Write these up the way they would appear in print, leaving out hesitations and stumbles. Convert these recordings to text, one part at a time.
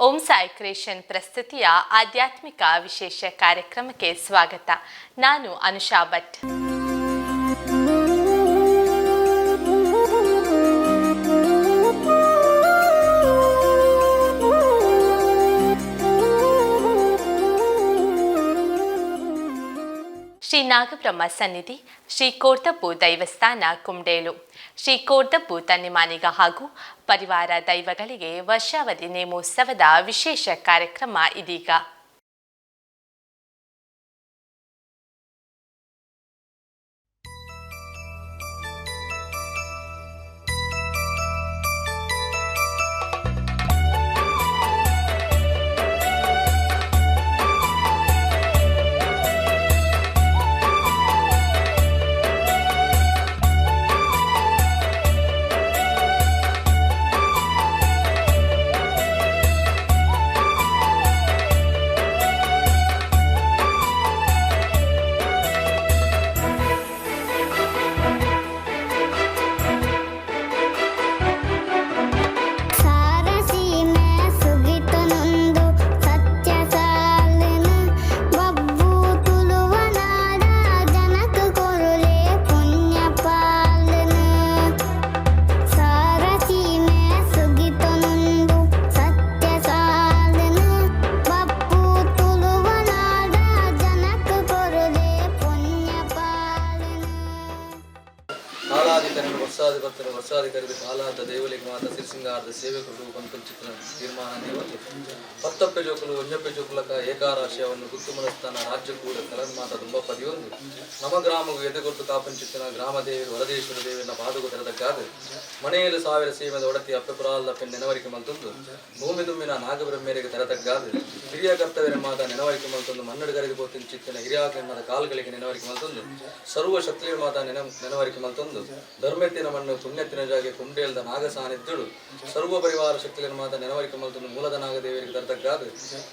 Om Sai creation ಪ್ರಸ್ತುತಿಯ ಆಧ್ಯಾತ್ಮಿಕ ವಿಶೇಷ ಕಾರ್ಯಕ್ರಮಕ್ಕೆ ಸ್ವಾಗತ. ನಾನು ಅನುಷಾ ಭಟ್. ಶ್ರೀ ನಾಗಬ್ರಹ್ಮ ಸನ್ನಿಧಿ, ಶ್ರೀ ಕೋರ್ದಬ್ಬು ದೈವಸ್ಥಾನ ಕುಂಡೇಲು, ಶ್ರೀ ಕೋರ್ದಬ್ಬು ತನ್ನಿಮಾನಿಗ ಹಾಗೂ ಪರಿವಾರ ದೈವಗಳಿಗೆ ವರ್ಷಾವಧಿ ನೇಮೋತ್ಸವದ ವಿಶೇಷ ಕಾರ್ಯಕ್ರಮ ಇದೀಗ. ಸಾರಸೀಮೆ ಸುಗಿತನೊಂದು ಸತ್ಯ ಸಾಲನ ಬಬ್ಬು ತುಳುವನಾಡ ಜನಕ ಕೊರುಲೆ ಪುಣ್ಯ ಪಾಲನ. ಸಾರಸೀಮೆ ಸುಗಿತನೊಂದು ಸತ್ಯ ಸಾಲನ ಬಬ್ಬು ತುಳುವನಾಡ ಜನಕ ಕೊರುಲೆ ಪುಣ್ಯ ಪಾಲನ. ಕಾಲಾಧಿಕಾರಿಗಳು ವರ್ಷಾಧಿಪತ್ತರ ವರ್ಷಾಧಿಕಾರಿ ಕಾಲಾದ ದೈವಲಿಗೆ ಮಾತ ಸಿರಿಸಿಂಗಾರದ ಸೇವಕರು ಪಂಪಂಚಿತ್ರ ತೀರ್ಮಾನ ದೇವತೆ ಪತ್ತಪ್ಪೆ ಜೋಕುಲು ಒಂಜಪ್ಪೆ ಜೋಕುಲಕ ಏಕಾರಾಶಯವನ್ನು ಗುತ್ತು ಮನಸ್ಥಾನ ರಾಜ್ಯ ಕೂಡ ಕಲನ್ಮಾತ ತುಂಬ ಪದಿಯೊಂದು ನಮ ಗ್ರಾಮಗೂ ಎದೆಗೊಟ್ಟು ಕಾಪಂಚಿತ್ತಿನ ಗ್ರಾಮ ದೇವರು ವರದೇಶ್ವರ ದೇವರನ್ನ ಪಾದಗು ತೆರೆದಕ್ಕಾದ ಮನೆಯಲ್ಲಿ ಸಾವಿರ ಸೀಮೆದ ಒಡತಿ ಅಪ್ಪೆಪುರಾಲ್ದ ಪೆನ್ ನೆನವರಿಕೆ ಮಲ್ತೊಂದು ಭೂಮಿ ತುಂಬಿನ ನಾಗಬ್ರಹ್ಮೇರಿಗೆ ತೆರತಗ್ಗಾದ ಹಿರಿಯ ಕರ್ತವ್ಯರ ಮಾತ ನೆನವರಿಕೆ ಮಲ್ತೊಂದು ಮನ್ನಡು ಕರೆದು ಪೋತಿನ ಚಿತ್ತಿನ ಹಿರಿಯ ಕಾಲ್ಗಳಿಗೆ ನೆನವರಿಕೆ ಮಲ್ತೊಂದು ಸರ್ವ ಶಕ್ತಿಯ ಮಾತ ನೆನವರಿಕೆ ಮಲ್ತೊಂದು ಧರ್ಮೆತ್ತಿನ ಮಣ್ಣು ಪುಣ್ಯತ್ತಿನ ಜಾಗೆ ಕುಂಡೇಲ್ದ ನಾಗ ಸಾನ್ನಿಧ್ಯಡು ಸರ್ವ ಪರಿವಾರ ಶಕ್ತಿಯ ಮಾತ ನೆನವರಿಕೆ ಮಲ್ತೊಂದು ಮೂಲದ ನಾಗದೇವರಿಗೆ ತರತಗ್ಗಾದ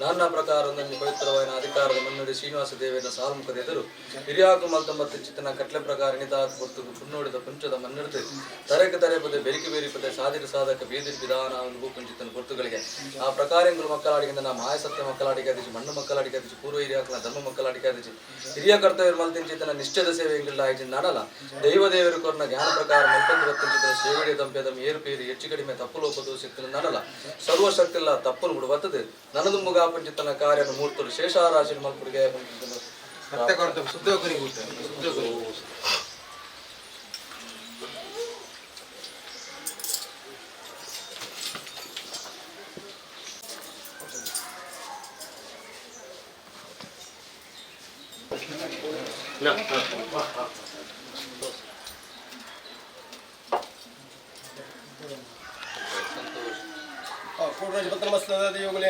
ನಾನಾ ಪ್ರಕಾರ ಒಂದೊಂದು ಪವಿತ್ರವಾದ ಅಧಿಕಾರದ ಮನ್ನುಡಿ ಶ್ರೀನಿವಾಸ ದೇವರ ಸಾಲ್ಮುಖದ ಎದುರು ಹಿರಿಯಾಕು ಮಲ್ತೊಂಬತ್ತು ಚಿತ್ತನ ಕಟ್ಲೆ ಪ್ರಕಾರ ನಿತಾಕ ಹೊತ್ತು ಪುಣ್ಣೋಡಿದ ಪುಂಚದ ಮನ್ನಿಡ್ದು ತರೆಕ ತರೆ ಪದೆ ಬೆರಿಕೆ ಬೇರಿ ಪದೆ ಸಾದಿರ ಸಾಧಕ ಬೀದಿರ್ ವಿಧಾನ ಒಂದು ಭೂಪುಂಚಿತನ ಗುರ್ತುಗಳಿಗೆ ಆ ಪ್ರಕಾರ ಎಂಗಳು ಮಕ್ಕಳಾಡಿಗಿಂತ ನಾ ಮಾಯ ಸತ್ಯ ಮಕ್ಕಳಾಡಿಗೆ ಅದಿಚಿ ಮಣ್ಣು ಮಕ್ಕಳಾಡಿಗೆ ಅದಿಚಿ ಪೂರ್ವ ಹಿರಿಯಾಕನ ಧರ್ಮ ಮಕ್ಕಳಾಡಿಗೆ ಅದಿಚಿ ಹಿರಿಯ ಕರ್ತವ್ಯ ಮಲ್ತಿಂಚಿತನ ನಿಶ್ಚದ ಸೇವೆ ಎಂಗಿಲ್ಲ ಆಯ್ಚಿನ ನಾಡಲ್ಲ ದೈವ ದೇವರು ಕೊರ್ನ ಜ್ಞಾನ ಪ್ರಕಾರ ಮಲ್ಪಂದು ಬತ್ತಿಂಚಿತನ ಸೇವೆಡೆ ತಂಪೆದಂ ಏರುಪೇರು ಹೆಚ್ಚು ಕಡಿಮೆ ತಪ್ಪು ಲೋಪದ ಶಕ್ತಿನ ನಾಡಲ್ಲ ಸರ್ವಶಕ್ತಿಲ್ಲ ತಪ್ಪನು ಬಿಡು ಬರ್ತದೆ ನನದು ಮುಗಾಪಂಚಿತನ ಕಾರ್ಯನ ಮೂರ್ತಲು ಶೇಷಾರಾಶಿ ಮಲ್ಪುಡಿಗೆ ಮತ್ತೆ ಕೊಡ್ತೇವೆ ಶುದ್ಧ ಕುರಿ ಶುದ್ಧ ಕುರಿ. ಸಂತೋಷ.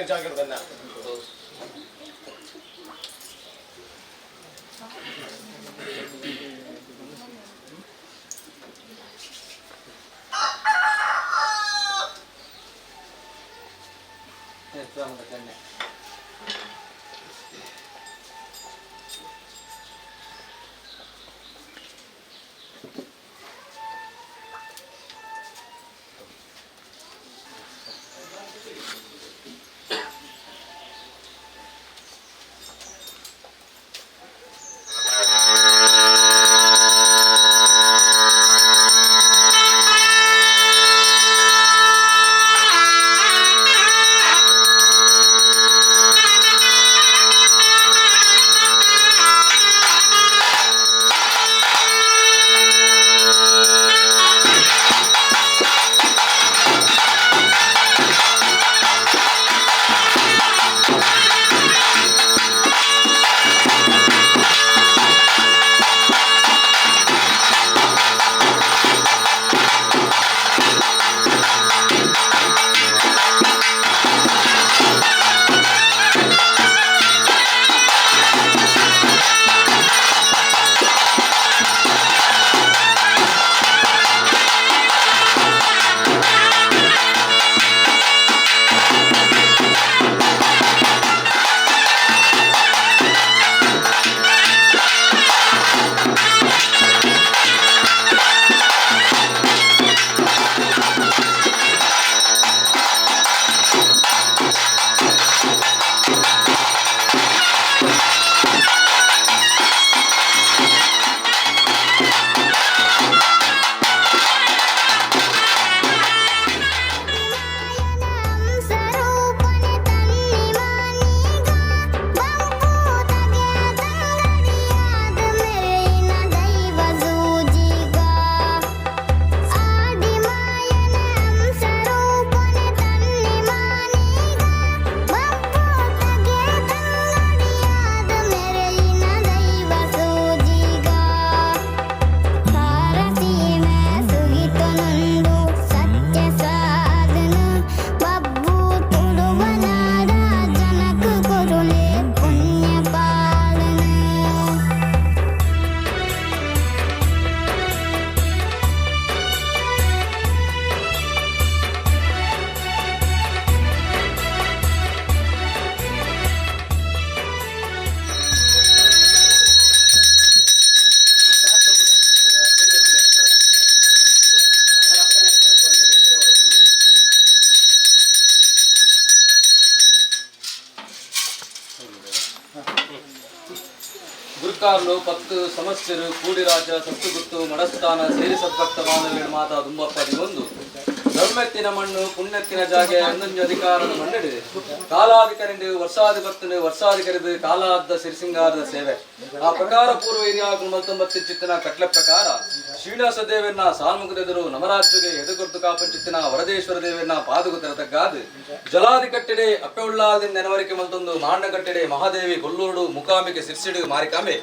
ಜಾಗ್ರತೆ. ಆ ಗುರ್ಕಾರ್ಲು 10 ಸಮಸ್ಯರು ಕೂಡಿರಾಜ ಸತ್ತುಗುತ್ತು ಮಡಸ್ಥಾನ ಸೇರಿ ಸದ್ಭಕ್ತ ಬಾಂಧವ್ಯ ಮಾತಾ ದುಂಬಪ್ಪದಿ ಒಂದು ಧರ್ಮೆತ್ತಿನ ಮಣ್ಣು ಪುಣ್ಯತ್ತಿನ ಜಾಗೆ ಅಂದೊಂಜು ಅಧಿಕಾರದ ಮಣ್ಣಿಡಿದೆ ಕಾಲಾಧಿಕರಿಂಡು ವರ್ಷಾಧಿಪತ್ತನು ವರ್ಷಾಧಿಕರಿದು ಕಾಲಾದ್ದ ಸಿರಿಸಿಂಗಾರದ ಸೇವೆ ಆ ಪ್ರಕಾರ ಪೂರ್ವ ಹಿರಿಯಾಗಲು ಮಲ್ತೊಂಬತ್ತು ಚಿತ್ತಿನ ಕಟ್ಲೆ ಪ್ರಕಾರ ಶ್ರೀನಿವಾಸ ದೇವರನ್ನ ಸಾಲ್ಮುಖದೆದುರು ನಮರಾಜ್ಯಗೆ ಎದುಗುರ್ತು ಕಾಪಂಚಿತ್ತಿನ ವರದೇಶ್ವರ ದೇವರನ್ನ ಪಾದುಗುತ್ತರ ತಗ್ಗಾದು ಜಲಾದಿ ಕಟ್ಟೆಡೆ ಅಪ್ಪೆ ಉಳ್ಳಾದಿನ ನೆನವರಿಕೆ ಮಲ್ತೊಂದು ಮಾಂಡ ಕಟ್ಟೆಡೆ ಮಹಾದೇವಿ ಕೊಲ್ಲೂರು ಮುಕಾಂಬಿಕೆ ಸಿರ್ಸಿಡು ಮಾರಿಕಾಂಬೆ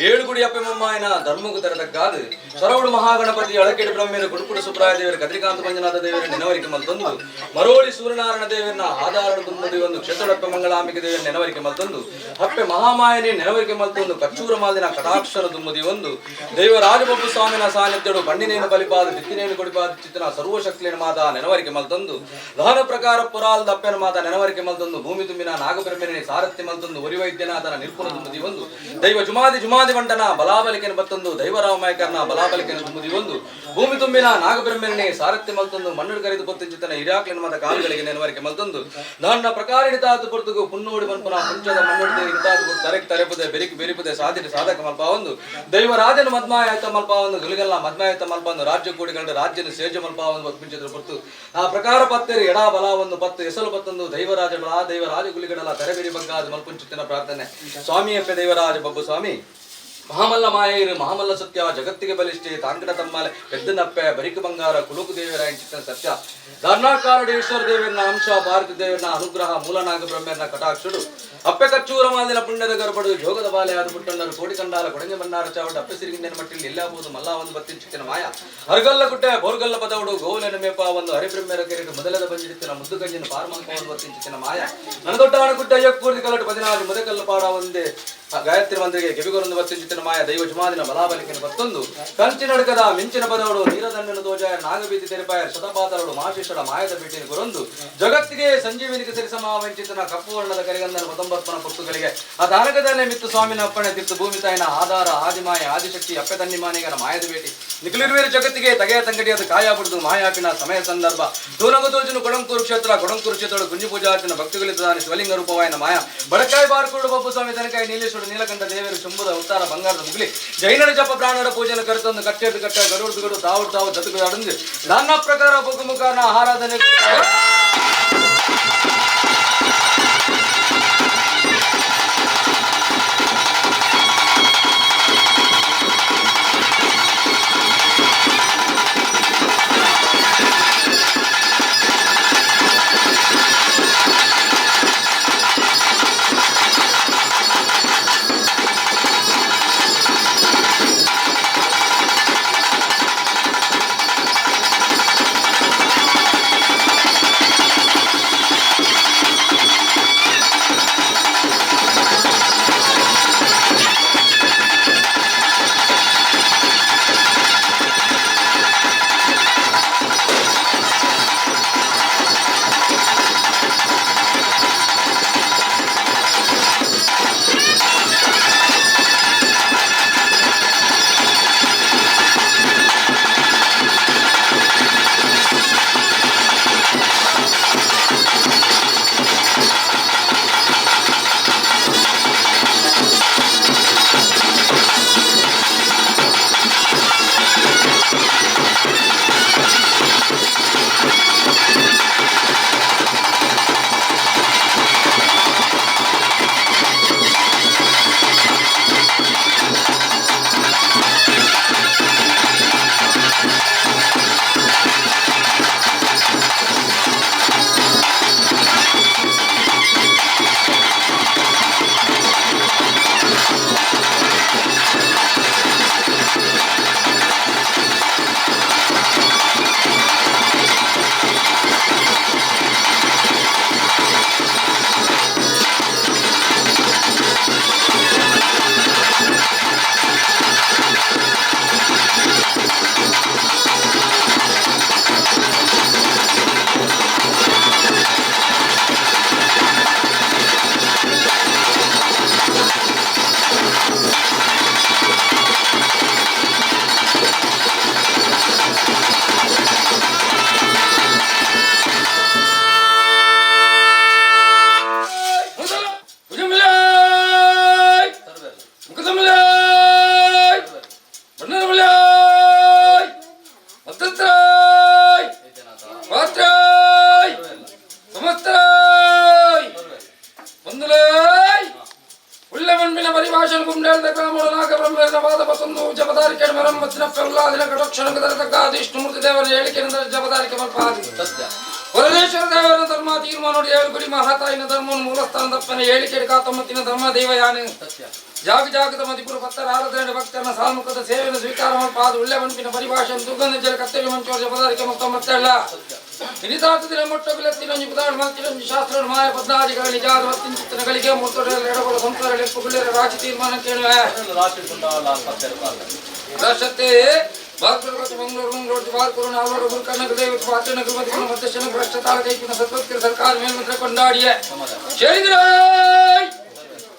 ಏಳುಗುಡಿ ಅಪ್ಪೆ ಮಮ್ಮಾಯನ ಧರ್ಮಗು ತರತಗ್ಗಾದು ಸರವಡು ಮಹಾಗಣಪತಿ ಅಳಕೆಡು ಬ್ರಹ್ಮೇರು ಗುಡುಕುಡು ಸುಬ್ರಾಯ ದೇವರ ಕದ್ರಿಕಾಂತ ಮಂಜುನಾಥ ದೇವರ ನೆನವರಿಕೆ ಮಲ್ತೊಂದು ಮರೋಳಿ ಸೂರ್ಯನಾರಾಯಣ ದೇವರನ್ನ ಆಧಾರ ತುಂಬುದಿ ಒಂದು ಕ್ಷೇತ್ರಡಪ್ಪೆ ಮಂಗಳಾಂಬಿಕೆ ದೇವರ ನೆನವರಿಕೆ ಮಲ್ತೊಂದು ಅಪ್ಪೆ ಮಹಾಮಾಯನಿ ನೆನವರಿಕೆ ಮಲ್ತೊಂದು ಕಚ್ಚೂರ ಮಾಲಿನ ಕಟಾಕ್ಷರ ತುಂಬುದಿ ಒಂದು ದೈವ ರಾಜಬೊಬ್ಬು ಸ್ವಾಮಿನ ಸಾನ್ನಿಧ್ಯಡು ಬಣ್ಣಿನೇನು ಬಲಿಪಾದ ಬಿತ್ತಿನೇನು ಕೊಡಿಪಾದ ಚಿತ್ತನ ಸರ್ವಶಕ್ತಿನ ಮಾತ ನೆನವರಿಕೆ ಮಲ್ತೊಂದು ದಹನ ಪ್ರಕಾರ ಪುರಾಲ್ ದಪ್ಪೆನ ಮಾತ ನೆನವರಿಕೆ ಮಲ್ತೊಂದು ಭೂಮಿ ತುಂಬಿನ ನಾಗಬ್ರಹ್ಮನೇ ಸಾರಥ್ಯ ಮಲ್ತೊಂದು ಒರಿವೈದ್ಯನಾಥನ ನಿರ್ಪುಣ ತುಂಬುದಿ ಒಂದು ದೈವ ಜುಮಾದಿ ಜುಮಾದಿ ಬಂಟನ ಬಲಾಬಲಿಕೆನ ಬತ್ತೊಂದು ದೈವರಾಮಯಕರ್ನ ಬಲಾಬಲಿಕೆನ ತುಂಬುದಿ ಒಂದು ಭೂಮಿ ತುಂಬಿನ ನಾಗಬ್ರಹ್ಮನೇ ಸಾರಥ್ಯ ಮಲ್ತೊಂದು ಮಣ್ಣು ಕರೆದು ಪೊತ್ತಿಂಚಿತನ ಹಿರಿಯಾಕ್ಲಿನ ಮಾತ ಕಾಲುಗಳಿಗೆ ನೆನವರಿಕೆ ಮಲ್ತೊಂದು ನನ್ನ ಪ್ರಕಾರ ಹಿಡಿತಾತು ಪೊರ್ತುಗು ಪುನ್ನೋಡಿ ಮನ್ಪುನ ಪುಂಚದ ಮಣ್ಣುಡಿದ ಹಿಡಿತಾತು ಪೊರ್ತು ತರೆಕ್ ತರೆಪುದೆ ಬೆರಿಕ್ ಬೆರಿಪುದೆ ಸಾಧಿನ ಸಾಧಕ ಮಲ್ಪ ಒಂದು ದೈವರಾಜನ ಮದ್ಮಾಯತ ಮಲ್ಪ ಒಂದು ಗುಲಿಗಲ್ಲ ಮದ್ಮಾಯತ ಮಲ್ಪ ಒಂದು ರಾಜ್ಯ ಕೂಡಿಕೊಂಡು ರಾಜ್ಯನ ಸೇಜ ಮಲ್ಪ ಒಂದು ಪುಂಚದ ಪೊರ್ತು ಆ ಪ್ರಕಾರ ಪತ್ತೇರಿ ಎಡಾ ಬಲ ಒಂದು ಪತ್ತು ಎಸಲು ಪತ್ತೊಂದು ದೈವರಾಜ ಬಲ ದೈವರಾಜ ಗುಲಿಗಡಲ ತರೆಬೆರಿ ಬಗ್ಗಾದ ಮಲ್ಪುಂಚಿತನ ಪ್ರಾರ್ಥನೆ ಸ್ವಾಮಿಯಪ್ಪೆ ದೈವರಾಜ ಬಬ್ಬು ಸ್ವಾಮಿ ಮಹಾಮಲ್ಲ ಮಾಯೈರು ಮಹಾಮಲ್ಲ ಸತ್ಯ ಜಗತ್ತಿಗೆ ಬಲಿಷ್ಠೆ ತಾಂಕಡ ತಮ್ಮಾಲೆ ಪೆದ್ದನಪ್ಪೆ ಬರಿಕು ಬಂಗಾರ ಕುಲುಕು ದೇವರ ಚಿತ್ತನ ಸತ್ಯ ಧರ್ಣಾಕಾರಡೇಶ್ವರ ದೇವರನ್ನ ಅಂಶ ಭಾರತ ದೇವರನ್ನ ಅನುಗ್ರಹ ಮೂಲನಾಗ ಬ್ರಹ್ಮನ ಕಟಾಕ್ಷುಡು ಅಪ್ಪೆ ಕಚ್ಚೂರ ಮಾದಿನ ಪುಣ್ಯದ ಗರ್ಭಡು ಜೋಗದ ಬಾಲೆ ಆದ ಪುಟ್ಟಣ್ಣರು ಕೋಡಿ ಕಂಡಾಲ ಕೊಡಂಗೆ ಮನ್ನಾರ ಚಾವಟ ಅಪ್ಪೆ ಸಿರಿಗಿಂದನ ಮಟ್ಟಿಲ್ ಎಲ್ಲಾಬಹುದು ಮಲ್ಲ ಒಂದು ಬತ್ತಿನ ಮಾಯ ಹರಗಲ್ಲ ಕುಟ್ಟೆ ಬೋರ್ಗಲ್ಲ ಪದವಡು ಗೋವುಲೆನ ಮೇಪ ಒಂದು ಹರಿಬ್ರಹ್ಮರ ಕೆರೆಡು ಮೊದಲದ ಬಂಜಿಡಿತ್ತಿನ ಮುದ್ದು ಗಂಜಿನ ಪಾರಮಂಕ ಒಂದು ಬತ್ತಿನ ಮಾಯ ನನ್ನ ದೊಡ್ಡ ಅಣಕುಟ್ಟೆ ಅಯ್ಯಕ್ಕೂರ್ದಿ ಕಲ್ಲಟ್ಟು 14 ಮುದಕಲ್ಲು ಪಾಡ ಒಂದೇ ಗಾಯತ್ರಿ ಮಂತ್ರಿಗೆ ಕೆಬಿಗೊರೊಂದು ಬತ್ತಿಂಚಿತನ ಮಾಯ ದೈವ ಜುಮಾದಿನ ಬಲಾಬಲಿಕೆನ ಬತ್ತೊಂದು ಕಂಚಿನಡಕದ ಮಿಂಚಿನ ಪದವಡು ನೀರದಂಡನ ತೋಜಾಯ ನಾಗಬೀತಿ ತೆರಪಾಯ ಶತಪಾತರಡು ಮಹಾಶಿಷ್ಯರ ಮಾಯದ ಭೇಟಿನ ಗುರೊಂದು ಜಗತ್ತಿಗೆ ಸಂಜೀವಿನಿಗೆ ಸರಿಸಮಾವಂಚಿತನ ಕಪ್ಪು ವರ್ಣದ ಕರಿಗಂಧನ ಪತಂಬತ್ಮನ ಪೊತ್ತುಗಳಿಗೆ ಆ ತಾರಕದಲ್ಲೇ ಮಿತ್ತು ಸ್ವಾಮಿನ ಅಪ್ಪಣೆ ತಿತ್ತು ಭೂಮಿ ತಾಯಿನ ಆಧಾರ ಆದಿಮಾಯ ಆದಿಶಕ್ತಿ ಅಪ್ಪೆ ತನ್ನಿಮಾನಿಗನ ಮಾಯದ ಭೇಟಿ ನಿಖಲಿರುವೇರು ಜಗತ್ತಿಗೆ ತಗೆಯ ತಂಗಡಿಯಾದ ಕಾಯ ಬಿಡುದು ಮಾಯಾಪಿನ ಸಮಯ ಸಂದರ್ಭ ತೂನಗು ತೋಜುನು ಕೊಡಂಕೂರು ಕ್ಷೇತ್ರ ಕೊಡಂಕೂರು ಕ್ಷೇತ್ರ ಗುಂಜು ಪೂಜಾರ್ಚನ ಭಕ್ತಿಗಳಿದ್ದಾನೆ ಶಿವಲಿಂಗ ರೂಪವಾಯನ ಮಾಯ ಬಡಕಾಯಿ ಬಾರ್ಕೋಡು ಬಬ್ಬು ಸ್ವಾಮಿ ತನಕಾಯಿ ನೀಲೇಶ್ವರ ನೀಲಕಂಠ ದೇವರು ಶಂಭುದ ಉತ್ತಾರ ಬಂಗಾರದ ಮುಗುಲಿ ಜೈನರ ಜಪ ಪ್ರಾಣರ ಪೂಜೆನ ಕರೆತಂದು ಕಟ್ಟೆದ್ದು ಕಟ್ಟ ಗರುಡ್ದು ಗಡು ತಾವು ತಾವು ಜತುಕು ಅಡಂದು ನನ್ನ ಪ್ರಕಾರ ಬೊಗುಮುಖನ ಆರಾಧನೆ. ಪರಿಭಾಷಣ ಕುಂಡೇಳ್ದ ಗ್ರಾಮಡು ನಾಗಬ್ರಹ್ಮೇನ ಪಾದ ಪಸಂದು ಜಪದಾರಿಕೆ ಮರಮ್ಮತ್ತಿನ ಪ್ರಹ್ಲಾದಿನ ಕಟಕ್ಷಣಕ್ಕೆ ತರತಕ್ಕ ವಿಷ್ಣುಮೂರ್ತಿ ದೇವರ ಹೇಳಿಕೆಯಿಂದ ಜಪದಾರಿಕೆ ಮಲ್ಪಾದಿ. ಸತ್ಯ. ವರದೇಶ್ವರ ದೇವರ ಧರ್ಮ ತೀರ್ಮಾನ ನೋಡಿ ಏಳುಗುಡಿ ಮಹಾತಾಯಿನ ಧರ್ಮವನ್ನು ಮೂಲಸ್ಥಾನ ತಪ್ಪನೆ ಹೇಳಿಕೆ ಕಾತಮ್ಮತ್ತಿನ ಧರ್ಮ ದೈವಯಾನ. ಸತ್ಯ. ಜಾಗ ಜಾಗದ ಮದಿಪುರ ಭಕ್ತರ ಆರಾಧನೆ ಭಕ್ತರನ್ನ ಸಾಮುಖದ ಸೇವೆಯನ್ನು ಸ್ವೀಕಾರ ಮಲ್ಪಾದ ಉಳ್ಳೆ ಮನ್ಪಿನ ಪರಿಭಾಷೆ ದುರ್ಗಂಧ ಜಲ ಕತ್ತರಿ ಮಂಚೋರ ಜಪದಾರಿಕೆ ಮುಕ್ತ ಮತ್ತೆಲ್ಲ ಹಿರಿತಾತದಿನ ಮೊಟ್ಟಗುಲೆತ್ತಿನ ಪುದಾಣ ಮಲ್ತಿನಂಜಿ ಶಾಸ್ತ್ರ ಮಾಯ ಪದ್ನಾದಿಗಳ ನಿಜಾದ ವತ್ತಿನ ಚಿತ್ತನಗಳಿಗೆ ಮೂರ್ತೊಡೆಯ ಎಡಗೊಳ ಸಂಸಾರ ಲೆಪ್ಪುಗುಳ್ಳೆರ ರಾಜಿ ತೀರ್ಮಾನ ಕೇಳುವೆ. ರಾಶಿ ಕೊಂಡಾಲ ಪತ್ತೆರಪಾಲ. ರಾಷ್ಟ್ರತೆ ಬಾಲ್ಕುರು ಮಂಗಳೂರು ಮಂಗಳೂರು ಬಾಲ್ಕುರು ನಾಲ್ವರು ಗುರುಕರ್ಣ ದೇವ ಪಾತ್ರನ ಕೃಪತಿನ ಮಧ್ಯಶನ ಭ್ರಷ್ಟತಾಳ ಕೈಪಿನ ಸತ್ವತ್ಕರ ಸರ್ಕಾರ ಮೇಲ್ಮಂತ್ರ ಕೊಂಡಾಡಿಯ. ಸಮಾಧಾನ. ಸೇರಿದ್ರಾಯ್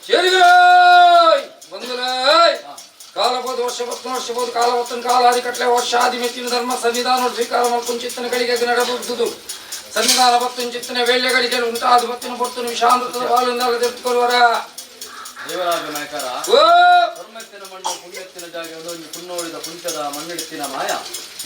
ಸೇರಿದ್ರಾಯ್ ಬಂಧುರಾಯ್ ಕಾಲಬೋದು ವರ್ಷ ಪತ್ತು ವರ್ಷ ಬೋದು ಕಾಲವತ್ತನ ಕಾಲಾದಿ ಕಟ್ಲೆ ವರ್ಷಾದಿ ಮೆತ್ತಿನ ಧರ್ಮ ಸನ್ನಿಧಾನ ಸ್ವೀಕಾರ ಚಿತ್ತನಗಳಿಗೆ ನಡೆಬುದು ಸನ್ನಿಧಾನ ಬತ್ತಿನ ಚಿತ್ತನ ವೇಳೆಗಳಿಗೆ ಉಂಟಾದ ಬತ್ತಿನ ಪೊರ್ತುನ ವಿಷಾಂತದ ಬಾಲಿಂದ ತೆಗೆದುಕೊಳ್ಳುವರ. ದೇವರಾಜ ನಾಯಕರ. ಓ. ಧರ್ಮತ್ತಿನ ಮಣ್ಣು ಪುಣ್ಯತ್ತಿನ ಜಾಗೆ ಒಂದೊಂದು ಪುಣ್ಣೋಳಿದ ಪುಂಚದ ಮಣ್ಣಿಡುತ್ತಿನ ಮಾಯ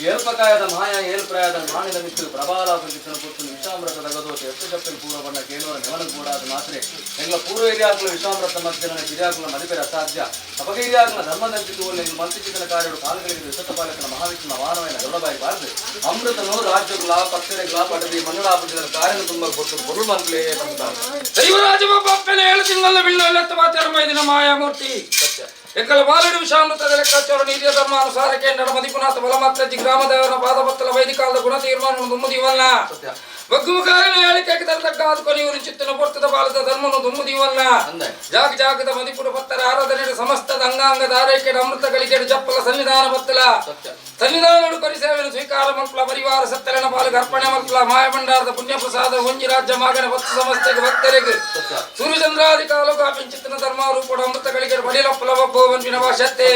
ಏಲ್ಪಕಾಯದ ಮಾಯ ಏಲ್ಪ್ರಾಯದ ಮಾಣಿದ ಮಿತ್ತು ಪ್ರಬಾಲ ಪುಂಚಿತನ ಪುಟ್ಟು ವಿಷಾಮೃತದ ಗದೋತೆ ಎತ್ತು ಚಪ್ಪಲ್ ಪೂರ್ವ ಬಣ್ಣ ಕೇಳುವರ ನೆವನ ಕೂಡಾದ ಮಾತ್ರೆ ಎಂಗ್ಲ ಪೂರ್ವ ಹಿರಿಯಾಕುಲ ವಿಷಾಮೃತ ಮಧ್ಯನ ಕಿರಿಯಾಕುಲ ಮದಿಪೆರ ಅಸಾಧ್ಯ ಅಪಗ ಹಿರಿಯಾಕುಲ ಧರ್ಮದಂಚಿತು ಒಳ್ಳೆ ಮಂತ್ರಿಚಿತನ ಕಾರ್ಯಗಳು ಕಾಲುಗಳಿಗೆ ವಿಸತ ಪಾಲಕನ ಮಹಾವಿಷ್ಣುನ ವಾನವೈನ ಗರುಡಬಾಯಿ ಬಾರ್ದು ಅಮೃತನು ರಾಜ್ಯಗುಲ ಪಕ್ಷರೆಗುಲ ಪಡದಿ ಮಣ್ಣುಳಾಪುಜಿದ ಕಾರ್ಯನ ತುಂಬ ಕೊಟ್ಟು பொருள் ಮಕ್ಕಳೇ ಬಂದಾರೆ. ದೈವರಾಜ ಬಪ್ಪನ ಏಳು ತಿಂಗಳ ಬಿಳ್ಳು ಮಾತಾಡ ಮಾಯಾಮೂರ್ತಿ. ಸತ್ಯ. ಎಂಕಲ ಬಾಲಡು ವಿಷಾಮೃತದ ಲೆಕ್ಕಾಚಾರ ನೀತಿಯ ಧರ್ಮಾನುಸಾರ ಕೇಂದ್ರ ಮದಿಪುನಾಥ ಬಲಮಾತ್ರಜಿ ಗ್ರಾಮದೇವರ ಪಾದಪತ್ತಲ ವೈದಿಕಾಲದ ಗುಣ ತೀರ್ಮಾನ ದುಮ್ಮದಿವಲ್ಲ. ಸತ್ಯ. ಬಗ್ಗುಮುಖಾರಿನ ಹೇಳಿಕೆಗೆ ತರತಕ್ಕ ಆದುಕೊನಿಯೂರು ಚಿತ್ತನ ಪೊರ್ತದ ಬಾಲದ ಧರ್ಮನು ದುಮ್ಮದಿವಲ್ಲ. ಅಂದೆ. ಜಾಗ ಜಾಗದ ಮದಿಪುರ ಭಕ್ತರ ಆರಾಧನೆ ಸಮಸ್ತದ ಅಂಗಾಂಗ ದಾರೈಕೆಡ ಅಮೃತ ಗಳಿಕೆಡು ಜಪ್ಪಲ ಸನ್ನಿಧಾನ ಬತ್ತಲ. ಸತ್ಯ. ಸನ್ನಿಧಾನಡು ಕರಿಸೇವೆಯನ್ನು ಸ್ವೀಕಾರ ಮಲ್ಪಲ ಪರಿವಾರ ಸತ್ತಲನ ಪಾಲಿಗೆ ಅರ್ಪಣೆ ಮಲ್ಪಲ ಮಾಯಭಂಡಾರದ ಪುಣ್ಯ ಪ್ರಸಾದ ಒಂಜಿ ರಾಜ್ಯ ಮಾಗನ ಭಕ್ತ ಸಮಸ್ತೆಗೆ ಭಕ್ತರಿಗೆ. ಸತ್ಯ. ಸೂರ್ಯಚಂದ್ರಾದಿ ಕಾಲುಗ ಪಿಂಚಿತನ ಧರ್ಮಾರೂಪಡ ಅಮೃತ ಗಳಿಗೆ ಬಡಿಲಪ್ಪಲ ಒಬ್ಬ ವಿನವಾಶತ್ತೆ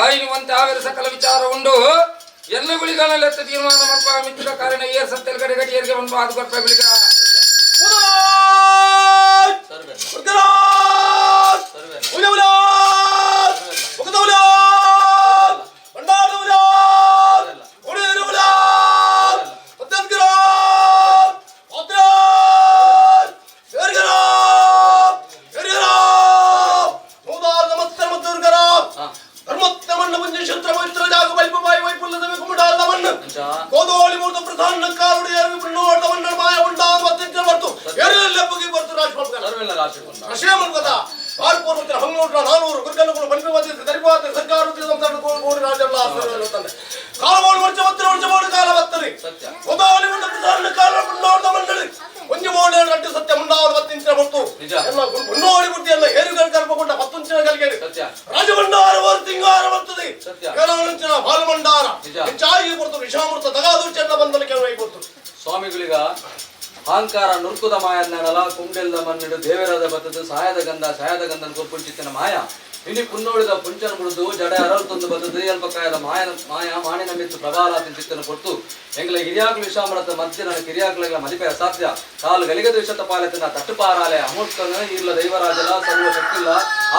ಆಯಿನುವಂತೆ ಆವಿರ ಸಕಲ ವಿಚಾರ ಉಂಡು ಎಲ್ಲ ಗುಳಿಗಳೆತ್ತ ತೀರ್ಮಾನ ಮಲ್ಪ ಮಿತ್ರ ಕಾರಣ ಏರ್ ಸತ್ತೆಲ್ ಕಡೆ ಗಟಿಯರಿಗೆ ಒಂದು ಅದು ಕೊಟ್ಟ ಗುಳಿಗ. ಸರ್ವೆ. ಸರ್ವೆ. ಅಂಚ. ಕೋದೋಳಿ ಮೂರ್ತ ಪ್ರಧಾನ ಕಾಲುಡಿ ಮಾಯ ಉಂಡಾದ ಬರ್ತು ಎರೆಲ್ಲೆಪ್ಪಗೆ ಬರ್ತು ರಾಜ್ ಸರ್ವೆಲ್ಲ ರಾಶಿ ಕೊಂಡ. ರಶಿಯಮನ್ ಕಥ ಬಾರ್ಪೂರ್ ಹಂಗ್ಲೂಟ್ರ ನಾನೂರು ಗುರುಕಲ್ಲುಗಳು ಬನ್ಪಿವಾದಿ ದರಿವಾದಿ ಸರ್ಕಾರ ಕೋಡಿ ರಾಜಲ್ಲ ಕಾಲಮೋಳು ವರ್ಷ ಬತ್ತರಿ ವರ್ಷ ಮೋಡು ಕಾಲ ಬತ್ತರಿ. ಸತ್ಯ. ಕೋದೋಳಿ ಮೂರ್ತ ಪ್ರಧಾನ ಕಾಲ ನೋಡ್ದ ಮಂಡಳಿ ಒಂಜಿ ಮೋಡಿ ರಡ್ಡು ಸತ್ಯ ಮುಂಡಾದ ಬತ್ತಿಂಚಿನ ಹೊತ್ತು. ನಿಜ. ಎಲ್ಲ ಮುನ್ನೋಡಿ ಬುದ್ಧಿ ಎಲ್ಲ ಹೇರುಗಳ ಗರ್ಭಗೊಂಡ ಪತ್ತುಂಚಿನ ಕಲ್ಗೇಡಿ. ಸತ್ಯ. ರಾಜಭಂಡಾರ ತಿಂಗಾರ ಬರ್ತದೆ. ಸತ್ಯ. ಕೆಲವೊಂಚಿನ ಬಾಲಮಂಡಾರ. ನಿಜ. ಹೆಚ್ಚಾಗಿ ಕೊಡ್ತು ವಿಷಾಮೃತ ತಗಾದು ಚೆನ್ನ ಬಂದಲು ಕೆಲವು ಕೊಡ್ತು. ಸ್ವಾಮಿಗಳಿಗ ಅಹಂಕಾರ ನುರ್ಕುದ ಮಾಯನ್ನಡಲ ಕುಂಡೆಲ್ದ ಮನ್ನಿಡು ದೇವರಾದ ಬತ್ತದು ಸಾಯದ ಗಂಧ ಸಾಯದ ಗಂಧನ ಕೊಪ್ಪುಂಚಿತ್ತಿನ ಮಾಯ ಇನಿ ಪುನ್ನೋಳಿದ ಪುಂಚನ ಮುಡಿದು ಜಡ ಅರಳು ತಂದು ಬತ್ತದು ಅಲ್ಪಕಾಯದ ಮಾಯನ ಮಾಯ ಮಾಣಿನ ಮಿತ್ತು ಪ್ರಬಾಲಾತಿನ ಚಿತ್ತನ ಕೊಟ್ಟು ಎಂಗ್ಲ ಹಿರಿಯಾಕಲು ವಿಷಾಮೃತ ಮಧ್ಯ ನನ್ನ ಕಿರಿಯಾಕುಲ ಮದಿಪೆ ಅಸಾಧ್ಯ ಕಾಲು ಗಲಿಗದ ವಿಷತ ಪಾಲತಿನ ತಟ್ಟುಪಾರಾಲೆ ಅಮೂರ್ತನ ಇಲ್ಲ ದೈವರಾಜಲ ಸರ್ವ ಶಕ್ತಿಲ್ಲ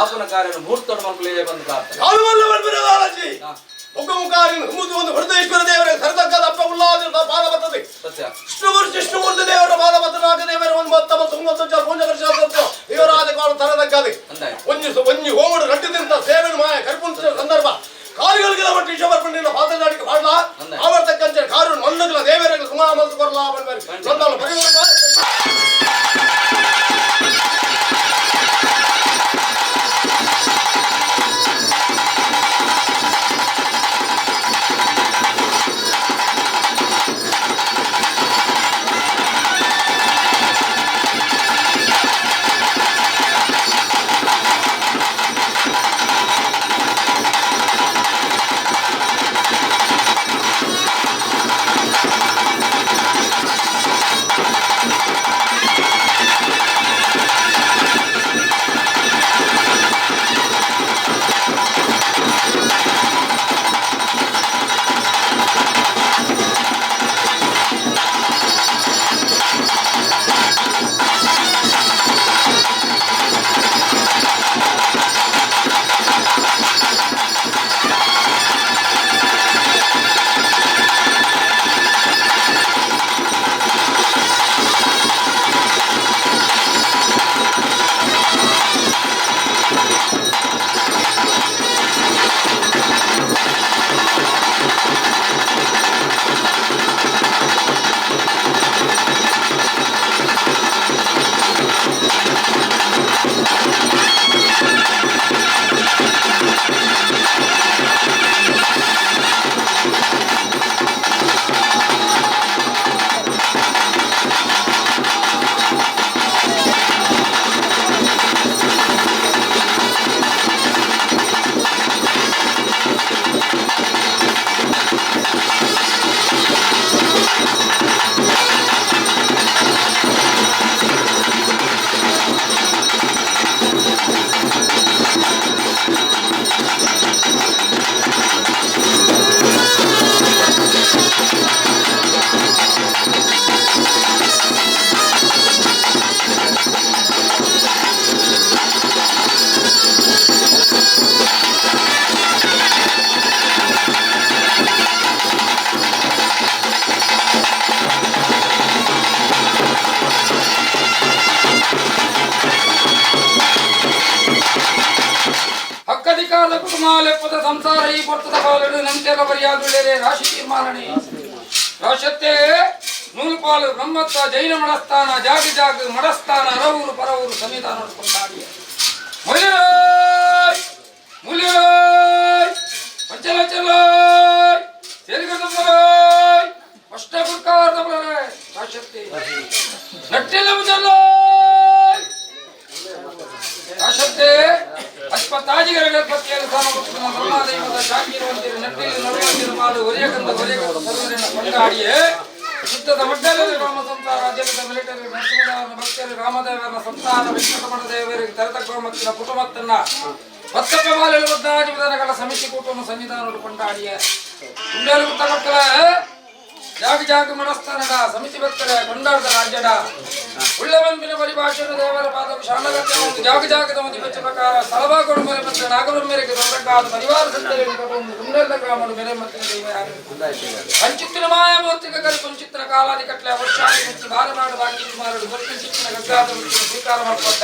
ಆಪನ ಕಾರ್ಯನ ಮುಹೂರ್ತಡ ಮಕ್ಕಳೇ ಬಂದು ಪ್ರಾರ್ಥನೆ. ಯಾರು ಬಲ್ಬಿರದಾಲಜಿ. ಹಾ. ಮುಖಮುಖಾರಿ ಮುದು ಒಂದು ಹೃದಯೇಶ್ವರ ದೇವರ ಸರದಕ್ಕದ ಅಪ್ಪ ಉಲ್ಲಾದ ಪಾದ ಬರ್ತದೆ. ಸತ್ಯ. ವಿಷ್ಣುಮೂರ್ತಿ ವಿಷ್ಣುಮೂರ್ತಿ ದೇವರ ಪಾದ ಬತ್ತನಾಗ ದೇವರ ಒಂದು ಮತ್ತಮ ಸುಂಗತ ಪೂಂಜಕರ್ಷ ದೇವರಾದ ಕಾಲು ತರದಕ್ಕಾದೆ. ಅಂದಾಯ್ತು. ಒಂಜಿ ಒಂಜಿ ಹೋಮಡು ರಡ್ಡು ಸೇವೆನು ಮಾಯ ಕರ್ಪುಂಚಿನ ಸಂದರ್ಭ ಕಾಲುಗಳಿಗೆ ಮಟ್ಟ ಈಶ್ವರ ಪಾದನಾಡಿಗೆ ಮಾಡಲ. ಅಂದಾಯ್ತು. ಆವರ್ತಕ್ಕಂಚ ಕಾರು ಮಣ್ಣುಗಳ ದೇವರ ಸುಮಾ ಮಲ್ತು ಕೊರಲ ಬನ್ಬರಿ ಸಂದಾಲ ಪರಿವಾರ. ಸಂಸಾರ ಈ ಪೊರ್ತದ ಪಾಲಡು ನಂತೆರ ಬರಿಯಾದುಳ್ಳೇರೆ ರಾಶಿ ತೀರ್ಮಾನಣೆ ರಾಶತ್ತೆ ನೂಲ್ಪಾಲು ಬ್ರಹ್ಮತ್ವ ಜೈನ ಮಡಸ್ಥಾನ ಜಾಗ ಜಾಗ ಮಡಸ್ಥಾನ ಅರವೂರು ಪರವೂರು ಸನ್ನಿಧಾನ ಕೊಂಡಾಡಿಯ ಮುಲಿರಾಯ್ ಮುಲಿರಾಯ್ ಪಂಚಲಚಲಾಯ್ ಸೇರಿಗದಮ್ಮರಾಯ್ ಅಷ್ಟಪುರ್ಕಾರದಮ್ಮರಾಯ್ ರಾಶತ್ತೆ ನಟ್ಟಿಲ್ಲ ಮುಜಲ್ಲಾಯ್ ರಾಶತ್ತೆ ಅಶ್ವತಾಜಿಗರ ಗಣಪತಿಯಲ್ಲಿ ಸಾಮಗುಪ್ತನ ಬ್ರಹ್ಮದೈವದ ಶಾಂತಿರುವಂತಿರು ನಟ್ಟಿಲು ನಡುವಂತಿರು ಮಾಡು ಒರೆಯಕಂದ ಒರೆಯಕಂದ ಸರ್ವರನ್ನ ಕೊಂಡಾಡಿಯೇ ಯುದ್ಧದ ಮಡ್ಡಲಲ್ಲಿ ರಾಮ ಸಂಸಾರ ರಾಜ್ಯದ ಮಿಲಿಟರಿ ನರಸಿಂಹದೇವರ ಭಕ್ತರು ರಾಮದೇವರ ಸಂತಾನ ವೆಂಕಟರಮಣ ದೇವರಿಗೆ ತರತಕ್ಕ ಕುಟುಂಬತ್ತನ್ನ ಪತ್ತಪ್ಪ ಬಾಲಲು ಬದ್ಧಾಜಿ ವಿಧಾನಗಳ ಸಮಿತಿ ಕೂಟವನ್ನು ಸನ್ನಿಧಾನಗಳು ಕೊಂಡಾಡಿಯ ಕುಂಡೇಲು ಮಕ್ಕಳ ಜಾಗ ಜಾಗ ಮನಸ್ಥಾನದ ಸಮಿತಿ ಭಕ್ತರ ಕೊಂಡಾಡದ ರಾಜ್ಯದ ಉಳ್ಳವಂಪಿನ ಪರಿಭಾಷೆಯನ್ನು ದೇವರ ಪಾದವು ಶರಣಗತ್ಯ ಒಂದು ಜಾಗ ಜಾಗದ ಒಂದು ಬೆಚ್ಚ ಪ್ರಕಾರ ಸ್ಥಳವಾಗೋಡು ಮೇರೆ ಮತ್ತು ನಾಗರ ಮೇರೆಗೆ ದೊಡ್ಡಕ್ಕಾದ ಪರಿವಾರ ಸಂತರಲ್ಲಿ ಒಂದು ಕುಂಡೇಲ ಗ್ರಾಮಡು ಮೇರೆ ಮತ್ತು ದೈವ ಯಾರು ಕಂಚಿತ್ತಿನ ಮಾಯಮೂರ್ತಿಗ ಕರಿ ಕುಂಚಿತ್ತಿನ ಕಾಲಾದಿ ಕಟ್ಲೆ ವರ್ಷಾದಿ ಮುಚ್ಚಿ ಬಾರ ಮಾಡು ಬಾಕಿ ಮಾರಡು ಗೊತ್ತಿನ ಗಗ್ಗಾದ ಮುಚ್ಚಿ ಸ್ವೀಕಾರ ಮಾಡಿಕೊಟ್ಟ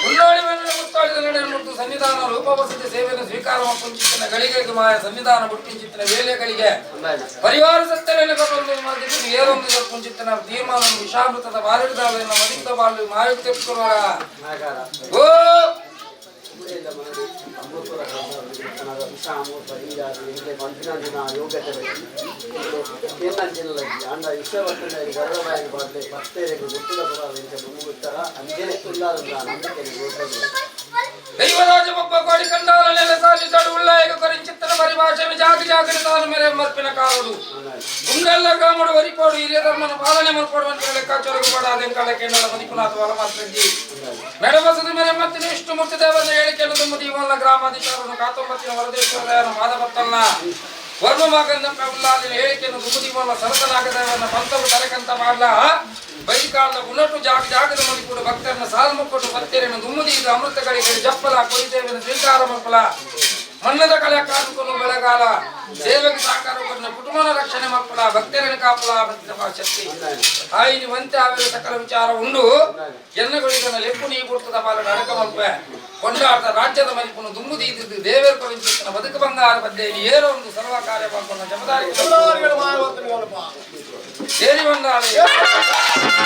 ಉಳ್ಳಾಳಿ ಮೇಲೆ ಮುತ್ತಾಳಿದ ನಡೆ ಮುಟ್ಟು ಸನ್ನಿಧಾನ ರೂಪವಸತಿ ಸೇವೆಯನ್ನು ಸ್ವೀಕಾರ ಕುಂಚಿತ್ತಿನ ಗಳಿಗೆಗೆ ಮಾಯ ಸನ್ನಿಧಾನ ಬುಟ್ಟಿಂಚಿತ್ತಿನ ವೇಳೆಗಳಿಗೆ ಪರಿವಾರ ಸತ್ತರೆಯನ್ನು ಕೊಟ್ಟೊಂದು ಮಾಡಿದ್ದು ಏರೊಂದು ಕುಂಚಿತ್ತಿನ ತೀರ್ಮಾನ ವಿಷಾಮೃತದ ಬಾರಿದಾಳನ್ನು ಮದಿತ ಬಾಳು ಮಾಯುಕ್ತಿ ಓ ದೈವರಾಜ ಒಬ್ಬ ಕೋಡಿ ಕಂಡಾಲ ನೆಲೆ ಸಾಲಿಸಡು ಉಳ್ಳಾಯಗ ಕೊರಿಂಚಿತ್ತನ ಪರಿಭಾಷೆಯನ್ನು ಜಾಗ ಜಾಗರಿ ತಾನು ಮೇರೆ ಮರ್ಪಿನ ಕಾರಡು ಗುಂಡೆಲ್ಲ ಗ್ರಾಮಡು ವರಿಪೋಡು ಹಿರಿಯ ಧರ್ಮನ ಪಾಲನೆ ಮರ್ಪಡುವಂತ ಲೆಕ್ಕಾಚಾರಕ್ಕೆ ಪಡ ಅದೇನ್ ಕಾಲ ಕೇಂದ್ರ ಮದಿಪುನಾಥ ವಲ ಮಾತ್ರಜ್ಜಿ ಮೆಡಬಸದ ಮೇರೆ ಮತ್ತಿನ ವಿಷ್ಣುಮೂರ್ತಿ ದೇವರನ್ನ ಹೇಳಿಕೆಯನ್ನು ತುಂಬ ದೀವಲ್ಲ ಗ್ರಾಮಾಧಿಕಾರನು ಕಾತೊಂಬತ್ತಿನ ವರದೇಶ್ವರನ ಪಾದಪತ್ತನ್ನ ವರ್ಮ ಮಗನ ಉಲ್ಲಾದಿನ ಹೇಳಿಕೆಯನ್ನು ದುಮುದಿವಲ್ಲ ಸರತನಾಗದೇವನ ಪಂಥವು ತಲೆಕಂತ ಮಾಡಲ ಬೈಕಾಲದ ಉನ್ನಟು ಜಾಗ ಜಾಗದ ಮದಿಕೂಡು ಭಕ್ತರನ್ನ ಸಾಲ್ಮುಕ್ಕೊಟ್ಟು ಭಕ್ತರನ್ನು ದುಮ್ಮದಿ ಇದು ಅಮೃತಗಳಿಗೆ ಜಪ್ಪಲ ಕೊರಿದೇವನ ಸ್ವೀಕಾರ ಮಕ್ಕಳ ಮನ್ನದ ಕಲೆ ಕಾದುಕೊಂಡು ಬೆಳಗಾಲ ಸೇವೆಗೆ ಸಹಕಾರ ಕೊಟ್ಟ ಕುಟುಂಬನ ರಕ್ಷಣೆ ಮಕ್ಕಳ ಭಕ್ತರನ್ನು ಕಾಪಲ ಭಕ್ತ ಶಕ್ತಿ ಆಯಿನಿ ವಂತೆ ಆವಿರ ಸಕಲ ವಿಚಾರ ಉಂಡು ಎನ್ನಗಳಿಗನ ಲೆಪ್ಪು ನೀ ಪುರ್ತದ ಪಾಲನ ಅಡಕ ಮಲ್ಪೆ ಕೊಂಡಾಡ್ದ ರಾಜ್ಯದ ಮಲಿಪುನು ದುಮ್ಮುದಿ ಇದ್ದಿದ್ದು ದೇವರ ಕವಿಂಚಿತ್ತನ ಬದುಕು ಬಂಗಾರ ಬದ್ದೆ ಏನೋ ಒಂದು ಸರ್ವ ಕಾರ್ಯ ಮಾಡ್ಕೊಂಡ ಜವಾಬ್ದಾರಿ ಎಲ್ಲರಿಗೂ ಮಾಯವಂತನಿಗಲ್ಲಪ್ಪ. ಸೇರಿ ಬಂದಾಳೆ. ಿ.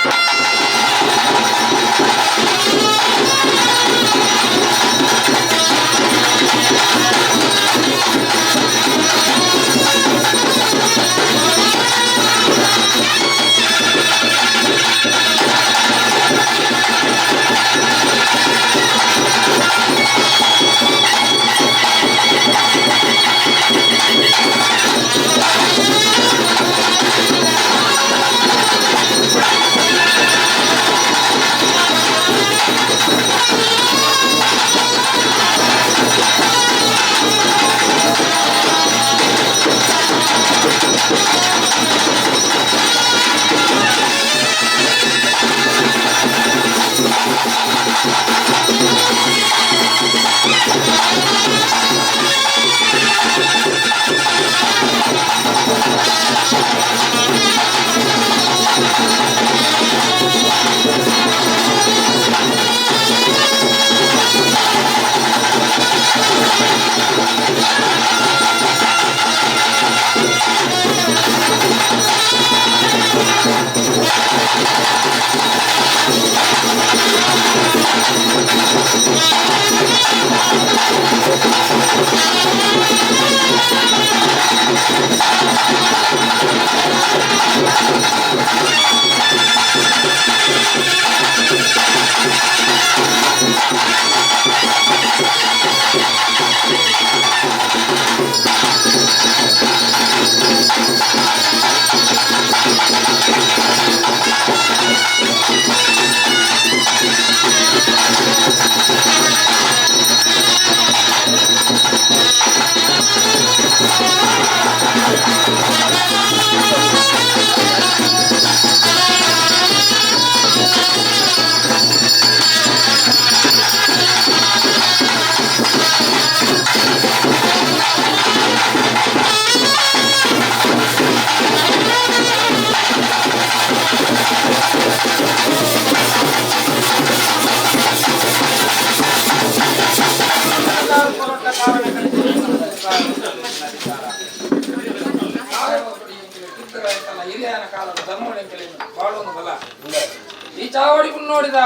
ಚಾವಡಿ ನೋಡಿದ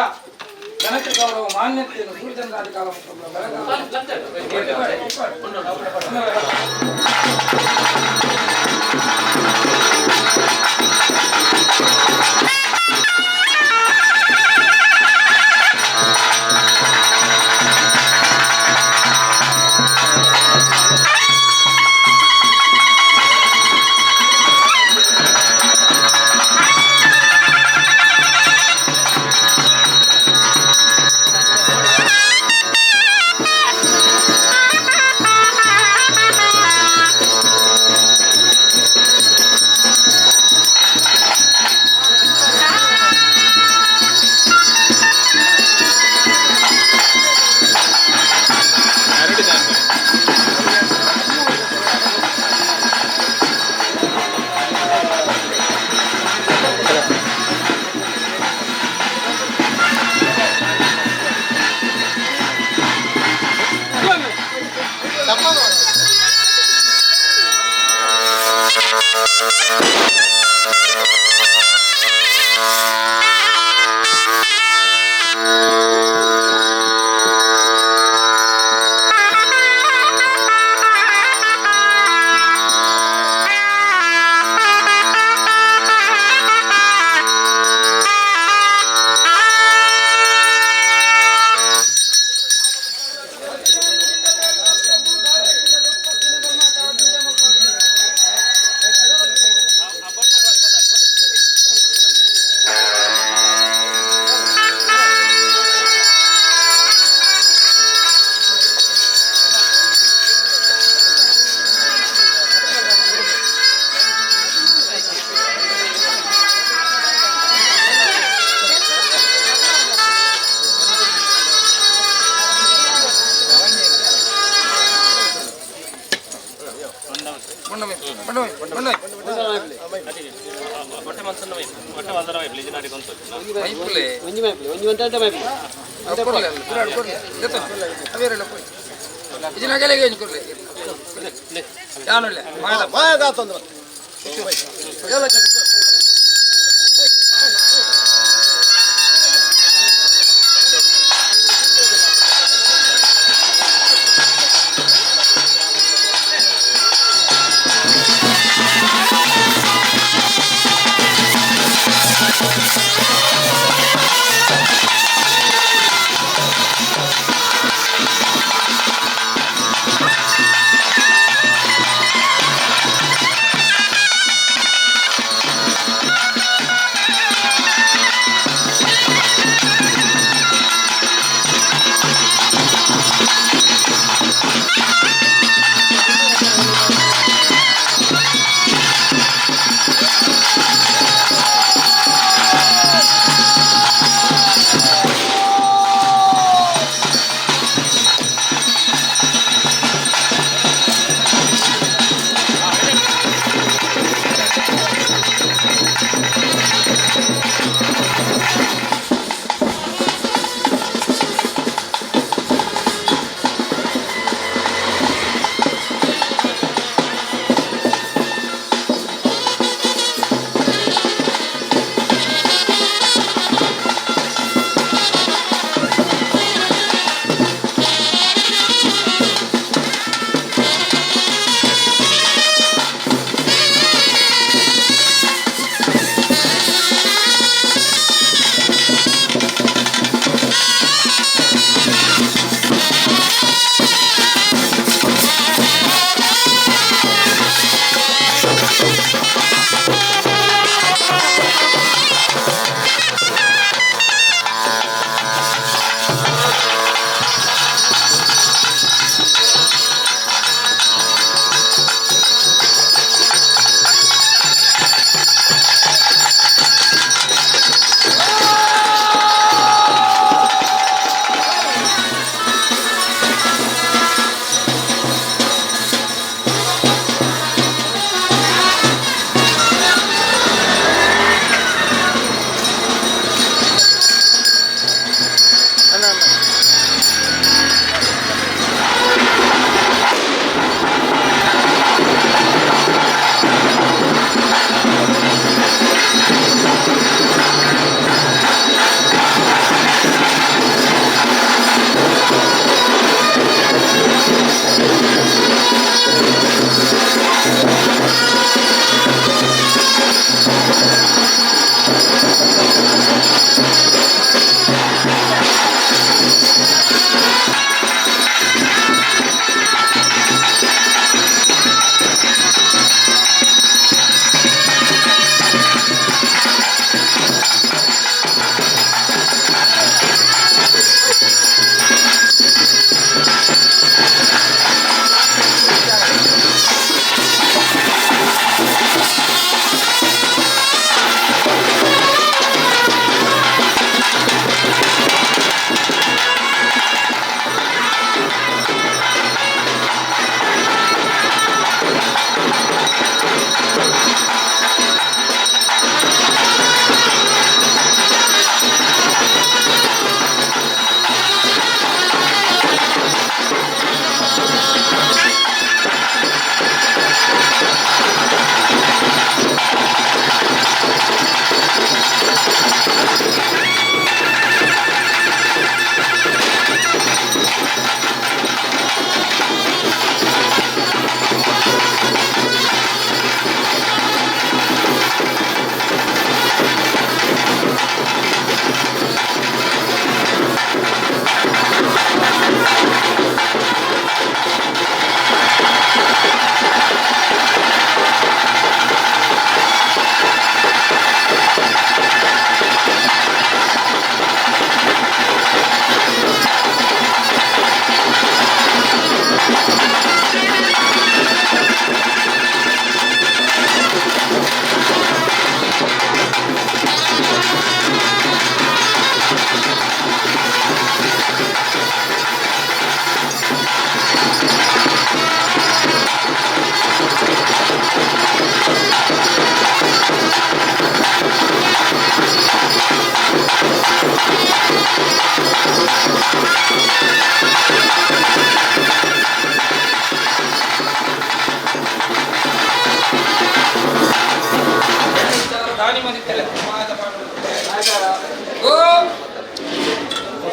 ಜನಕ್ಕೆ ಗೌರವ ಮಾನ್ಯತೆಯನ್ನು ಸೂರ್ಯಚಂದ್ರಾದಿ ಕಾಲ ಆ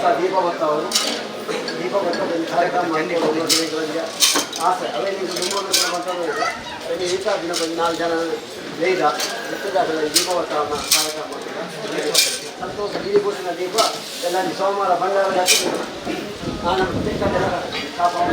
ವರ್ಷ ದೀಪ ಬರ್ತಾವರು ದೀಪ ಬರ್ತದೆ ಕಾರ್ಯಕ್ರಮ ಆಸೆ ಅವೇ ನೀವು ತುಂಬ ಅವೇ ಈತ ದಿನ ಬಂದು ನಾಲ್ಕು ಜನ ವೇದ ಇತ್ತದಾಗಲ ದೀಪ ಬರ್ತಾವನ್ನ ಕಾರ್ಯಕ್ರಮ ಮಾಡ್ತಾರೆ. ಸಂತೋಷ ದೀಪೂಸಿನ ದೀಪ ಎಲ್ಲ ಸೋಮವಾರ ಭಂಡಾರ ಹಾಕಿ ನಾನು ಕಾಪಾಡ.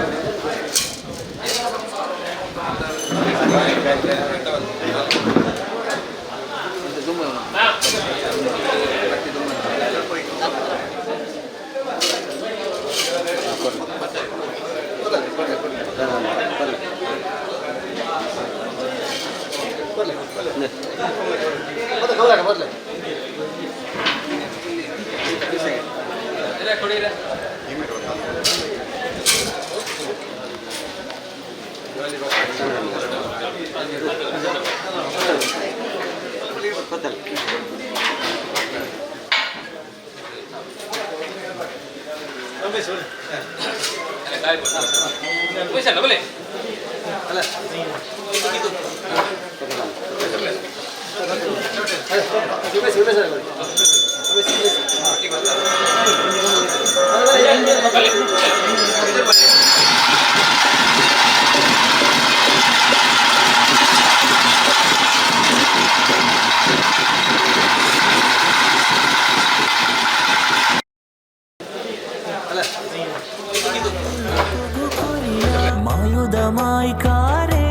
ಮಾಯುದ ಮಾಯ್ಕಾರೆ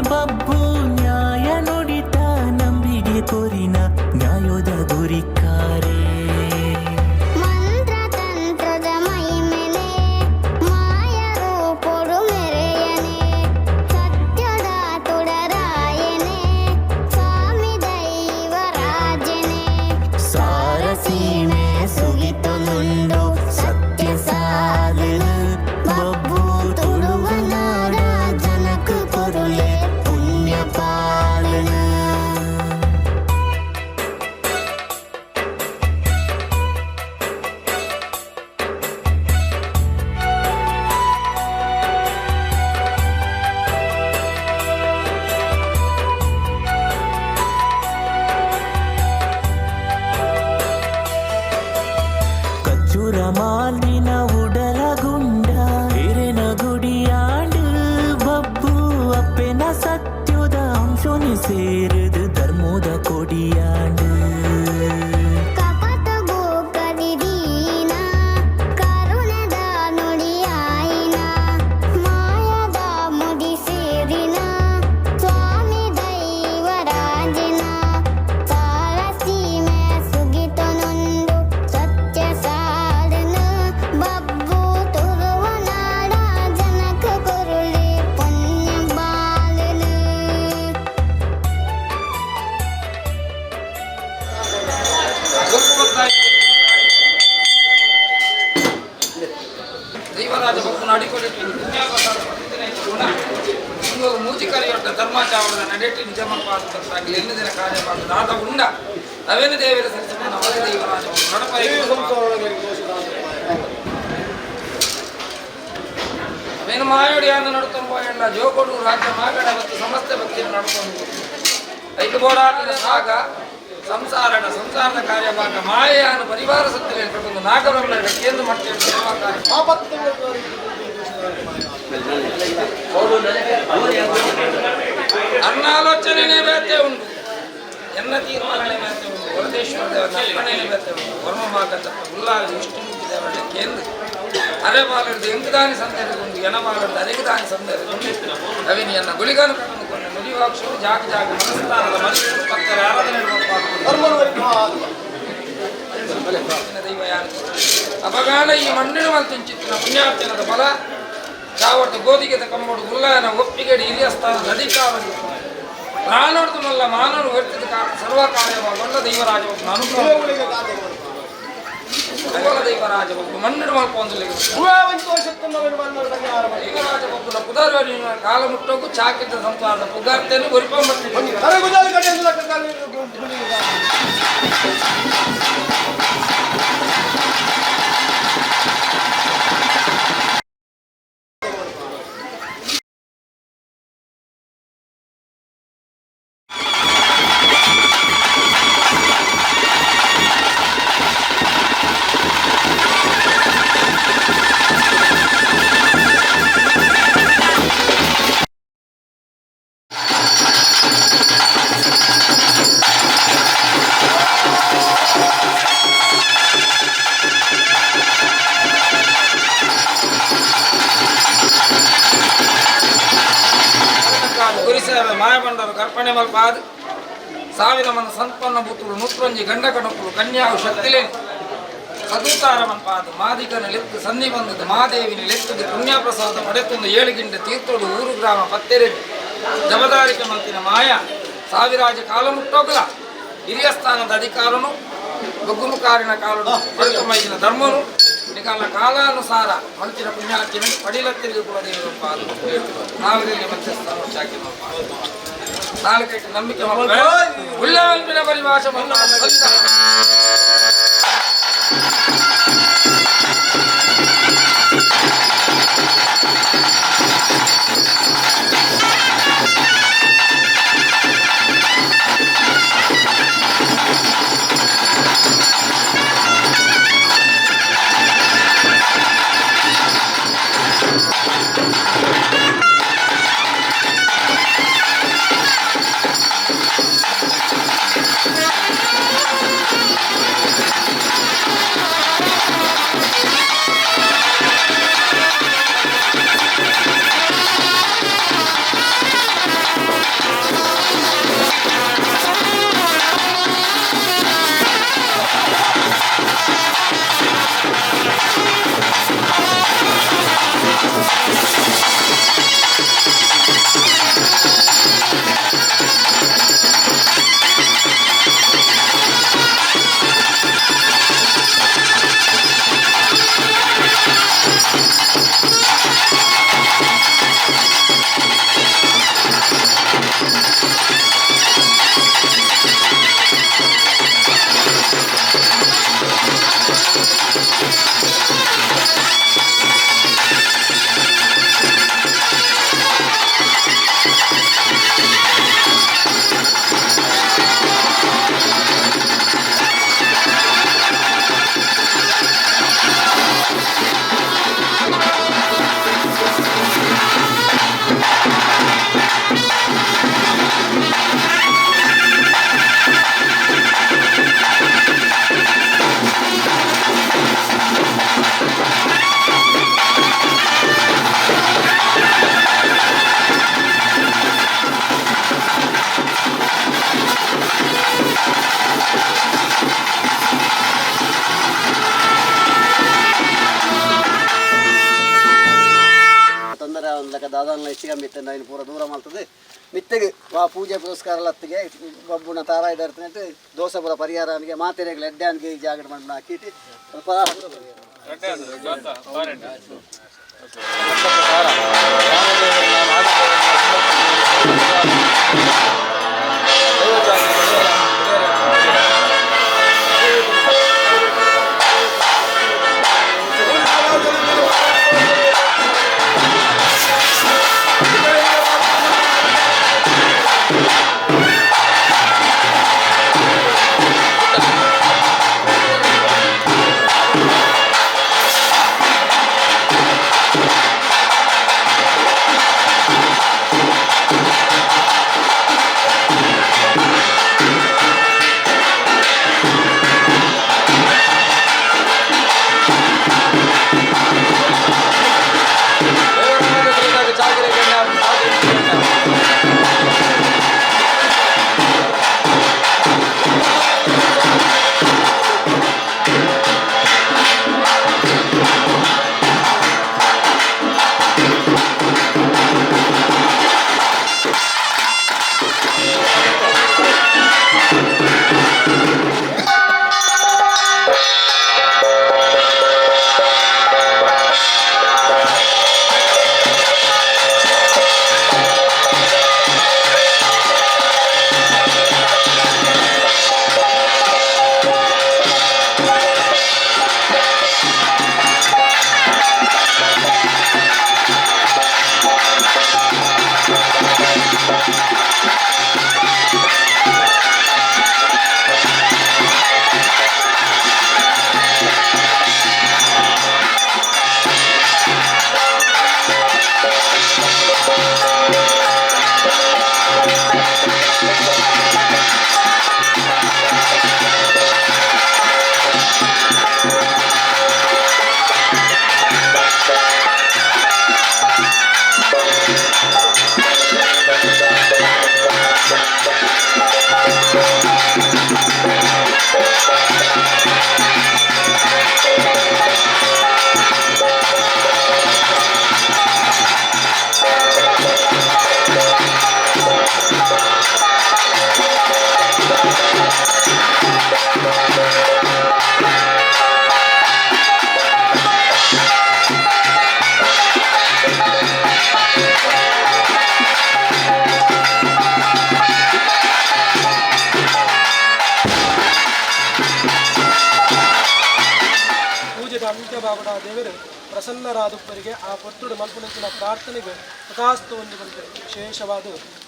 ಬಬ್ಬು ನ್ಯಾಯ ನುಡಿತ ನಂಬಿಗೆ ಕೊರಿನ ನ್ಯಾಯೋದ ಗುರಿಕಾರೆ. ಮಂತ್ರ ತಂತ್ರದ ಮಹಿಮೆನೆ ಮಾಯ ರೂಪೊಡು ಮೆರೆಯನೆ ಸತ್ಯದ ತುಡರಾಯನೆ ಸ್ವಾಮಿ ದೈವರಾಜನೆ. ಸಾರಸೀಮೆ ಸುಗಿತೊನುಂಡು ಸತ್ಯ ಸಾಧನ ಬಬ್ಬು ತುಳುವನಾಡ ಜನಕ ಕೊರುಲೆ ಪುಣ್ಯ ಪಾಲನ. ಕಚ್ಚುರ ಮಾಲಿನ ಉಡಲ ಗುಂಡ ಹಿರೆನ ಗುಡಿಯಾಂಡು ಬಬ್ಬು ಅಪ್ಪೆನ ಸತ್ಯದ ಅಂಶೋನಿ ಸೇರಿದು ಧರ್ಮದ ಕೊಡಿಯಾಂಡು. ಕಪಟ ಗೋಕರಿದೀನ ಕರುಣದ ನುಡಿಯಾಯಿನ ಮಾಯದ ಮುಡಿ ಸೇರಿನ ಸ್ವಾಮಿ ದೈವರಾಜನ. ಸಾರಸೀಮೆ ಸುಗಿತನೊಂದು ಸತ್ಯ ಸಾಧನ ಬಬ್ಬು ತುಳುವನಾಡ ಜನಕ ಕೊರುಳೆ ಪುಣ್ಯ ಬಾಲನ. ದೈವರಾಜ ಭಕ್ತನ ಅಡಿಕೊಡಿಟ್ಟು ಗುಣ ಒಂದು ಮೂಜಿ ಕರೆಯೊಟ್ಟ ಧರ್ಮಾಚಾವಣದ ನಡೆಟ್ಟಿ ನಿಜಮಪ್ಪ ಎನ್ನು ದಿನ ಕಾರ್ಯ ದಾದ ಉಂಡ ಅವೇನು ದೇವರ ಸರಿಸಿಕೊಂಡು ಅವರೇ ದೈವರಾಜ ನಡಪ. ಅವೇನು ಮಾಯೋಡಿ ಅನ್ನ ನಡುತ್ತಂಬ ಎಣ್ಣ ಜೋಗೋಡು ರಾಜ್ಯ ಮಾಗಡ ಮತ್ತು ಸಮಸ್ತ ಭಕ್ತಿಯನ್ನು ನಡ್ಕೊಂಡು ಐದು ಬೋಡಾಟದ ಸಾಗ ಸಂಸಾರಣ ಸಂಸಾರದ ಕಾರ್ಯಭಾಗ ಮಾಯೆಯನ್ನು ಪರಿವಾರ ಸತ್ತಲೆ ಹೇಳ್ಕೊಂಡು ನಾಗಬ್ರಹ್ಮಣ ಕೇಂದ್ರ ಮಟ್ಟ ಸೇವಾ ಕಾರ್ಯ. ಅನ್ನಾಲೋಚನೆ ಬೇತೆ ಉಂಟು ಎನ್ನ ತೀರ್ಮಾನನೇ ಬೇತೆ ಉಂಟು ವರದೇಶ್ವರ ದೇವರ ಅಪ್ಪಣೆನೇ ಬೇತೆ ಉಂಟು ವರ್ಮ ಮಾಗಂತ ಉಲ್ಲಾಲ ವಿಷ್ಣುಮೂರ್ತಿ ದೇವರ ಕೇಂದ್ರ ಅರೆ ಬಾಲರ್ದು ಎಂಕದಾನಿ ಸಂದೇಹಗೊಂಡು ಎನ ಬಾಲರ್ದು ಅರೆಗದಾನಿ ಸಂದೇಹಗೊಂಡು ಅವಿನಿಯನ್ನ ಗುಳಿಗಾನು ಕಟ್ಟುಕೊಂಡು ನುಡಿವಾಕ್ಷರು ಜಾಗ ಜಾಗ ಮನಸ್ಥಾನದ ಮನುಷ್ಯರು ಭಕ್ತರ ಆರಾಧನೆ ದೈವ ಯಾರು ಅಪಗಾನ ಈ ಮಣ್ಣಿನ ಮಲ್ತಿಂಚಿತ್ತಿನ ಪುಣ್ಯಾರ್ಚನದ ಬಲ ಚಾವಟ್ಟು ಗೋಧಿಗೆದ ಕಂಬೋಡು ಗುಲ್ಲಾಯನ ಒಪ್ಪಿಗೆಡಿ ಹಿರಿಯ ಸ್ಥಾನದ ಅಧಿಕಾರಿ ಪ್ರಾಣೋಡ್ದು ಮಲ್ಲ ಮಾನವರು ವರ್ತಿದ ಸರ್ವ ಕಾರ್ಯವಾಗಲ್ಲ ದೈವರಾಜ ಅನುಗ್ರಹ ದೈವರಾಜ ಒಬ್ಬ ಮಣ್ಣಿಡು ಮಲ್ಪೊಂದು ದೈವರಾಜ ಒಬ್ಬನ ಪುದಾರ್ ಕಾಲ ಮುಟ್ಟೋಕು ಚಾಕಿದ್ದ ಸಂಸಾರದ ಪುಗಾರ್ತೆಯನ್ನು ಒರಿಪಂಬಟ್ಟಿ. ಅರ್ಪಣೆ ಮಲ್ಪಾದು ಸಾವಿರ ಮನ ಸಂಪನ್ನ ಬುತ್ತುಳು ನೂತ್ರೊಂಜಿ ಗಂಡ ಕಣಕುಲು ಕನ್ಯಾವು ಶಕ್ತಿಲೇನು ಸದೂತಾರ ಮನ್ಪಾದ ಮಾದಿಕನ ಲೆತ್ತು ಸನ್ನಿ ಬಂದದ್ದು ಮಾದೇವಿನ ಲೆತ್ತದ ಪುಣ್ಯಪ್ರಸಾದ ಪಡೆತೊಂದು ಏಳುಗಿಂಡ ತೀರ್ಥೋಡು ಊರು ಗ್ರಾಮ ಪತ್ತೆರೆ ಜಬದಾರಿಕೆ ಮಲ್ತಿನ ಮಾಯ ಸಾವಿರಾಜ ಕಾಲ ಮುಟ್ಟೋಗಲ ಹಿರಿಯ ಸ್ಥಾನದ ಅಧಿಕಾರನು ಬಗ್ಗುಮುಕಾರಿನ ಕಾಲನು ಪಡೆತಮೈದಿನ ಧರ್ಮನು ನಿಕಾಲ ಕಾಲಾನುಸಾರ ಮಲ್ತಿನ ಪುಣ್ಯಾರ್ತಿನ ಪಡಿಲತ್ತಿರಿಗೆ ಕೂಡ ದೇವರ ಪಾದ ನಾವಿರಲಿ ಮಧ್ಯಸ್ಥಾನ ಚಾಕಿ ನಾಲ್ಕೈದು ನಂಬಿಕೆ ಉಳ್ಳವನ್ಪಿನ ಪರಿಭಾಷೆ ತೊಂದರೆ ಲೆಕ್ಕ ದಾದಾನ ಹೆಚ್ಚಿಗೆ ಮಿತ್ತೆ ಐನು ಪೂರ ದೂರ ಮಾಡ್ತದೆ ಮಿತ್ತೆಗೆ ವಾ ಪೂಜೆ ಪುರಸ್ಕಾರ ಲತ್ತಿಗೆ ಬಬ್ಬುನ ತಾರ ಇದಾರ್ತನೆ ದೋಸೆ ಪೂರ ಪರಿಹಾರನಿಗೆ ಮಾತೆರೆಗೆ ಎಡ್ಡೆ ಈ ಜಾಗಟ್ ಮಣ್ಣ ಹಾಕಿಟ್ಟು ಸ್ವಲ್ಪ ಆವಡ ದೇವರು ಪ್ರಸನ್ನರಾದುಪ್ಪರಿಗೆ ಆ ಪೊರ್ತುಡು ಮಲ್ಪುನಂಚಿನ ಪ್ರಾರ್ಥನೆಗೆ ತಥಾಸ್ತು ಒಂದು ಪನ್ಪೆರ್. ವಿಶೇಷವಾದ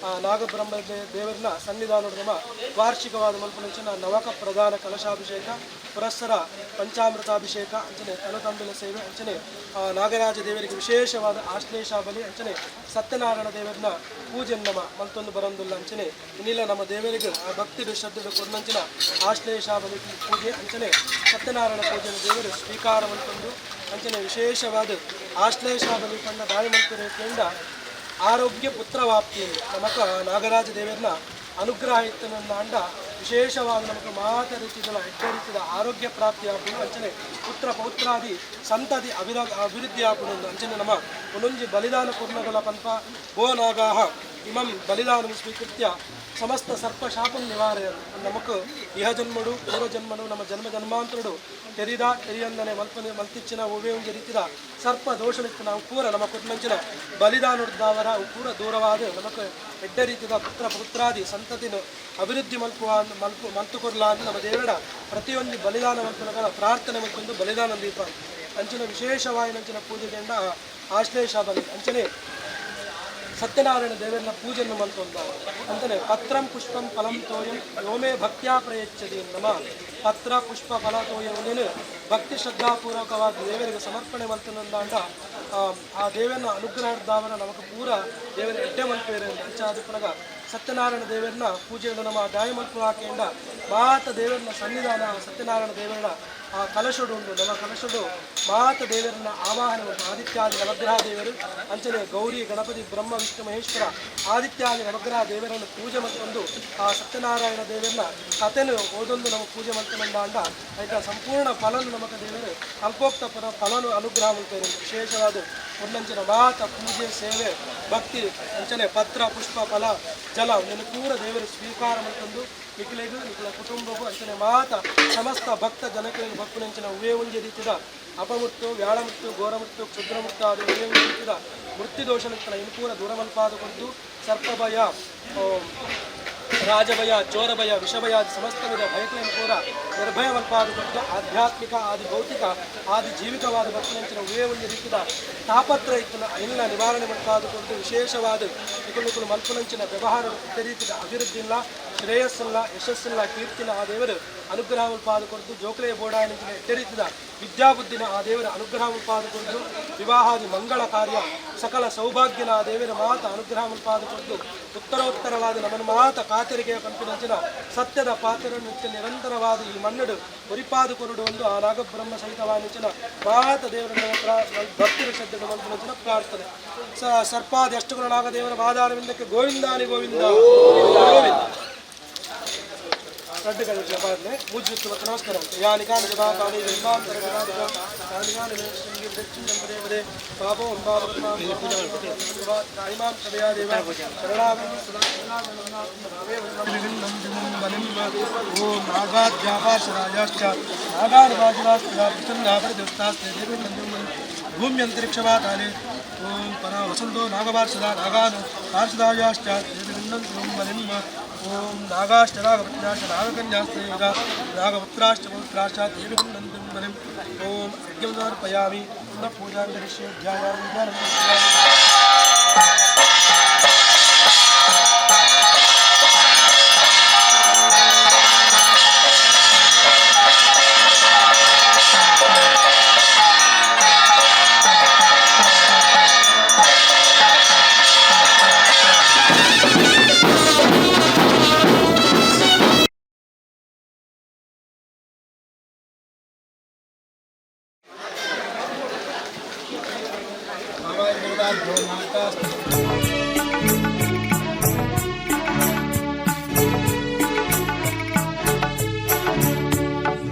ಆ ನಾಗಬ್ರಹ್ಮ ದೇವರನ ಸನ್ನಿಧಾನದ ನಮ್ಮ ವಾರ್ಷಿಕವಾದ ಮಲ್ಪುನಂಚಿನ ನವಕ ಪ್ರಧಾನ ಕಲಶಾಭಿಷೇಕ ಪುರಸ್ಸರ ಪಂಚಾಮೃತಾಭಿಷೇಕ ಅಂಚನೆ ತನುತಂಬಿಲ ಸೇವೆ ಅಂಚನೆ ನಾಗರಾಜ ದೇವರಿಗೆ ವಿಶೇಷವಾದ ಆಶ್ಲೇಷ ಬಲಿ ಅಂಚನೆ ಸತ್ಯನಾರಾಯಣ ದೇವರನ್ನ ಪೂಜೆ ನಮ ಮಲ್ತೊಂದು ಬರಂದುಲ್ಲ. ಅಂಚನೆ ಇನ್ನಿಲ್ಲ ನಮ್ಮ ದೇವರಿಗೆ ಆ ಭಕ್ತಿ ಶ್ರದ್ಧೆ ಕೊರ್ನಂಚಿನ ಆಶ್ಲೇಷ ಬಲಿ ಪೂಜೆ ಅಂಚನೆ ಸತ್ಯನಾರಾಯಣ ಪೂಜೆ ದೇವರು ಸ್ವೀಕಾರ ಮಲ್ತೊಂದು ಅಂಚನೆ ವಿಶೇಷವಾದ ಆಶ್ಲೇಷ ಬಲಿ ಪಂಡ ದಾಳಿ ಮಲ್ಪುರೇಕೆಂಡ ಆರೋಗ್ಯ ಪುತ್ರವಾಪ್ತಿಯಲ್ಲಿ ನಮಕ ನಾಗರಾಜ ದೇವರನ್ನ ಅನುಗ್ರಹ ಇತ್ತನಂದ ವಿಶೇಷವಾದ ನಮಕ ಮಾತ ರೀತಿದ ಎಡ್ಡೆ ರೀತಿದ ಆರೋಗ್ಯ ಪ್ರಾಪ್ತಿ ಆಪುಂಡು. ಅಂಚನೆ ಪುತ್ರ ಪೌತ್ರಾದಿ ಸಂತತಿ ಅಭಿವೃದ್ಧಿ ಆಪುಂಡು. ಅಂಚನೆ ನಮ್ಮ ಒಂದೊಂಜಿ ಬಲಿದಾನ ಪೂರ್ಣಗಳ ಪನ್ಪ ಭೋ ನಾಗಾಹ ಇಮಂ ಬಲಿದಾನ ಸ್ವೀಕೃತ್ಯ ಸಮಸ್ತ ಸರ್ಪ ಶಾಪಂ ನಿವಾರಯ. ನಮಕ್ ಇಹ ಜನ್ಮಡು ಪೂರ್ವ ಜನ್ಮಡು ನಮ್ಮ ಜನ್ಮ ಜನ್ಮಾಂತರುಡು ತೆರಿದ ತೆರಿಯಂದನೆ ಮಲ್ಪನೆ ಮಲ್ತಿಚ್ಚಿನ ಒವ್ವೇ ಒಂಜಿ ರೀತಿದ ಸರ್ಪ ದೋಷಲಿತ್ತು ನಾವು ಪೂರ ನಮ್ಮ ಕುಟುಂಬಂಚಿನ ಬಲಿದಾನದಾವರ ಪೂರ ದೂರವಾದ ನಮಕ್ ಎಡ್ಡೆ ರೀತಿದ ಪುತ್ರ ಪುತ್ರಾದಿ ಸಂತತಿನ ಅಭಿವೃದ್ಧಿ ಮಲ್ಪುವ ಮಲ್ಪು ಮಲ್ತು ಕೊರ್ಲ ಅಂತ ನಮ್ಮ ದೇವರ ಪ್ರತಿಯೊಂದು ಬಲಿದಾನ ಮಲ್ಪುನಗಲ ಪ್ರಾರ್ಥನೆ ಮಲ್ತೊಂದು ಬಲಿದಾನ ದೀಪ ಅಂಚಿನ ವಿಶೇಷವಾಯಿನಂಚಿನ ಪೂಜೆಗೆಂಡ ಆಶ್ಲೇಷ ಬಲಿ ಅಂಚನೆ ಸತ್ಯನಾರಾಯಣ ದೇವರನ್ನ ಪೂಜೆಯನ್ನು ಮಲ್ತೊಂದ ಅಂತಾನೆ ಪತ್ರಂ ಪುಷ್ಪಂ ಫಲಂ ತೋಯಂ ಯೋಮೇ ಭಕ್ತ್ಯಾ ಪ್ರಯಚ್ಛತಿ. ನಮ ಪತ್ರ ಪುಷ್ಪ ಫಲ ತೋಯಂ ಭಕ್ತಿ ಶ್ರದ್ಧಾಪೂರ್ವಕವಾಗಿ ದೇವರಿಗೆ ಸಮರ್ಪಣೆ ಮಲ್ತನಂದಾಂಡ ಆ ದೇವರನ್ನ ಅನುಗ್ರಹದಾವರ ನಮಕ್ ಪೂರ ದೇವರ ಎಡ್ಡೆ ಮಲ್ಪೇರೆ ಅಂಚಾದ ಪುನಗ ಸತ್ಯನಾರಾಯಣ ದೇವರನ್ನ ಪೂಜೆಯನ್ನು ನಮ್ಮ ದಾಯ ಮಲ್ಪು ಹಾಕಿಂಡ ಮಾತ ದೇವರನ್ನ ಸನ್ನಿಧಾನ ಸತ್ಯನಾರಾಯಣ ದೇವರ ಆ ಕಲಶಡು ಉಂಟು. ನಮ್ಮ ಕಲಶಡು ಮಾತ ದೇವರನ್ನ ಆವಾಹನೆ ಉಂಟು. ಆದಿತ್ಯಾದಿ ನವಗ್ರಹ ದೇವರು ಅಂಚನೆ ಗೌರಿ ಗಣಪತಿ ಬ್ರಹ್ಮ ವಿಷ್ಣು ಮಹೇಶ್ವರ ಆದಿತ್ಯಾದಿ ನವಗ್ರಹ ದೇವರನ್ನು ಪೂಜೆ ಮತ್ತೊಂದು ಆ ಸತ್ಯನಾರಾಯಣ ದೇವರನ್ನ ಕಥೆನು ಓದೊಂದು ನಮ್ಮ ಪೂಜೆ ಮಲ್ತನಂದಾಂಡ ಆಯ್ತಾ ಸಂಪೂರ್ಣ ಫಲನು ನಮಕ ದೇವರು ಕಲ್ಪೋಕ್ತ ಪರ ಫಲನು ಅನುಗ್ರಹ ಮಲ್ಪೇರು. ವಿಶೇಷವಾದ ಒಂದಂಚಿನ ಮಾತ ಪೂಜೆ ಸೇವೆ ಭಕ್ತಿ ಅಂಚನೆ ಪತ್ರ ಪುಷ್ಪ ಫಲ ಜಲ ಒಂದನ್ನು ಪೂರ ದೇವರು ಸ್ವೀಕಾರ ಮಲ್ತೊಂದು ನಿಕ್ಲೆಗು ನಿಕ್ಲ ಕುಟುಂಬಕ್ಕೂ ಅಂಚನೆ ಮಾತ ಸಮಸ್ತ ಭಕ್ತ ಜನಕರಿಗೆ ಭಕ್ತನಂಚಿನ ಉವೇ ಒಂಜಿ ರೀತಿದ ಅಪಮುತ್ತು ವ್ಯಾಳಮುತ್ತು ಘೋರಮುತ್ತು ಕ್ಷುದ್ರಮುತ್ತು ಆದ ಉವೇ ಒಂಜಿ ರೀತಿದ ಮೃತ್ಯು ದೋಷನಿತ್ತನ ಇನ್ನು ಪೂರ ದೂರಮಲ್ಪಾದ ಕೊದ್ದು ಸರ್ಪಭಯ ರಾಜಭಯ ಚೋರಭಯ ವಿಷಭಯ ಆದಿ ಸಮಸ್ತ ವಿಧ ಭಯಗಳನ್ನು ಪೂರ ನಿರ್ಭಯವಲ್ಪಾದ ಕೊಟ್ಟು ಆಧ್ಯಾತ್ಮಿಕ ಆದಿ ಭೌತಿಕ ಆದಿ ಜೀವಿಕವಾದ ಭಕ್ತನಂಚಿನ ಉವೇ ಒಂಜಿ ರೀತಿದ ತಾಪತ್ರ ಇತ್ತನ ಎಲ್ಲ ನಿವಾರಣೆ ಮಲ್ಪಾದ ಕೊಟ್ಟು ವಿಶೇಷವಾದ ನಿಕುಲು ಮಲ್ಪನಂಚಿನ ವ್ಯವಹಾರ ರೀತಿದ ಅಭಿವೃದ್ಧಿ ಇಲ್ಲ ಶ್ರೇಯಸ್ಸಲ್ಲ ಯಶಸ್ಸಲ್ಲ ಕೀರ್ತಿನ ಆ ದೇವರು ಅನುಗ್ರಹ ಉಲ್ಪಾದ ಕೊಡ್ದು ಜೋಕ್ಲೆಯ ಬೋಡಾಯನಂಚಿನ ಎಡ್ಡೆ ರೀತಿದ ವಿದ್ಯಾಬುದ್ಧಿನ ಆ ದೇವರ ಅನುಗ್ರಹ ಉಲ್ಪಾದ ಕೊಡ್ದು ವಿವಾಹಾದಿ ಮಂಗಳ ಕಾರ್ಯ ಸಕಲ ಸೌಭಾಗ್ಯನ ಆ ದೇವರ ಮಾತ ಅನುಗ್ರಹ ಉಲ್ಪಾದ ಕೊಡ್ದು ಉತ್ತರೋತ್ತರವಾದ ನಮ್ಮನ್ನು ಮಾತ ಕಾತರಿಗೆ ಪಂಪಿನಂಚಿನ ಸತ್ಯದ ಪಾತ್ರ ನಿತ್ಯ ನಿರಂತರವಾದ ಈ ಮಣ್ಣಡು ಉರಿಪಾದ ಕೊರಡು ಒಂದು ಆ ನಾಗಬ್ರಹ್ಮ ಸಹಿತವಾದ ಮಾತ ದೇವರನ್ನು ಭಕ್ತಿ ಶ್ರದ್ಧೆ ಮಲ್ಪುನಂಚಿನ ಪ್ರಾರ್ಥನೆ. ಸರ್ಪಾದಿ ಅಷ್ಟಗುಣ ನಾಗದೇವರ ಪಾದಾರವಿಂದಕ್ಕೆ ಗೋವಿಂದಾನಿ ಗೋವಿಂದ ಗೋವಿಂದ. ರಡ್ಡು ಕಡೆ ಜಪಾನೆ ಮೂಜು ಮತ್ತು ನಮಸ್ಕಾರ. ಯಾನಿ ಕಾನಿ ಜಪಾಕಾನಿ ಜನ್ಮಾಂತರ ಯಾನಿ ಕಾನಿ ಪದೇ ಪದೇ ಪಾಪೋ ತಾಯಿಮಾಂ ಸದಯಾ ದೇವ ಶರಣಾಗತಿ ಸದಾ ಓಂ ನಾಗಾಧ್ಯಾಪಾಶರಾಜಾಶ್ಚ ನಾಗಾನುಪಾಶರಾಸ್ತ್ರ ಭೂಮ್ಯಂತರಿಕ್ಷವಾತಾನೆ ಓಂ ಪರ ವಸಂತೋ ನಾಗವಾರ್ಷದ ನಾಗಾನು ಪಾರ್ಷದಾಯಾಶ್ಚ ಬಲಿಂ ಓಂ ನಾಗಾಶ್ಚ ನಾಗಪತ್ನ್ಯಾಶ್ಚ ನಾಗಕನ್ಯಾಸ್ತ್ರೈವ ನಾಗಪುತ್ರಾಶ್ಚ ಪೌತ್ರಾಶ್ಚ ದೇವಿಗಂಧಂ ಬಲಿಂ ಓಂ ಅರ್ಘ್ಯಂ ಸಮರ್ಪಯಾಮಿ. ಪುನಃ ಪೂಜಾಂ ಕರಿಷ್ಯೆ ಧ್ಯಾಯಾಮಿ ಧ್ಯಾನಂ ಕರಿಷ್ಯಾಮಿ.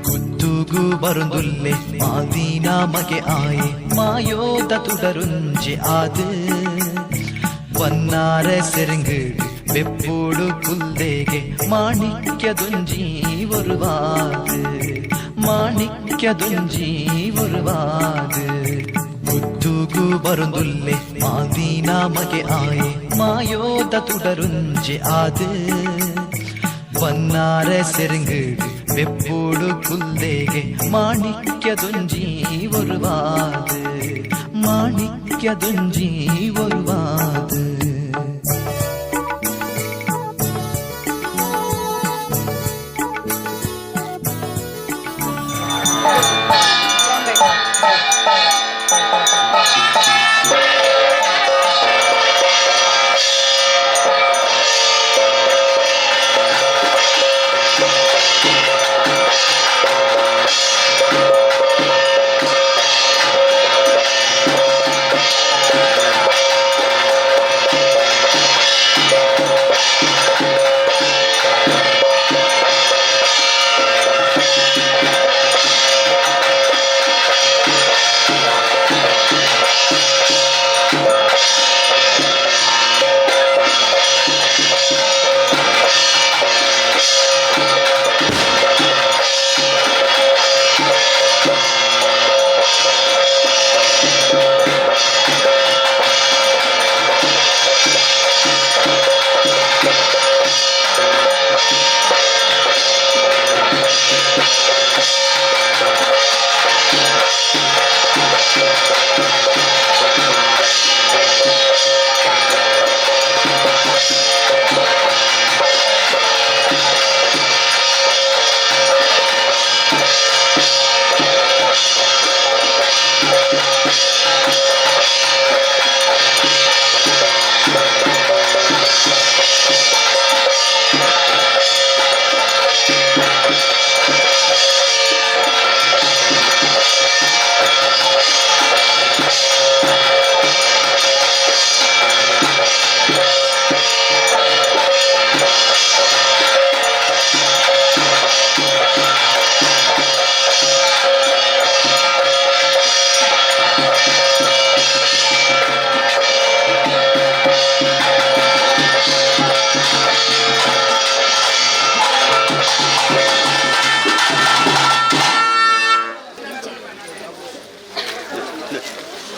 ಗುತ್ತುಗು ಬರುಂದುಲ್ಲೆ ಮಾದೀನ ಮಗೆ ಆಯೆ ಮಾಯೋದ ತುಡರುಂಜಿ ಆದು ವನ್ನಾರ ಸೆರಂಗು ಬೆಪ್ಪೋಡು ಕುಲ್ದೇಗೆ ಮಾಣಿಕ್ಯದೊಂಜಿ ಒರುವಾದು ಮಾಣಿಕ್ಯದೊಂಜಿ ಒರುವಾದು ಗುತ್ತುಗು ಬರುಂದುಲ್ಲೆ ಮಾದೀನ ಮಗೆ ಆಯೆ ಮಾಯೋದ ತುಡರುಂಜಿ ಆದು ವನ್ನಾರ ಸೆರಂಗು ಬೆಪ್ಪೋಡು ಕುಲ್ದೇಗೆ ಮಾಣಿಕ್ಯದೊಂಜಿ ಒರುವಾದು ಮಾಣಿಕ್ಯದೊಂಜಿ ಒರುವಾದು.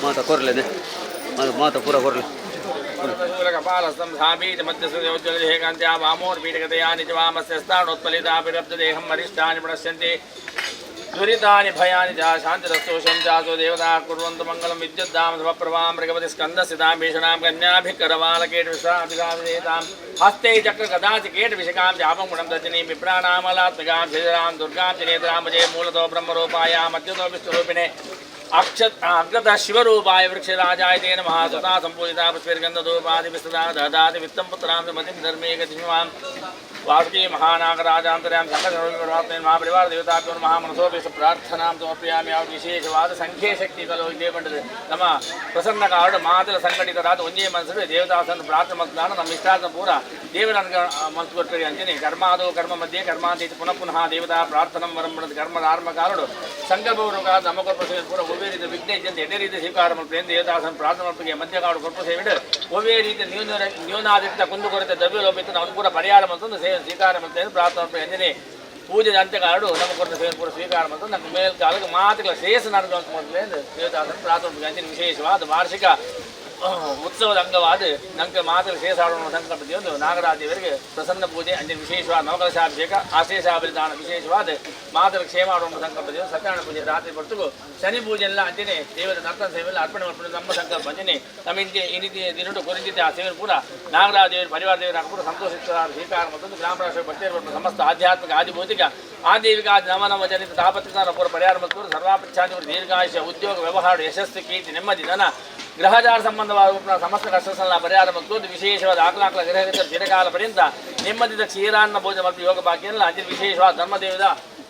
ಮಾತ ಕೊರ್ಲೇನೆ ಮಾತ ಪೂರ ಕೊರ್ಲೆ. ಕಪಾಲಸ್ತಂಭಾಬೀಜಮಧ್ಯಸುಯೋಜ್ವಲದೇಹಾಂತ್ಯಾ ವಾಮೋರ್ಪೀಠಗತಯಾ ನಿಜವಾಮಸ್ಯ ಸ್ಥಾನೋತ್ಪಲಿತಾಭಿರಬ್ಧದೇಹಂ ಅರಿಷ್ಟಾನಿ ಪ್ರಣಶ್ಯಂತಿ ದುರಿತಾನಿ ಭಯಾನಿ ಚ ಶಾಂತಿರಸ್ತೋಷಂ ಚಾಸೋ ದೇವತಾ ಕುರ್ವಂತು ಮಂಗಲಂ ವಿದ್ಯುದ್ದಾಂ ಸಮಪ್ರಭಾಂ ಮೃಗಪತಿ ಸ್ಕಂದಸ್ಥಿತಾಂ ಭೀಷಣಾಂ ಕನ್ಯಾಭಿಃ ಕರವಾಲಕೇಟ ವಿಶ್ವಾಭಿಷಾಂ ಹಸ್ತೈ ಚಕ್ರ ಕದಾಚಿ ಕೇಟ ವಿಷಕಾಂ ಜಾಪಂ ಗುಣಂ ತಜ್ಜನೀಂ ವಿಪ್ರಾಣಾಮಲಾತ್ಮಿಕಾಂ ಶ್ರೀಧರಾಂ ದುರ್ಗಾಂ ಚ ನೇತ್ರಾಂ ಭಜೆ ಮೂಲತೋ ಬ್ರಹ್ಮರೂಪಾಯ ಮಧ್ಯತೋ ವಿಷ್ಣುರೂಪಿಣೆ ಅಕ್ಷ ಅಗ್ರತಃ ಶಿವರೂಪಾಯ ವೃಕ್ಷರಾಜಾಯ ತೇ ನಮಃ. ಸ್ವತಃ ಸಂಪೂಜಿತಾ ಪುಷ್ಪೈರ್ಗಂಧಧೂಪಾದಿಭಿಸ್ತದಾ ದದಾತಿ ವಿತ್ತಂ ಪುತ್ರಾಂ ಮತಿಂ ಧರ್ಮೇ ಗತಿಮಾಂ ವಾಸುಕಿ ಮಹಾನಾಗರಾಜಾಂತರ್ಯಾಂ ಸಂಕಟಪರಮಾತ್ಮೇ ಮಹಾಪರಿವಾರ ದೇವತಾಭ್ಯೋ ನಮಃ. ಮನಸೋಭೀಷ್ಟ ಪ್ರಾರ್ಥನಾಂ ಸಮರ್ಪಯಾಮಿ. ಯಾವ ವಿಶೇಷವಾದ ಸಂಖ್ಯೆ ಶಕ್ತಿ ಕಲೋ ಇದೇ ಬಂದது ನಮ್ಮ ಪ್ರಸನ್ನ ಕಾಡು ಮಾತಲ ಸಂಘಟಿತರಾದ ಒಂದೇ ಮನಸ್ಸು ದೇವತಾಸನ ಪ್ರಾರ್ಥನೆ ಮತ್ತು ನಮ್ಮ ಇಷ್ಟಾರ್ಥ ಪೂರ ದೇವರ ಮನಸ್ಸು ಕೊಟ್ಟರೆ ಅಂಜನೆ ಕರ್ಮಾದೋ ಕರ್ಮ ಮಧ್ಯೆ ಕರ್ಮಾಂತೀತ ಪುನಃ ಪುನಃ ದೇವತಾ ಪ್ರಾರ್ಥನಂ ವರಂ ಬಣದ ಕರ್ಮದ ಆರಂಭ ಕಾಲಡು ಸಂಕಲ್ಪಪೂರ್ವಕ ನಮ್ಮ ಕೊರ್ಪ ಸೇವೆ ಪೂರ ಒವ್ವೇ ರೀತಿಯ ವಿಘ್ನ ಇದ್ದಂತೆ ಎದೇ ರೀತಿ ಸ್ವೀಕಾರ ಮಾಡ್ತಾರೆ ದೇವತಾಸನ ಪ್ರಾರ್ಥನೆ ಮಾಡ್ಬೇಕು. ಮಧ್ಯಕಾಡು ಕೊರ್ಪ ಸೇವೆ ಒವ್ವೇ ರೀತಿಯ ನ್ಯೂನಾದಿತ್ತ ಕುಂದುಕೊರತೆ ದ್ರವ್ಯಲೋಪಿತ ನಾವು ಪೂರ ಪರಿಹಾರ ಮತ್ತು ಸೇವೆ ಸ್ವೀಕಾರ ಮಾಡ್ತೇವೆ ಪ್ರಾರ್ಥನೆ ಮಾಡ್ಬೇಕು. ಅಂಜನೆ ಪೂಜೆ ಅಂತ್ಯಕಾಲಡು ನಮ್ಮ ಕೊರತೆ ಸೇವೆ ಪೂರ ಸ್ವೀಕಾರ ಮತ್ತು ನಮ್ಮ ಮೇಲ್ಕಾಲಕ್ಕೆ ಮಾತುಗಳ ಶ್ರೇಯಸ್ ಮಾಡ್ತೇವೆ ದೇವತಾಸನ ಪ್ರಾರ್ಥನೆ ಮಾಡ್ಬೇಕು. ಅಂಜನೆ ವಿಶೇಷವಾದ ವಾರ್ಷಿಕ ಉತ್ಸವದ ಅಂಗವಾದ ನಂಗೆ ಮಾತುಗಳ ಶ್ರೇಯಸಾಡೋಣ ಸಂಕಲ್ಪ ಒಂದು ನಾಗರಾಜೇವರಿಗೆ ಪ್ರಸನ್ನ ಪೂಜೆ ಅಂಜನೆ ವಿಶೇಷವಾದ ನವಕಲಶಾಭಿಷೇಕ ಆಶೇಷಾಭಿಧಾನ ವಿಶೇಷವಾದ ಮಾತುಗಳ ಕ್ಷೇಮ ಆಡೋಣ ಸಂಕಲ್ಪ ದೇವರು ಸತ್ಯನಾರಾಯಣ ಪೂಜೆ ರಾತ್ರಿ ಹೊರತುಗು ಶನಿ ಪೂಜೆ ಎಲ್ಲ ಅಂಜನೆ ದೇವರ ನರ್ತನ ಸೇವೆಲ್ಲ ಅರ್ಪಣೆ ಮಾಡ್ಕೊಂಡು ನಮ್ಮ ಸಂಕಲ್ಪ ಅಂಜನೆ ನಮ್ಮ ಇಂತಿ ಈ ರೀತಿ ದಿನಟು ಕೊರಿಂಜಿದ್ದೆ ಆ ಸೇವೆ ಪೂರ ನಾಗರಾಜ ದೇವರು ಪರಿವಾರ ದೇವರ ಪೂರ ಸಂತೋಷಿಸ್ತಾರೆ ಸ್ವೀಕಾರ ಮತ್ತು ಗ್ರಾಮ ರಾಷ್ಟ್ರ ಭಕ್ತಿಯರು ಸಮಸ್ತ ಆಧ್ಯಾತ್ಮಿಕ ಆದಿಭೌತಿಕ ಆದೇವಿಕ ಆದಿ ನವ ನವ ಜನಿತ ತಾಪತ್ರ ಪೂರ ಪರಿಹಾರ ಮತ್ತು ಸರ್ವಾಪಚ್ಛಾದಿ ದೀರ್ಘಾಯುಷ್ಯ ಉದ್ಯೋಗ ವ್ಯವಹಾರ ಯಶಸ್ಸು ಕೀರ್ತಿ ನೆಮ್ಮದಿ ಧನ ಗ್ರಹಚಾರ ಸಂಬಂಧವಾದ ಸಮಸ್ತ ಕಷ್ಟಸಲ್ಲ ಪರಿಹಾರ ಮತ್ತು ವಿಶೇಷವಾದ ಆಕಲಾಕಲ ಗ್ರಹಗತ ಚಿರಕಾಲ ಪರ್ಯಂತ ನೆಮ್ಮದಿದ ಕ್ಷೀರಾನ್ನ ಭೋಜನ ಮತ್ತು ಯೋಗ ಭಾಗ್ಯ ಎಲ್ಲ ಅಂಜಲಿ ವಿಶೇಷವಾದ ಧರ್ಮದೇವದ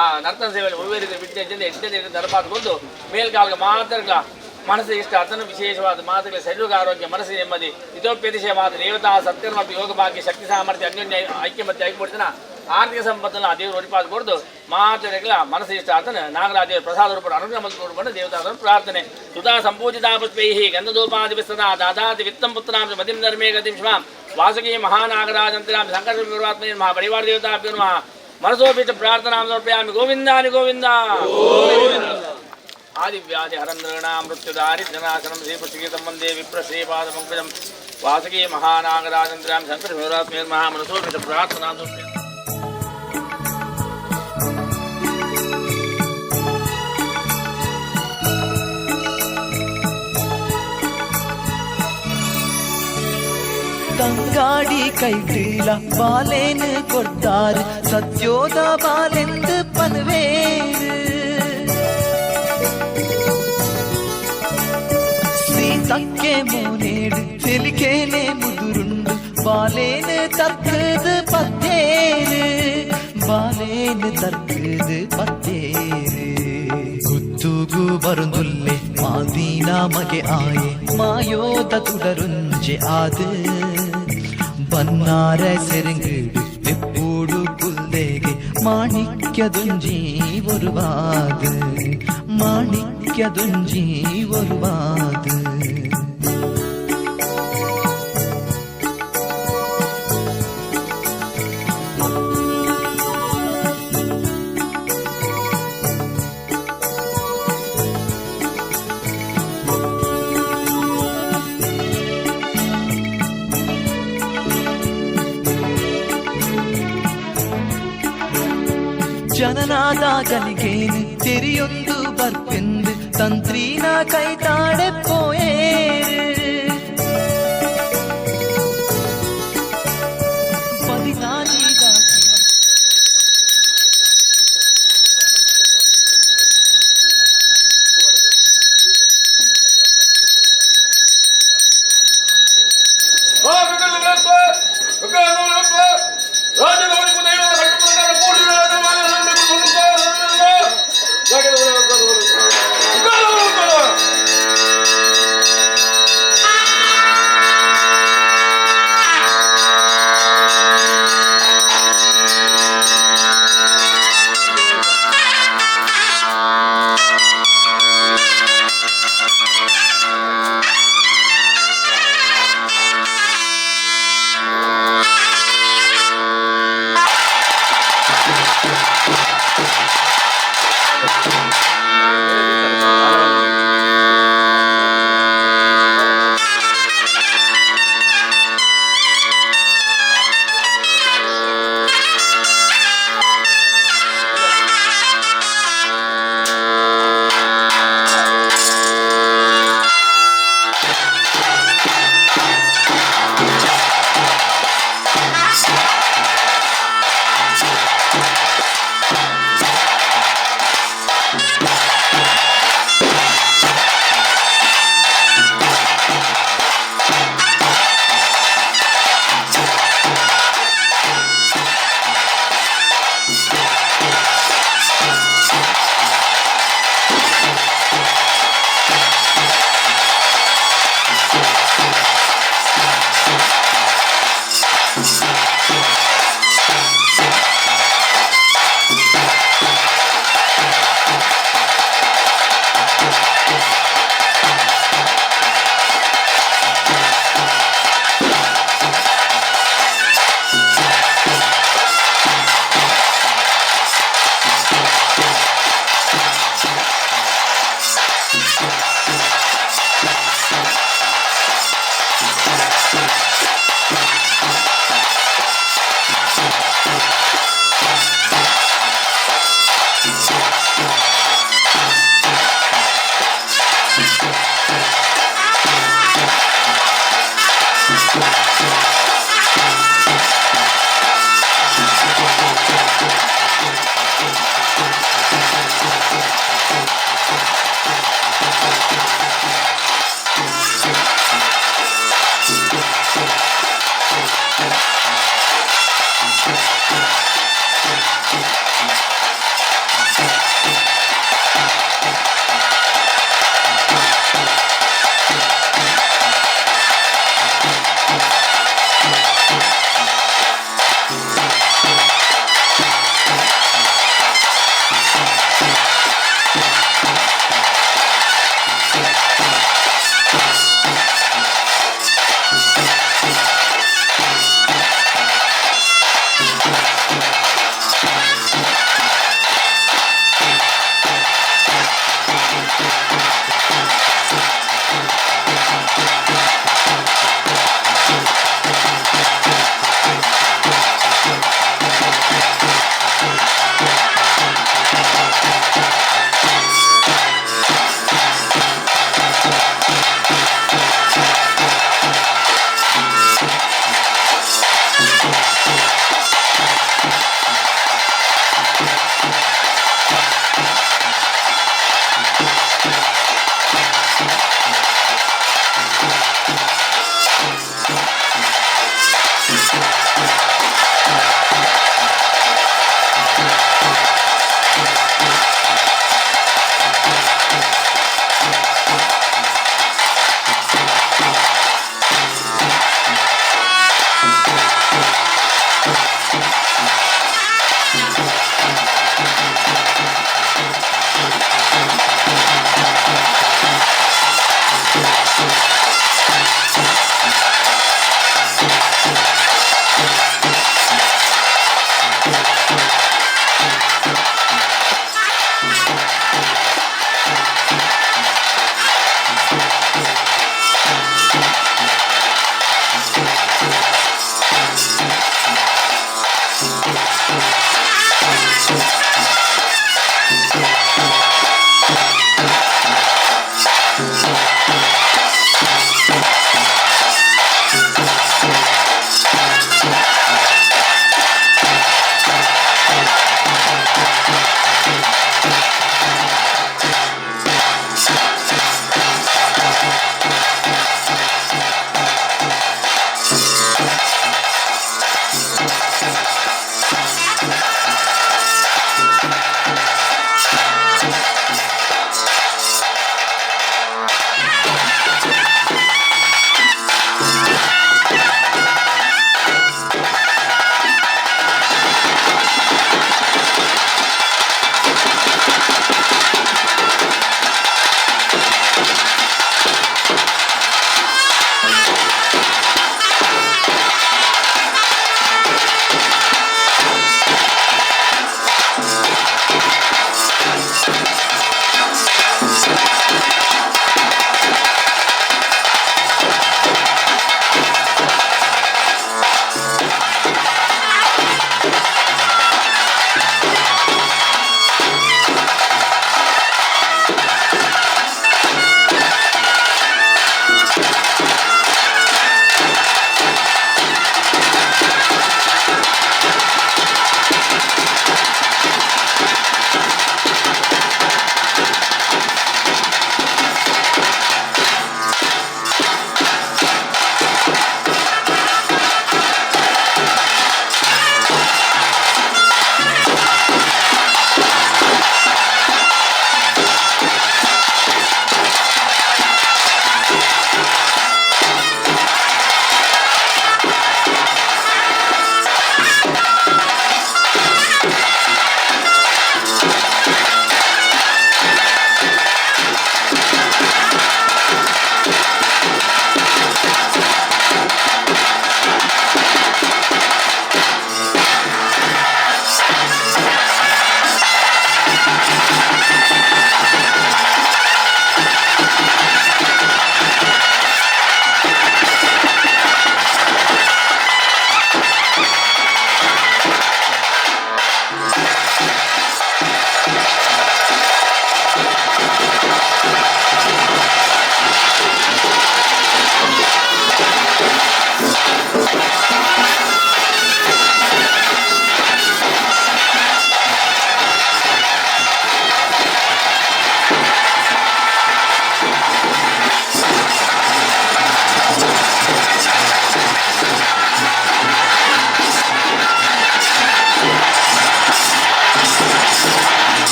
ಆ ನರ್ತನ ಸೇವೆಯಲ್ಲಿ ಒಳ್ಳೆ ರೀತಿಯ ವಿದ್ಯೆ ಜನ ಎಷ್ಟೇ ರೀತಿ ನಡಪಾತ್ಕೊಂಡು ಮೇಲ್ಕಾಲಕ್ಕೆ ಮಾತ್ರ ಮನಸ್ಸು ಇಷ್ಟ ಅದನ್ನು ವಿಶೇಷವಾದ ಮಾತುಗಳ ಶರೀರ ಆರೋಗ್ಯ ಮನಸ್ಸು ನೆಮ್ಮದಿ ಹಿತೋಪೇದಿಶವಾದ ದೇವತಾ ಸತ್ಕರ್ಮ ಮತ್ತು ಯೋಗ ಭಾಗ್ಯ ಶಕ್ತಿ ಸಾಮರ್ಥ್ಯ ಅನ್ಯೋನ್ಯ ಐಕ್ಯಮತ್ಯ ಐಕ್ಯಪಡಿಸಿನ ಆರ್ಥಿಕ ಸಂಪತ್ತನ್ನು ಆ ದೇವರು ಒಡಿಪಾದ ಕೊಡ್ದು ಮಾತುಗಳ ಮನಸ್ಸು ಇಷ್ಟ ಆತನ ನಾಗರಾಜ ಪ್ರಸಾದ ರೂಪ ಅನುಗ್ರಹ ಮತ್ತು ದೇವತಾದನ್ನು ಪ್ರಾರ್ಥನೆ. ಸುಧಾ ಸಂಪೂಜಿತಾ ಪುಷ್ಪೈಃ ಗಂಧಧೂಪಾದಿಭಿಸ್ತದಾ ದಾದಾತಿ ವಿತ್ತಂ ಪುತ್ರಾಂ ಮತಿಂ ಧರ್ಮೇ ಗತಿಂ ಶಿವಾಂ ವಾಸುಕಿ ಮಹಾನಾಗರಾಜಂತರಾಂ ಸಂಕಟ ವಿರ್ವಾತ್ಮೇ ನಮಃ. ಪರಿವಾರ ದೇವತಾಭ್ಯೋ ನಮಃ. ಮನಸೋಪೀತ ಪ್ರಾರ್ಥನಾಂ ಸಮರ್ಪಯಾಮಿ. ಗೋವಿಂದಾನಿ ಗೋವಿಂದ. ಆದಿವ್ಯಾಧಿ ಹರಂದ್ರಣಾಂ ಮೃತ್ಯುದಾರಿದ್ರ್ಯನಾಶನಂ ಶ್ರೀಪುಷ್ಟಿಗೀತಂ ವಂದೇ ವಿಪ್ರ ಶ್ರೀಪಾದ ಪಂಕಜಂ ವಾಸುಕಿ ಮಹಾನಾಗರಾಜಂತ್ರಾಂ ಸಂಕಟ ವಿರ್ವಾತ್ಮೇ ನಮಃ. ಮನಸೋಪೀತ ಪ್ರಾರ್ಥನಾಂ ಸಮರ್ಪಯಾಮಿ. ತಂಗಾಡಿ ಕೈಟಿಲ ಬಾಲೇನು ಕೊಡ್ತಾರು ಸತ್ಯೋದ ಬಾಲೆಂದು ಪನ್ವೇರು. ಸೀತಕ್ಕೆ ಮೋನೇಡು ತೆಲಿಕೇನೆ ಮುದುರುಂಡು ಬಾಲೇನು ತರ್ಕದು ಪತ್ತೇರು ಬಾಲೇನು ತರ್ಕದು ಪತ್ತೇರು. ಗುತ್ತುಗು ಬರುಂದುಲ್ಲೆ ಮಾದೀನ ಮಗೆ ಆಯೆ ಮಾಯೋದ ತುಡರುಂಜೆ ಆದು ಬನ್ನಾರ ಸೆರಂಗಿಡು ಬೆಪ್ಪೂಡು ಕುಲ್ದೇಗೆ ಮಾಣಿಕ್ಯದುಂಜಿ ಒರುವಾದು ಮಾಣಿಕ್ಯದುಂಜಿ ಒರುವಾದು. ಜನನಾದಾಗಲಿಗೇನು ತೆರಿಯೊಂದು ಬರ್ಪೆಂದು ತಂತ್ರೀನ ಕೈತಾಡೆ ಪೋಯೇರು. ಪದಿನಾಜಿದಾಗಿ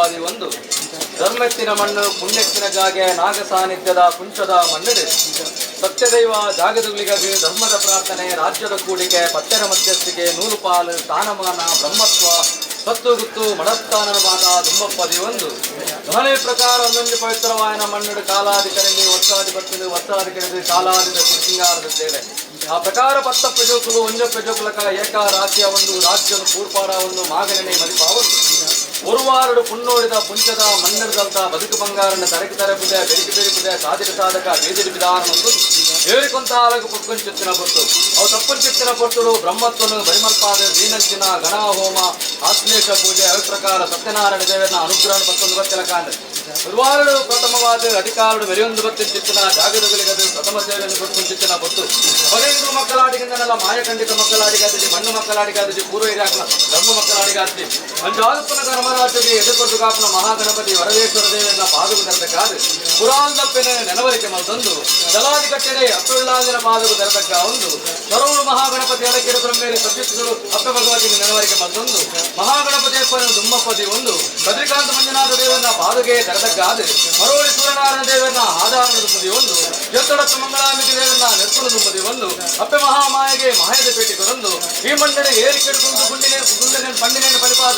ದುಂಬಪ್ಪಾದಿ ಒಂದು ಧರ್ಮೆತ್ತಿನ ಮಣ್ಣು ಪುಣ್ಯತ್ತಿನ ಜಾಗೆ ನಾಗ ಸಾನ್ನಿಧ್ಯದ ಪುಂಚದ ಮಣ್ಣಿಡು ಸತ್ಯದೈವ ಜಾಗದುಗಳಿಗಾಗಿ ಧರ್ಮದ ಪ್ರಾರ್ಥನೆ, ರಾಜ್ಯದ ಕೂಡಿಕೆ, ಪತ್ತೆರ ಮಧ್ಯಸ್ಥಿಕೆ, ನೂಲುಪಾಲು, ಸ್ಥಾನಮಾನ, ಬ್ರಹ್ಮತ್ವ, ಸತ್ತು ಗುತ್ತು ಮಡಸ್ಥಾನನ ಮಾತ ದುಂಬಪ್ಪದಿ ಒಂದು ಧ್ವನಿ ಪ್ರಕಾರ ಒಂದೊಂದು ಪವಿತ್ರವಾಯನ ಮಣ್ಣಿಡು ಕಾಲಾಧಿಕರಲ್ಲಿ ವರ್ಷಾಧಿಪತ್ಯದು ವರ್ಷಾಧಿಕರಿದು ಕಾಲಾದಿದ ಸಿಂಗಾರದ ಸೇವೆ. ಆ ಪ್ರಕಾರ ಪತ್ತ ಪ್ರಜೋಕುಲು ಒಂಜ ಪ್ರಜೋಕುಲಕ ಏಕ ರಾಶಿಯ ಒಂದು ರಾಜ್ಯದ ಕೂರ್ಪಾಡ ಒಂದು ಮಾಗರಣೆ ಮದಿಪಾವೊಂದು ಒರುವಾರಡು ಪುಣ್ಣೋಡಿದ ಪುಂಚದ ಮಣ್ಣಿಡದಂತ ಬದುಕು ಬಂಗಾರನ ತರಕು ತರಪುದೆ ಬೆರಿಕೆ ಬೆರಿಪುದೆ ಸಾಧಿಕ ಸಾಧಕ ಬೇದಿರಿ ವಿಧಾನ ಒಂದು ಏರಿಕೊಂತ ಆಲಗು ಪೊಕ್ಕುಂಚುತ್ತಿನ ಪೊತ್ತು ಅವು ತಪ್ಪುಂಚುತ್ತಿನ ಪೊತ್ತುಡು ಬ್ರಹ್ಮತ್ವನು ಬರಿಮಲ್ಪಾದ ದೀನಂಚಿನ ಗಣಹೋಮ ಆಶ್ಲೇಷ ಪೂಜೆ ಅವಿಪ್ರಕಾರ ಸತ್ಯನಾರಾಯಣ ದೇವರನ ಅನುಗ್ರಹ ಪತ್ತೊಂದು ಬತ್ತಿನ ಕಾಂಡ ಗುರುವಾರಡು ಪ್ರಥಮವಾದ ಅಧಿಕಾರಡು ಮೆರೆಯೊಂದು ಬತ್ತಿನ ಜಾಗದಗಳಿಗದು ಪ್ರಥಮ ಸೇವೆಯನ್ನು ಕೊಟ್ಟುಂಚಿತ್ತಿನ ಪೊತ್ತು ಹೊಗೆಂದು ಮಕ್ಕಳಾಡಿಗಿಂದನೆಲ್ಲ ಮಾಯಖಂಡಿತ ಮಕ್ಕಳಾಡಿಗಾದಿ ಮಣ್ಣು ಮಕ್ಕಳಾಡಿಗಾದಿ ಪೂರ್ವ ಹಿರಿಯಾಕನ ಧರ್ಮ ಮಕ್ಕಳಾಡಿಗಾದಿ ಅಂಜಾಲ್ಪನ ಕರ್ಮರಾಜಗೆ ಎದುರ್ಕೊಟ್ಟು ಕಾಪನ ಮಹಾಗಣಪತಿ ವರದೇಶ್ವರ ದೇವರನ್ನ ಪಾದವು ತೆರೆದಕ್ಕಾದ ಪುರಾಲ್ದಪ್ಪೆನ ನೆನವರಿಕೆ ಮಲ್ತಂದು ಜಲಾದಿ ಕಟ್ಟೆಡೆ ಅಪ್ಪುಳ್ಳಾದಿನ ಪಾದವು ತೆರೆದಕ್ಕ ಒಂದು ಸರೌಳು ಮಹಾಗಣಪತಿ ಅಳಕೆರೆ ಬ್ರಹ್ಮೇರಿ ಸತ್ಯುತ್ತರು ಅಪ್ಪ ಭಗವತಿಗೆ ನೆನವರಿಕೆ ಮಲ್ತಂದು ಮಹಾಗಣಪತಿ ಅಪ್ಪನ ದುಮ್ಮಪ್ಪತಿ ಒಂದು ಬದ್ರಿಕಾಂತ ಮಂಜುನಾಥ ದೇವರನ್ನ ಪಾದುಗೆ ತೆರೆದಕ್ಕಾದ ಮರೋಳಿ ಸೂರ್ಯನಾರಾಯಣ ದೇವರನ್ನ ಆಧಾರದ ದುಮ್ಮದಿ ಒಂದು ಎತ್ತಡಪ್ಪ ಮಂಗಳಾಂಬಿಕೆ ದೇವರನ್ನ ನೆರ್ಪುಣ ದುಮ್ಮದಿ ಒಂದು ಅಪ್ಪೆ ಮಹಾಮಾಯೆಗೆ ಮಾಯದ ಪೇಟೆ ಕೊರೊಂದು ಈ ಮಂಡನೆ ಏರಿ ಕೆಡುಕೊಂಡು ಗುಂಡಿನೇ ಗುಂಡನೆ ಪಂಡಿನೇನು ಫಲಿಪಾದ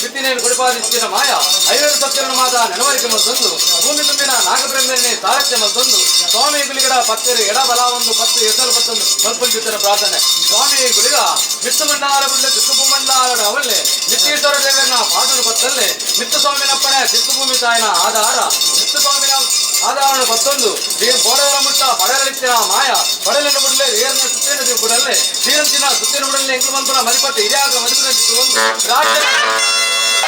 ಬಿತ್ತಿನೇನು ಕೊಡಿಪಾದಿಸಿದ ಮಾಯ ಐವರು ಸತ್ಯನ ಮಾತ ನೆನವರಿಕೆ ಮಲ್ತೊಂದು ಭೂಮಿ ತುಂಬಿನ ನಾಗಬ್ರಹ್ಮನೇ ಸಾರಥ್ಯ ಮಲ್ತೊಂದು ಸ್ವಾಮಿ ಗುಲಿಗಡ ಪತ್ತೆರು ಎಡ ಬಲ ಒಂದು ಪತ್ತು ಹೆಸರು ಪತ್ತೊಂದು ಮಲ್ಪುಂಚಿತರ ಪ್ರಾರ್ಥನೆ. ಸ್ವಾಮಿ ಗುಲಿಗ ಮಿತ್ತು ಮಂಡಾರ ಗುಳ್ಳೆ ತಿತ್ತು ಮಂಡಾರಡ ಅವಲ್ಲೆ ನಿತ್ಯೇಶ್ವರ ದೇವರನ್ನ ಪಾದನು ಪತ್ತಲ್ಲೆ ಮಿತ್ತು ಸ್ವಾಮಿನಪ್ಪಣೆ ತಿತ್ತು ಭೂಮಿ ತಾಯಿನ ಆಧಾರ ಮಿತ್ತು ಸ್ವಾಮಿನ ಆಧಾರಣ ಪತ್ತೊಂದು ಬೋಡವರ ಮುಟ್ಟ ಪಡಲಿತ್ತಿನ ಮಾಯ ಪಡಲಿನ ಬುಡಲೆ ಏರನ ಸುತ್ತೇನ ಬುಡಲ್ಲೆ ಶ್ರೀರಂತಿನ ಸುತ್ತೇನ ಬುಡಲ್ಲೆ ಎಂಕು ಮಂಪುರ ಮದಿಪತ್ತೆ ಹಿರಿಯಾಗ ಮದಿಪುರ ಒಂದು ರಾಜ್ಯ.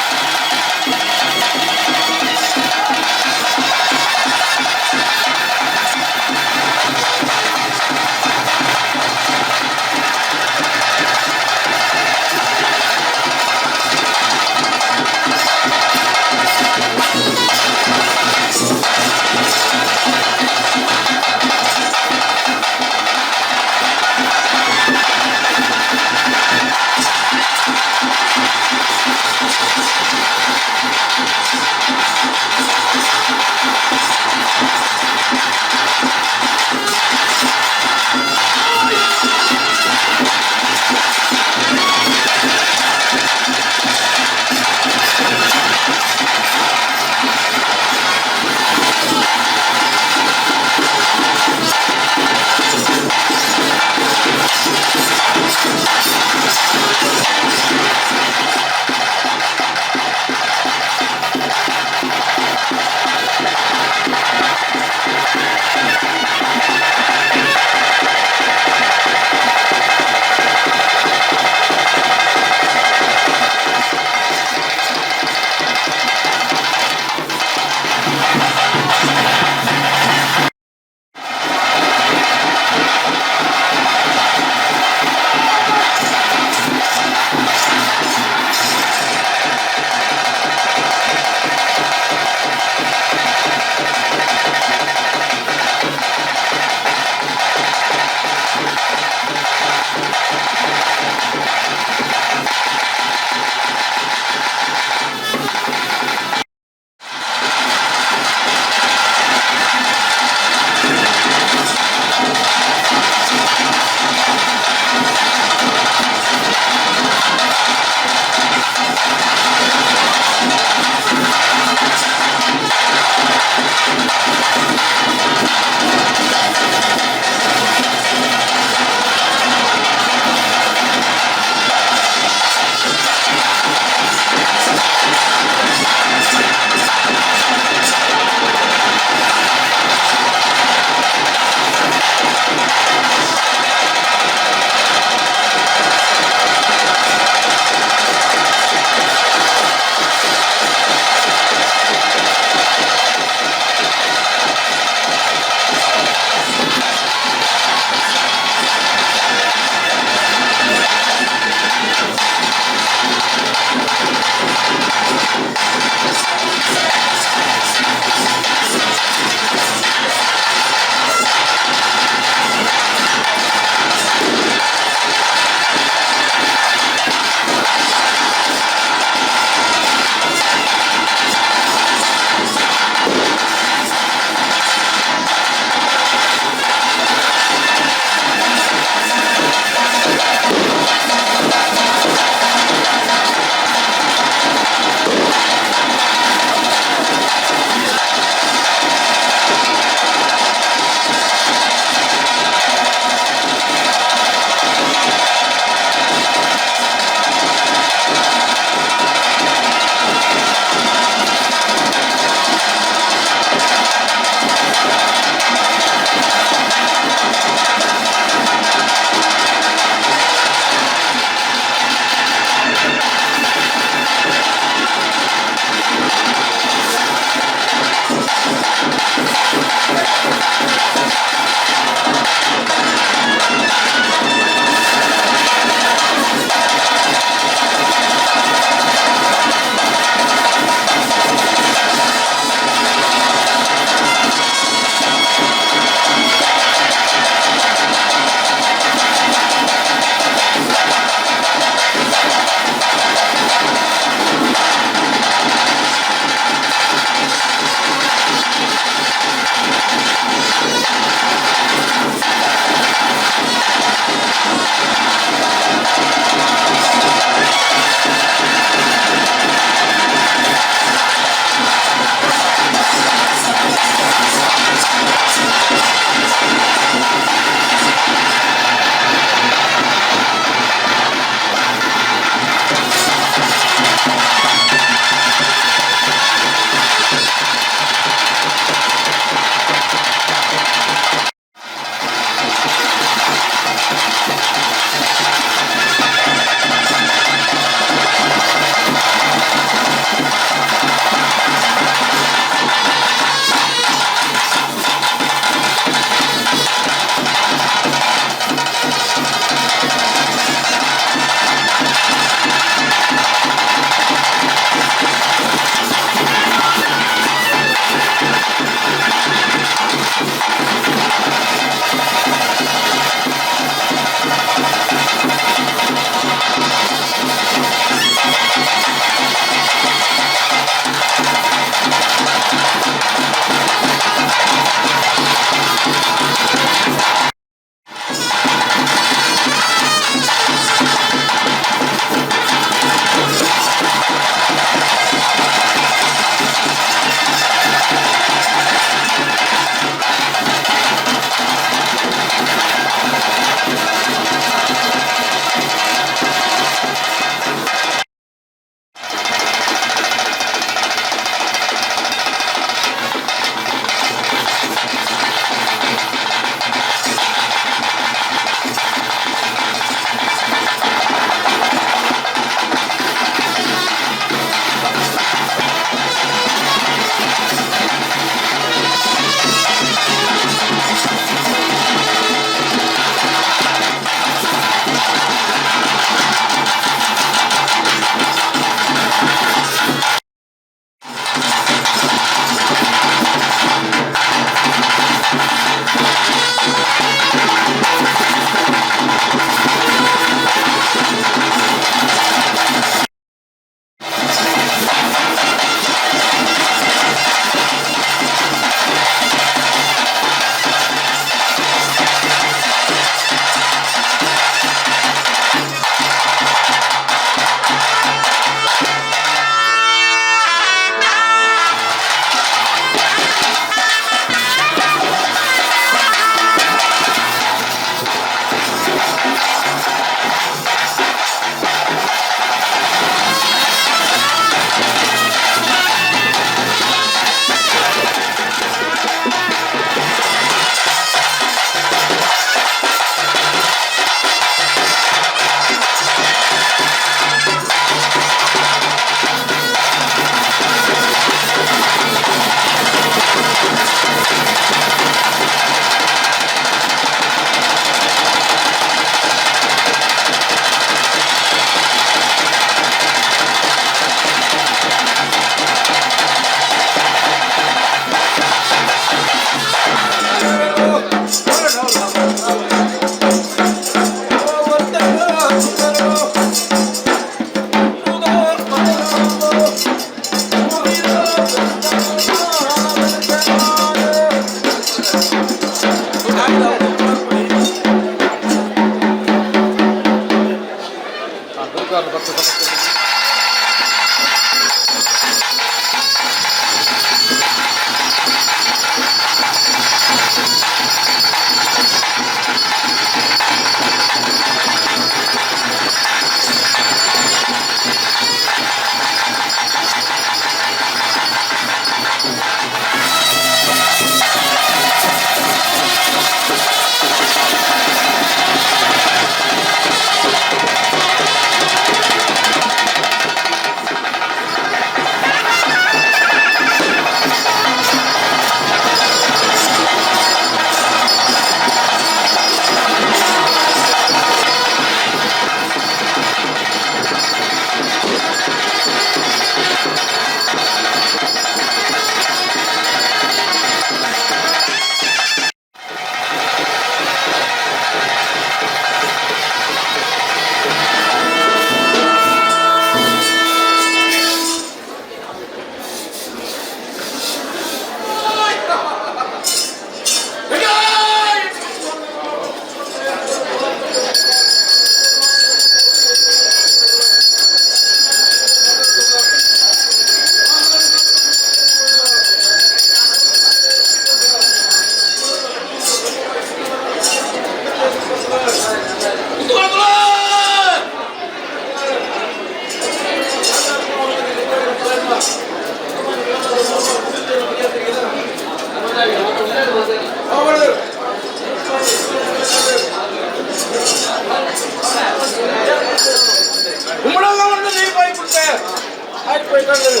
ಕೈಕಾಂಡರು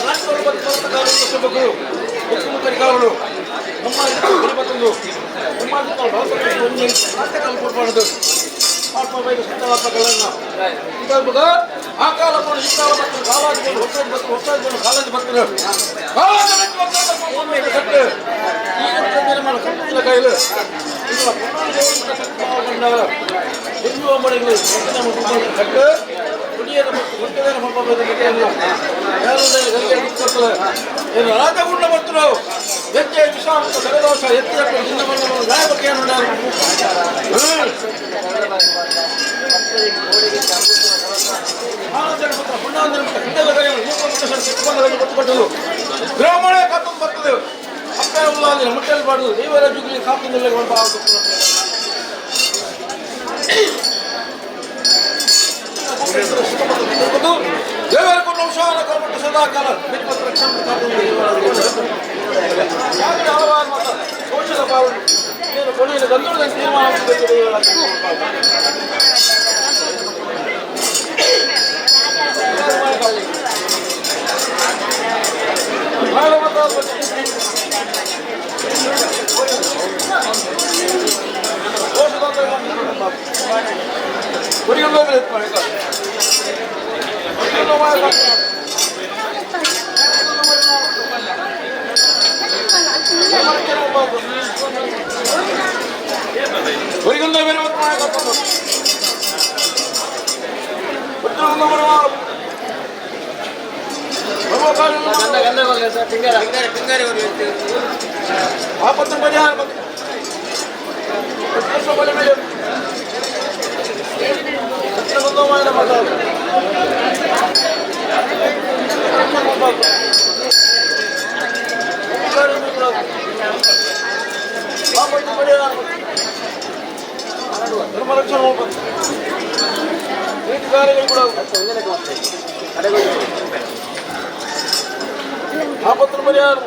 ನಾಲ್ಕು ಬತ್ತು ಮುಖ್ಯಮಂತ್ರಿ ನಮ್ಮ ಬತ್ತೊಂದು ನಮ್ಮ ಒಂದು ಕೊಡ್ಬಾರ್ದು ಆ ಕಾಲ ಈ ಕಾಲ ಮತ್ತು ಕಾಲಾದಿ ಹೊಸ ಬತ್ತು ಹೊಸ ಕಾಲಾದಿ ಬರ್ತದೆ ಕೈಲು ಕಟ್ಟು ರಾಜಗುಂಡ ಮತ್ತು ಎತ್ತೆ ವಿಷಾಮುಖ ಜಗದೋಷ ಎತ್ತಿಯ ಬ್ರಾಹ್ಮಣ ಕಾತೊಂದು ಬರ್ತದೆ ಅಪ್ಪ ಉಳ್ಳಾಂದಿನ ಮುಟ್ಟಲ್ ಬಾರ್ದು ದೇವರ ಜುಗ್ಲಿ ಕಾತೊಂದು ದೇವರ ವಂಶಾನ ಕರ್ಮಟ್ಟ ಸದಾಕಾಲ ಹಲವಾರು ಮತ ಸೋಷದ ಪಾಲು ಕೊನೆಯ ಗಂಧದ ತೀರ್ಮಾನ ಆಪತ್ತು ಪರಿಹಾರ ಧರ್ಮರಕ್ಷಣೆ ಕೂಡ ಆಪತ್ತು ಪರಿಹಾರ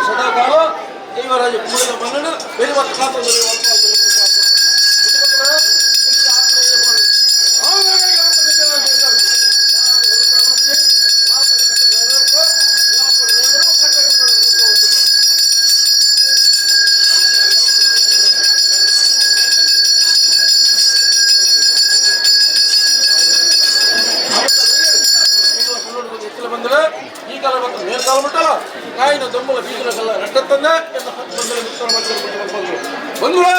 ಸದಾಕಾಲ ದೈವರಾಜ ಕುಮಳಿದ ಮನ್ನನು ಬೇರೆ ಬಂದ್ರೆ ಈ ಕಾಲ ಬಂದ್ರೆ ಮೇಲ್ ಕಾಲ ಬಿಟ್ಟಲ್ಲ ಕಾಯಿನ ದೊಂಬಲ ಬೀಜಲ ಕಲ್ಲ ರಟ್ಟತ್ತಂದೆ ಎಲ್ಲ ಬಂದ್ರೆ ಮುಕ್ತರ ಬಂದ್ರು ಬಂದ್ರೆ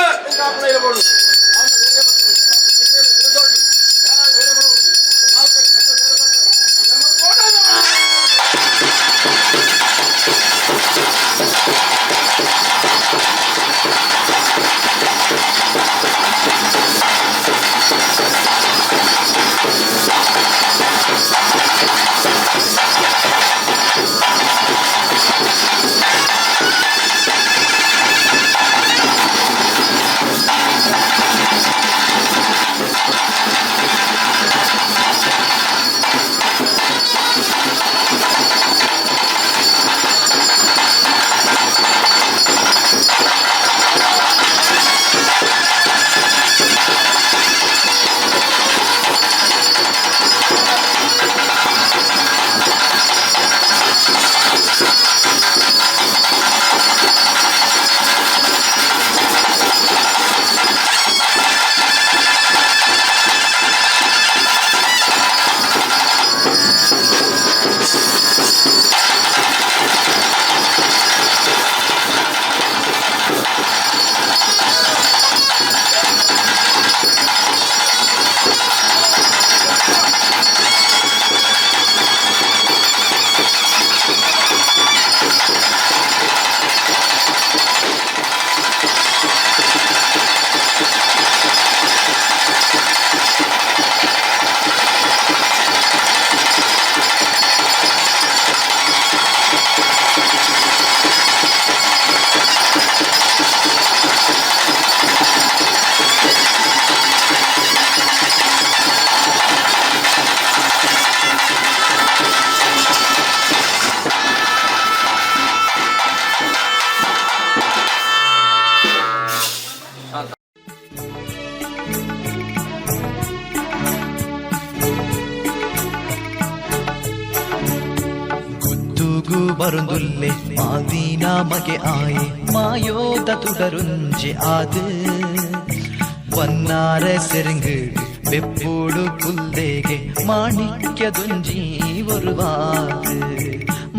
ಇರಬಹುದು. ಗುತ್ತುಗು ಬರುಂದುಲ್ಲೆ ಮಾದೀನ ಮಗೆ ಆಯೆ ಮಾಯೋದ ತುಡರುಂಜೆ ಆದು ವನ್ನಾರ ಸೆರಂಗಡು ಬೆಪ್ಪೋಡು ಕುಲ್ದೇಗೆ ಮಾಣಿಕ್ಯದೊಂಜಿ ಒರುವಾದು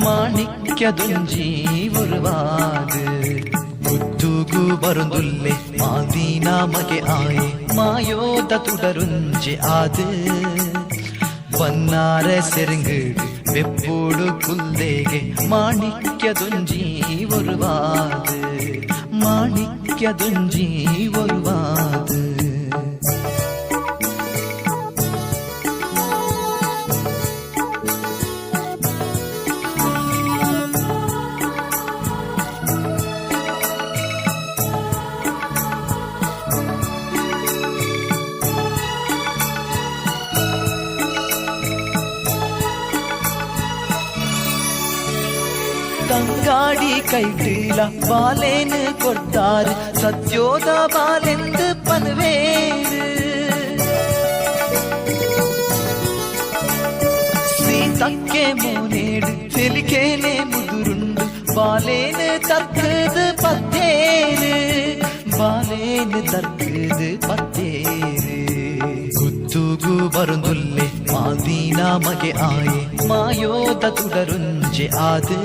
ಮಾಣಿಕ್ಯದೊಂಜಿ ಒರುವಾದು ಗುತ್ತುಗು ಬರುಂದುಲ್ಲೆ ಮಾದೀನ ಮಗೆ ಆಯೆ ಮಾಯೋದ ತುಡರುಂಜೆ ಆದು ವನ್ನಾರ ಸೆರಂಗಡು ಬೆಪ್ಪೋಡು ಕುಲ್ದೇಗೆ ಮಾಣಿಕ್ಯದೊಂಜಿ ಒರುವಾದು ಮಾಣಿಕ್ಯದೊಂಜಿ ಒರುವಾದು. ತಂಗಾಡಿ ಕೈಟಿಲ ಬಾಲೇನು ಕೊಡ್ತಾರು ಸತ್ಯೋದ ಬಾಲೆಂದು ಪನ್ವೇರು ಸೀತಕ್ಕೆ ಮೋನೇಡು ತೆಲಿಕೇನೆ ಮುದುರುಂಡು ಬಾಲೇನು ತರ್ಕದು ಪತ್ತೇರು ಬಾಲೇನು ತರ್ಕದು ಪತ್ತೇರು ಗುತ್ತುಗು ಬರುಂದುಲ್ಲೆ ಮಾದೀನ ಮಗೆ ಆಯೆ ಮಾಯೋದ ತುಡರುಂಜೆ ಆದು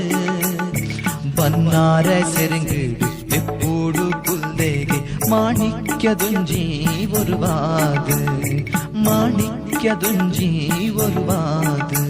ಬನ್ನಾರ ಸೆರಂಗಡು ಬೆಪ್ಪೋಡು ಕುಲ್ದೇಗೆ ಮಾಣಿಕ್ಯದೊಂಜಿ ಒರುವಾದು ಮಾಣಿಕ್ಯದೊಂಜಿ ಒರುವಾದು.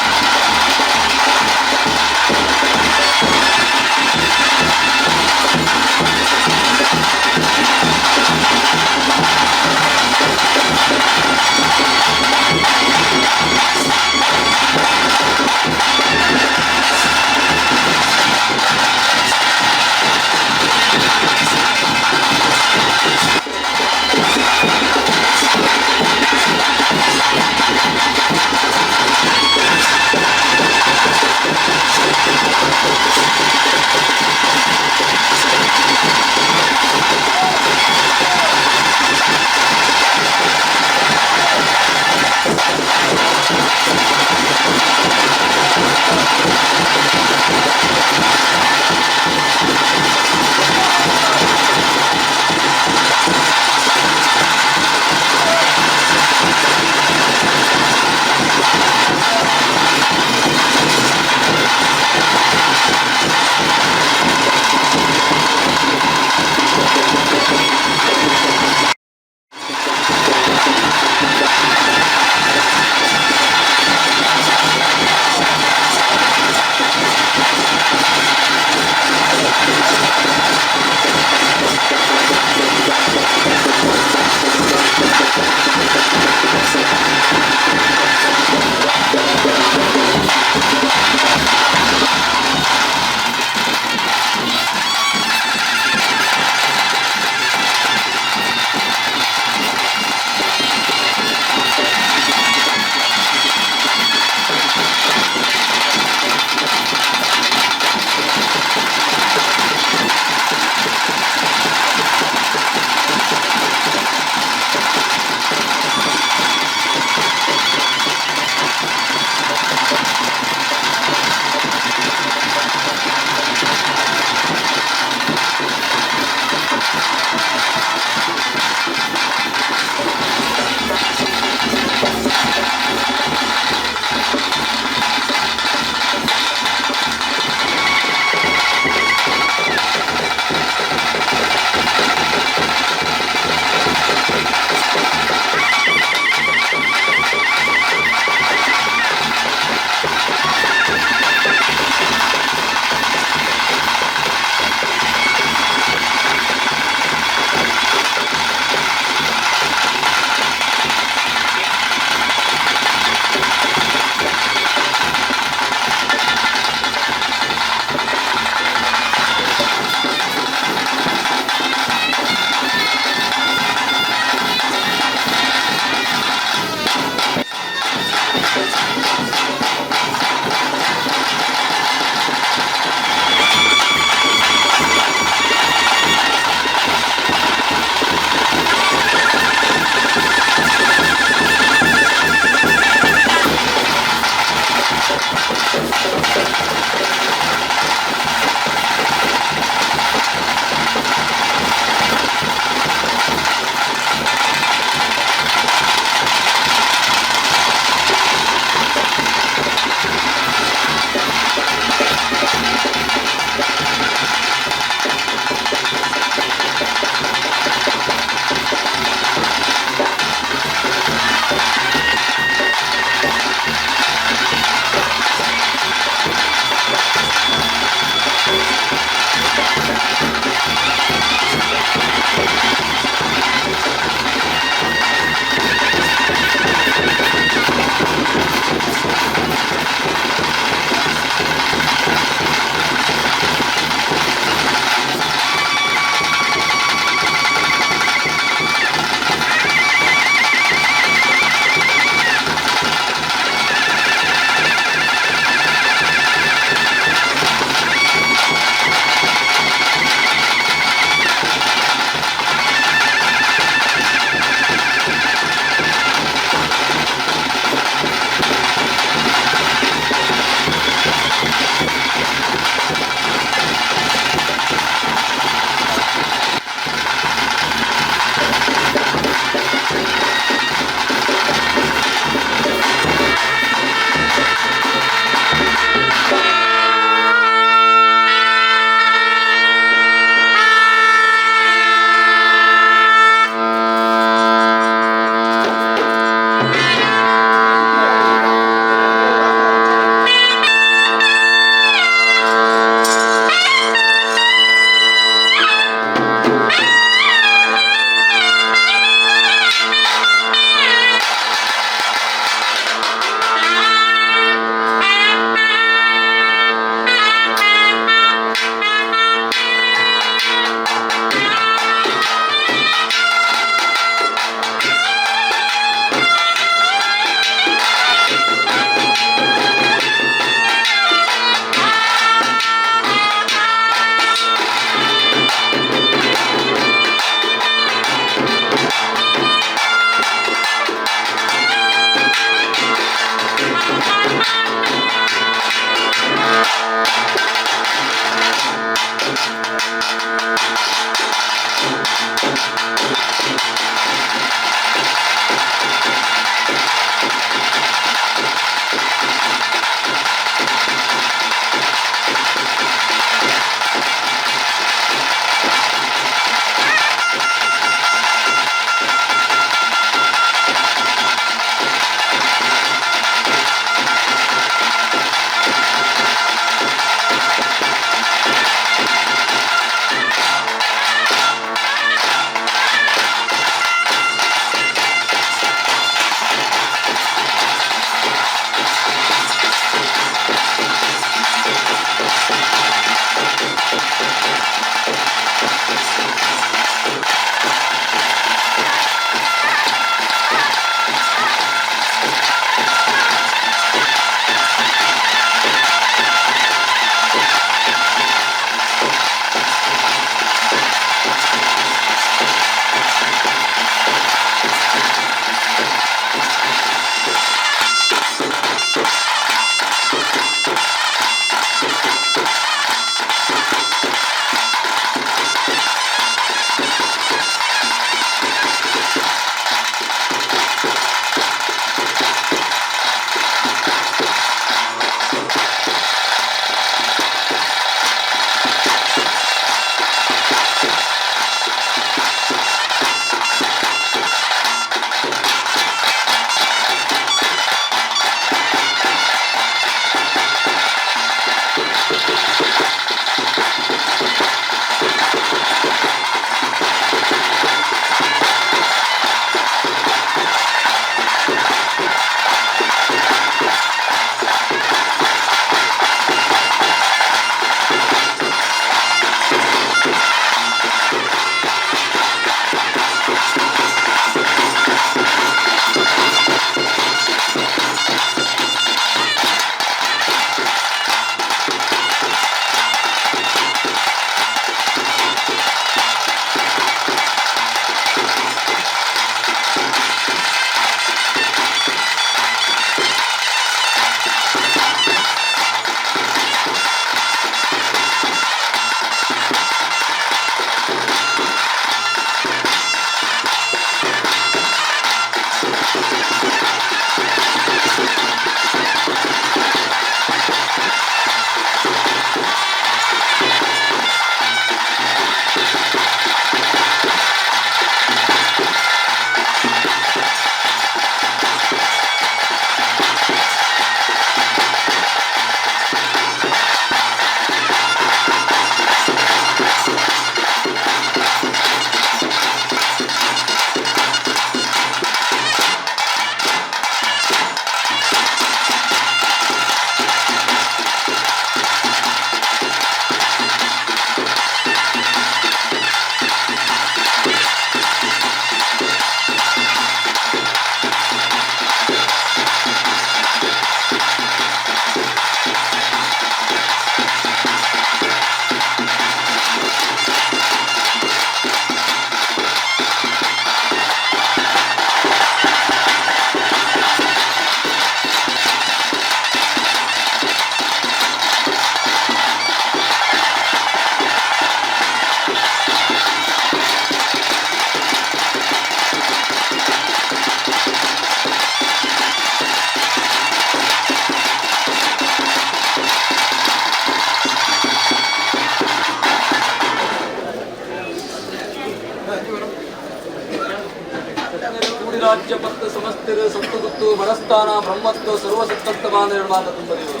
ರಾಜ್ಯ ಪತ್ತು ಸಮಸ್ತಿರು ಸತ್ತುಗುತ್ತು ಬಡಸ್ಥಾನ ಬ್ರಹ್ಮತ್ವ ಸರ್ವಸತ್ತತ್ವಮಾನ ಮಾತ ತುಂಬದಿರು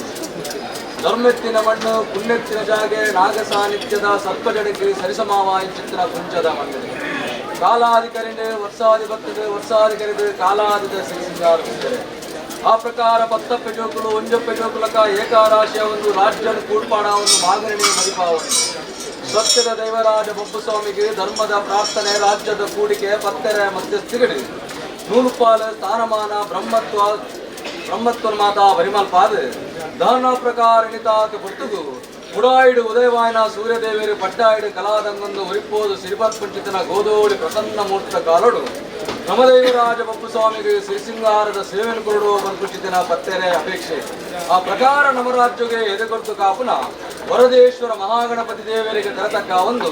ಧರ್ಮೆತ್ತಿನ ಮಣ್ಣು ಪುಣ್ಯತ್ತಿನ ಜಾಗೆ ನಾಗ ಸಾನ್ನಿಧ್ಯದ ಸರ್ಪಜಡಕ್ಕೆ ಸರಿಸಮವಾಯಿಚಿತ್ರ ಕುಂಚದ ಮಣ್ಣಿದೆ ಕಾಲಾಧಿಕರಿಣೆ ವರ್ಷಾಧಿಪತ್ತಿದೆ ವರ್ಷಾಧಿಕರಿದೆ ಕಾಲಾಧಿದ ಸಿಂಗಾರ ಆ ಪ್ರಕಾರ ಪತ್ತಪ್ಪೆ ಜೋಕುಲು ಒಂಜಪ್ಪೆ ಜೋಕುಲಕ ಏಕಾರಾಶಿಯ ಒಂದು ರಾಜ್ಯನ ಕೂಡ್ಪಾಣ ಒಂದು ಮಾಗರಣೆ ಮಡಿಪಾವಣೆ ಸತ್ಯದ ದೈವರಾಜ ಬೊಪ್ಪುಸ್ವಾಮಿಗೆ ಧರ್ಮದ ಪ್ರಾರ್ಥನೆ ರಾಜ್ಯದ ಕೂಡಿಕೆ ಪತ್ತೆರೆ ಮಧ್ಯಸ್ಥಿಗಡಿ ನೂಲುಪಾಲ ಸ್ಥಾನಮಾನ ಬ್ರಹ್ಮತ್ವ ಬ್ರಹ್ಮತ್ವ ಮಾತಾ ಪರಿಮಲ್ಪಾದ ದಾನ ಪ್ರಕಾರ ನಿತಾತ ಪುರ್ತುಗು ಉಡಾಯಿಡು ಉದಯವಾಯನ ಸೂರ್ಯದೇವರು ಪಡ್ಡಾಯಿಡು ಕಲಾದಂಗೊಂದು ಒರಿಪೋದು ಸಿರಿಪತ್ಪಂಚಿತನ ಗೋದೋಡಿ ಪ್ರಸನ್ನ ಮೂರ್ತ ಕಾಲಡು ನಮದೇವರಾಜ ಬಪ್ಪುಸ್ವಾಮಿಗೆ ಸಿರಿಸಿಂಗಾರದ ಸೇವೆಯನ್ನು ಕೊರಡು ಬಂದ್ಪುಚಿತನ ಪತ್ತೆರೆ ಅಪೇಕ್ಷೆ. ಆ ಪ್ರಕಾರ ನಮ್ಮ ರಾಜ್ಯಗೆ ಎದೆಗೊಡ್ತು ಕಾಪುನ ವರದೇಶ್ವರ ಮಹಾಗಣಪತಿ ದೇವರಿಗೆ ತರತಕ್ಕ ಒಂದು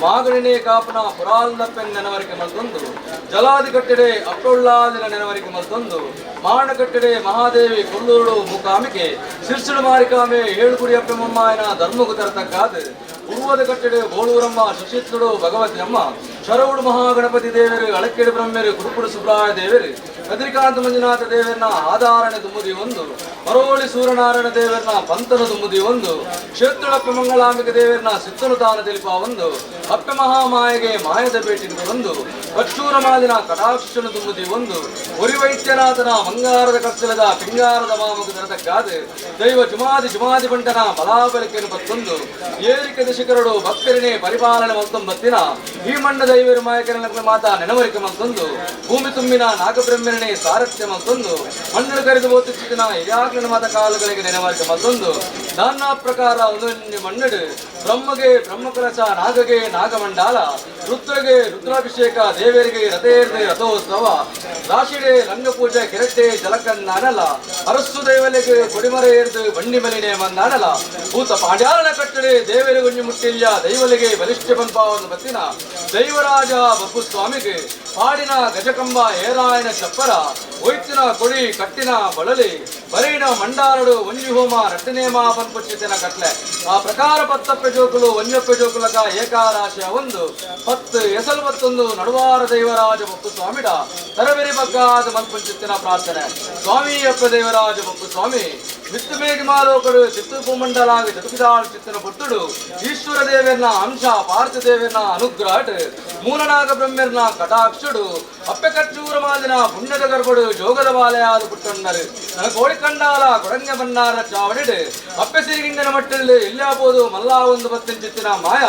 ಮಾಗಣಿನೇ ಕಾಪುನ ಪುರಾಲ್ದಪ್ಪೆನ್ ನೆನವರಿಕೆ ಮಲ್ತೊಂದು ಜಲಾದಿ ಕಟ್ಟೆಡೆ ಅಪ್ಪೊಳ್ಳಾದಿನ ನೆನವರಿಕೆ ಮಲ್ತೊಂದು ಮಾಣಕಟ್ಟೆಡೆ ಮಹಾದೇವಿ ಕೊಲ್ಲೂರು ಮೂಕಾಮಿಕೆ ಸಿರ್ಸಿಡು ಮಾರಿಕಾಮೆ ಏಳುಗುಡಿ ಅಪ್ಪೆಮ್ಮಯ್ಯನ ಧರ್ಮಗು ತರತಕ್ಕಾದ ಉರ್ವದ ಕಟ್ಟೆಡೆ ಬೋಳೂರಮ್ಮ ಶಶಿತ್ರುಡು ಭಗವತಿ ಅಮ್ಮ ಶರವುಡು ಮಹಾಗಣಪತಿ ದೇವರು ಅಳಕೆಡೆ ಬ್ರಹ್ಮರು ಕುರುಕುಡು ಸುಬ್ರಾಯ ದೇವರು ಕದ್ರಿಕಾಂತ ಮಂಜುನಾಥ ದೇವರನ್ನ ಆಧಾರಣೆ ತುಮ್ಮುದಿ ಒಂದು ಮರೋಳಿ ಸೂರ್ಯನಾರಾಯಣ ದೇವರನ್ನ ಪಂತನ ತುಮ್ಮುದಿ ಒಂದು ಕ್ಷೇತ್ರಳಪ್ಪ ಮಂಗಳಾಂಬಿಕ ದೇವರನ್ನ ಸಿತ್ತನು ತಾನ ತಿಳಿಪ ಒಂದು ಅಪ್ಪ ಮಹಾಮಾಯೆಗೆ ಮಾಯದ ಭೇಟಿ ಒಂದು ಕಚ್ಚೂರ ಮಾದಿನ ಕಟಾಕ್ಷನು ತುಮ್ಮುದಿ ಒಂದು ಒರಿವೈದ್ಯನಾಥನ ಬಂಗಾರದ ಕರ್ಸಲದ ಪಿಂಗಾರದ ಮಾಮುಗ ತರತಕ್ಕಾದ ದೈವ ಜುಮಾದಿ ಜುಮಾದಿ ಬಂಟನ ಬಲಾಬಲಿಕೆಯನ್ನು ಪತ್ತೊಂದು ಏರಿಕೆ ದಶಕರಡು ಭಕ್ತರಿನೇ ಪರಿಪಾಲನೆ ಮಲ್ತೊಂಬತ್ತಿನ ಈ ಮಣ್ಣ ದೈವರು ಮಾಯಕರನ ಮಾತಾ ನೆನವರಿಕೆ ಮಲ್ತೊಂದು ಭೂಮಿ ತುಂಬಿನ ನಾಗಬ್ರಹ್ಮರನೇ ಸಾರಥ್ಯ ಮಲ್ತೊಂದು ಮಣ್ಣು ಕರೆದು ಓತಿಚ್ಚಿನ ಹಿರಿಯಾಗ್ಲಿನ ಮಾತ ಕಾಲುಗಳಿಗೆ ನೆನವರಿಕೆ ಮಲ್ತೊಂದು ನಾನಾ ಪ್ರಕಾರ ಒಂದೊಂದು ಮಣ್ಣಡು ಬ್ರಹ್ಮಗೆ ಬ್ರಹ್ಮಕಲಶ ನಾಗಗೆ ನಾಗಮಂಡಾಲ ರುದ್ರಗೆ ರುದ್ರಾಭಿಷೇಕ ದೇವರಿಗೆ ರಥೇರ್ದೆ ರಥೋತ್ಸವ ರಾಶಿಡೆ ರಂಗಪೂಜೆ ಕೆರಟ್ಟೆ ಜಲಕನ್ನಾಡಲ ಅರಸು ದೇವಲೆಗೆ ಕೊಡಿಮರ ಏರ್ದು ಬಂಡಿ ಮಲಿನೆ ಮಂದಾಡಲ ಭೂತ ಪಾಂಡ್ಯಾಲನ ಕಟ್ಟಡೆ ದೇವರಿಗೆ ಗುಂಜಿ ಮುಟ್ಟಿಲ್ಲ ದೈವಲಿಗೆ ಬಲಿಷ್ಠ ಪಂಪಾವನ್ನು ಬತ್ತಿನ ದೈವರಾಜ ಬಪ್ಪುಸ್ವಾಮಿಗೆ ಪಾಡಿನ ಗಜಕಂಬ ಏರಾಯನ ಚಪ್ಪರ ಒಯ್ತಿನ ಕೊಡಿ ಕಟ್ಟಿನ ಬಳಲಿ ಬರೀನ ಮಂಡಾರಡು ಒಂಜಿ ಹೋಮ ರಟ್ಟನೇಮ ಪನ್ಪುಚ್ಚಿತನ ಕಟ್ಲೆ. ಆ ಪ್ರಕಾರ ಪತ್ತಪ್ಪೆ ಜೋಕುಲು ಒಂಜಪ್ಪೆ ಜೋಕುಲಕ ಏಕಾರಾಶಿಯ ಒಂದು ಪತ್ತು ಎಸಲು ಪತ್ತೊಂದು ನಡುವಾರ ದೈವರಾಜ ಬಪ್ಪು ಸ್ವಾಮಿಡ ತರಬೆರಿ ಬಗ್ಗಾದ ಮನ್ಪುಂಚಿತ್ತಿನ ಪ್ರಾರ್ಥನೆ. ಸ್ವಾಮಿ ಅಪ್ಪ ದೇವರಾಜ ಬಪ್ಪು ಸ್ವಾಮಿ ಮಿತ್ತು ಮಾಲೋಕಡು ಚಿತ್ತೂಪು ಮಂಡಲಾಗಿ ಚತುಕಿದಾಳು ಚಿತ್ತನ ಪುಟ್ಟುಡು ಈಶ್ವರ ದೇವರನ್ನ ಅಂಶ ಪಾರ್ಥ ದೇವರನ್ನ ಅನುಗ್ರಹಟ್ ಮೂಲನಾಗ ಬ್ರಹ್ಮರ್ನ ಕಟಾಕ್ಷುಡು ಅಪ್ಪೆ ಕಚ್ಚೂರ ಮಾದಿನ ಪುಣ್ಯದ ಗರ್ಭಡು ಜೋಗದ ಬಾಲೆಯಾದ ಪುಟ್ಟಣ್ಣರು ನನ್ನ ಕೋಳಿಕಂಡಾಲ ಕೊಡಂಗ ಬನ್ನಾರ ಚಾವಡಿಡು ಅಪ್ಪೆ ಸಿರಿಗಿಂಡನ ಮಟ್ಟಲ್ಲಿ ಇಲ್ಲಾಬೋದು ಮಲ್ಲಾ ಒಂದು ಬತ್ತಿನ ಚಿತ್ತಿನ ಮಾಯ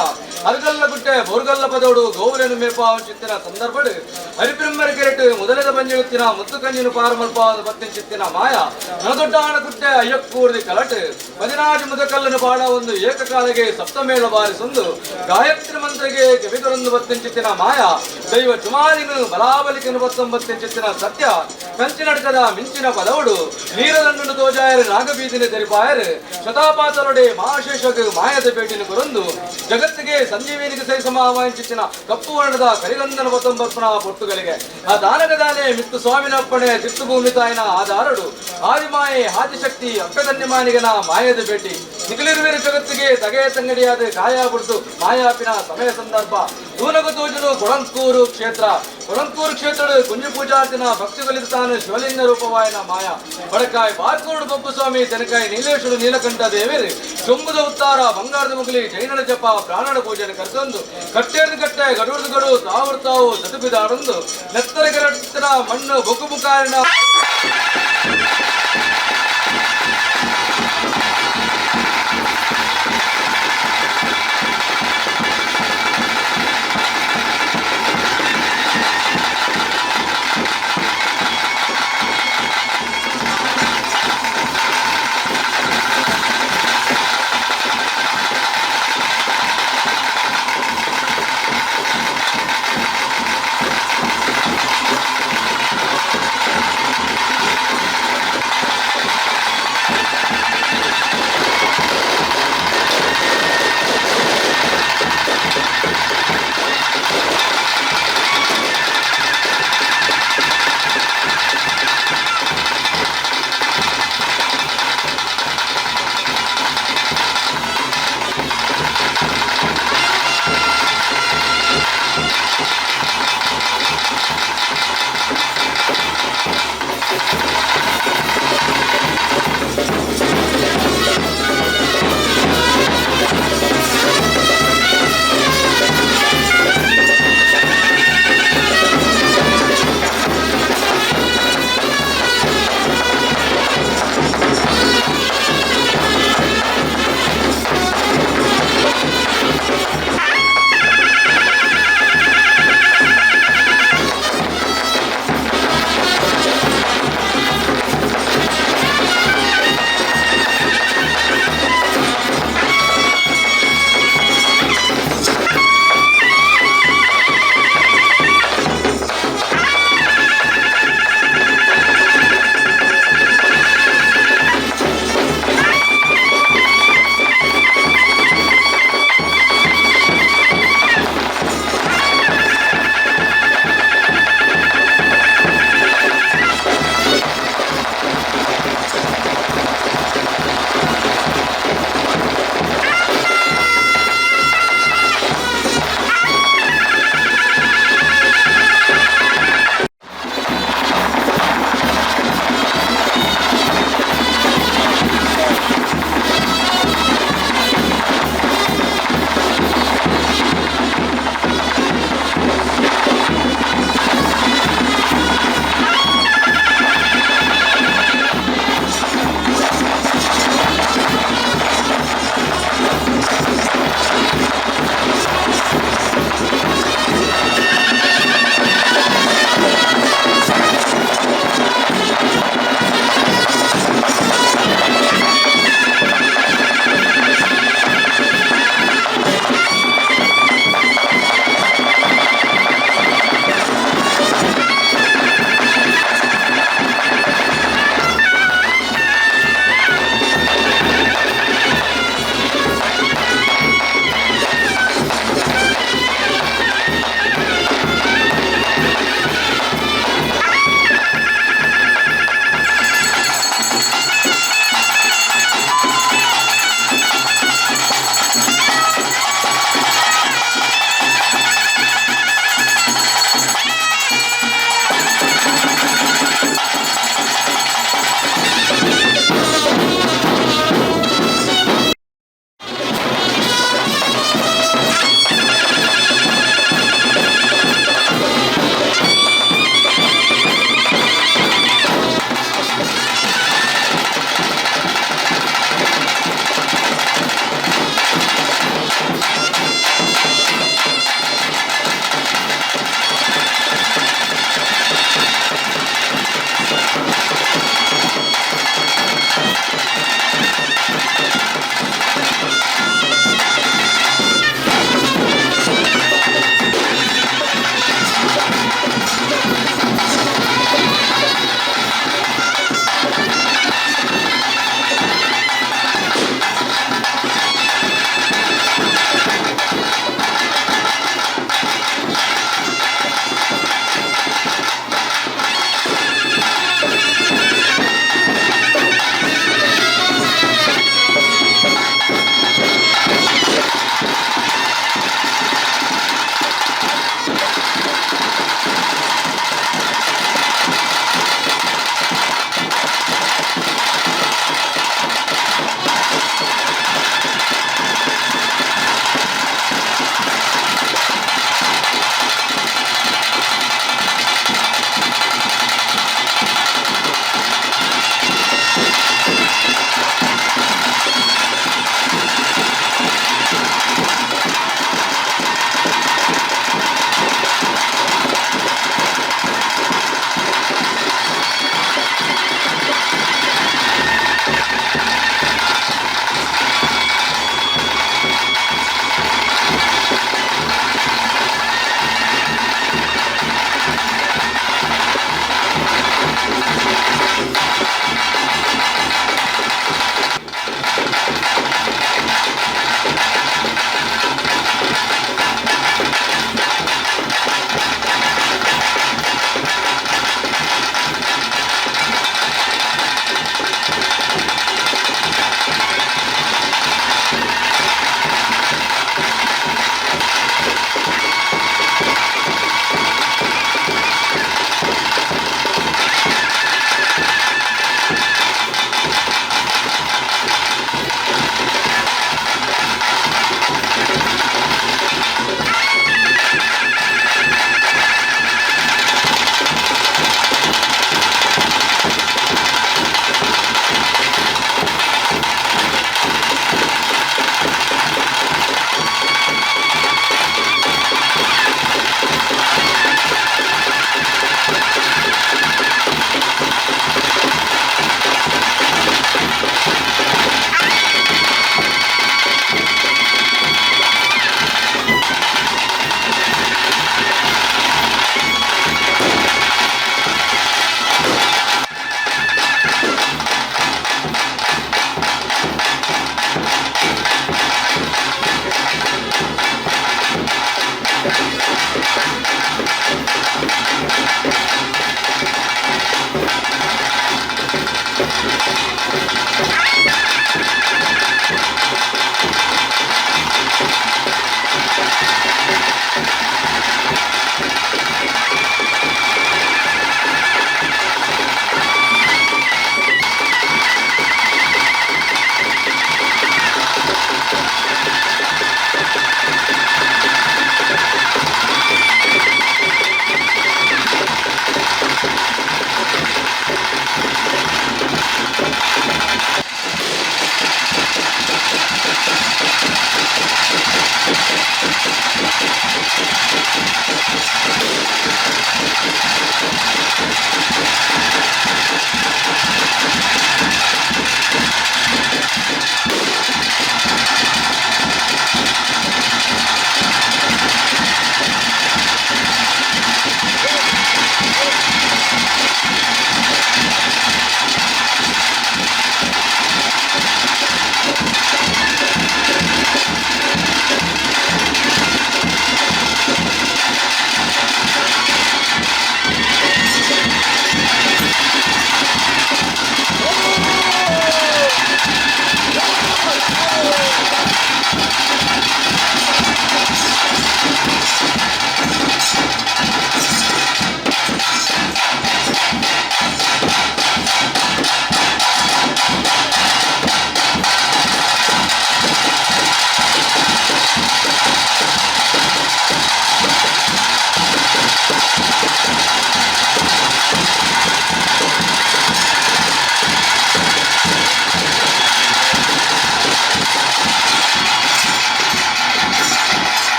ಅರ್ಗಲ್ಲ ಗುಟ್ಟೆ ಬೋರ್ಗಲ್ಲ ಪದೋಡು ಗೋವುలను ಮೇಪಾವ ಚಿತ್ತಿನ ಸಂದರ್ಭಡು ಹರಿಬ್ರಹ್ಮರ ಕೆರೆಟು ಮೊದಲದ ಬಂಜಿಳುತ್ತಿನ ಮುತ್ತು ಕಂಜಿನ ಪಾರಮಲ್ಪಾದ ಬತ್ತಿನ ಚಿತ್ತಿನ ಮಾಯ ನನದೊಡ್ಡಾಣ ಗುಟ್ಟೆ ಅಯ್ಯಕ್ಕೂರ್ದಿ ಕಲಟು ಪದಿನಾಜು ಮುದಕಲ್ಲನು ಬಾಳ ಒಂದು ಏಕಕಾಲಿಗೆ ಸಪ್ತಮೇಳ ಬಾರಿಸೊಂದು ಗಾಯತ್ರಿ ಮಂತ್ರಿಗೆ ಕೆವಿದರೊಂದು ಬತ್ತಿನ ಚಿತ್ತಿನ ಮಾಯ ದೈವ ಜುಮಾದಿನು ಬಲಾಬಲಿಕನು ಬತ್ತೊಂಬತ್ತಿನ ಚಿತ್ತಿನ ಸತ್ಯ ಕಂಚಿನಡ್ಕದ ಮಿಂಚಿನ ಪದವುಡು ನೀರದಂಡನು ತೋಜಾಯರು ನಾಗಬೀದಿನ ತೆರಿಪಾಯರು ಶತಾಪಾತಲೊಡೆ ಮಹಾಶೇಷಗ ಮಾಯದ ಪೇಟಿನ ಕೊರೊಂದು ಜಗತ್ತಿಗೆ ಸಂಜೀವಿನಿಗೆ ಸೈ ಸಮಾವಾಯಿನ ಕಪ್ಪು ವರ್ಣದ ಕರಿಗಂಧನ ಬತ್ತೊಂಬರ್ಪಣ ಪೊಟ್ಟುಗಳಿಗೆ ಆ ದಾನಗದಾನೆ ಮಿತ್ತು ಸ್ವಾಮಿನಪ್ಪಣೆ ಚಿತ್ತು ಭೂಮಿ ತಾಯಿನ ಆಧಾರಡು ಆದಿಮಾಯೆ ಆದಿಶಕ್ತಿ ಅಪ್ಪದನ್ಯಮಾನಿಗನ ಮಾಯದ ಭೇಟಿ ನಿಖಲಿರುವಿರ ಜಗತ್ತಿಗೆ ತಗೆಯ ತಂಗಡಿಯಾದ ಕಾಯ ಬಿಡ್ತು ಮಾಯಾಪಿನ ಸಮಯ ಸಂದರ್ಭ ತೂನಗು ತೂಜನು ಕೊಳಂಕೂರು ಕ್ಷೇತ್ರ ಕೊಳಂಕೂರು ಕ್ಷೇತ್ರದ ಕುಂಜು ಪೂಜಾರ್ತಿನ ಭಕ್ತಿಗಳಿದ ತಾನು ಶಿವಲಿಂಗ ರೂಪವಾಯನ ಮಾಯ ಬಡಕಾಯಿ ಬಾರ್ಕೋಡು ಬೊಪ್ಪುಸ್ವಾಮಿ ತೆನಕಾಯಿ ನೀಲೇಶ್ವರ ನೀಲಕಂಠ ದೇವೇರಿ ಚೊಂಬುದ ಉತ್ತಾರ ಬಂಗಾರದ ಮುಗಲಿ ಜೈನನ ಜಪ ಪ್ರಾಣನ ಪೂಜೆಯನ್ನು ಕರೆತಂದು ಕಟ್ಟೇರ್ದು ಕಟ್ಟೆ ಗಡುರ್ದು ಗಡು ತಾವು ತಾವು ಚತುಬಿದಾಡೊಂದು ನೆತ್ತರಗರಟ್ಟಿನ ಮಣ್ಣು ಬೊಕ್ಕು ಬುಕಾರಿನ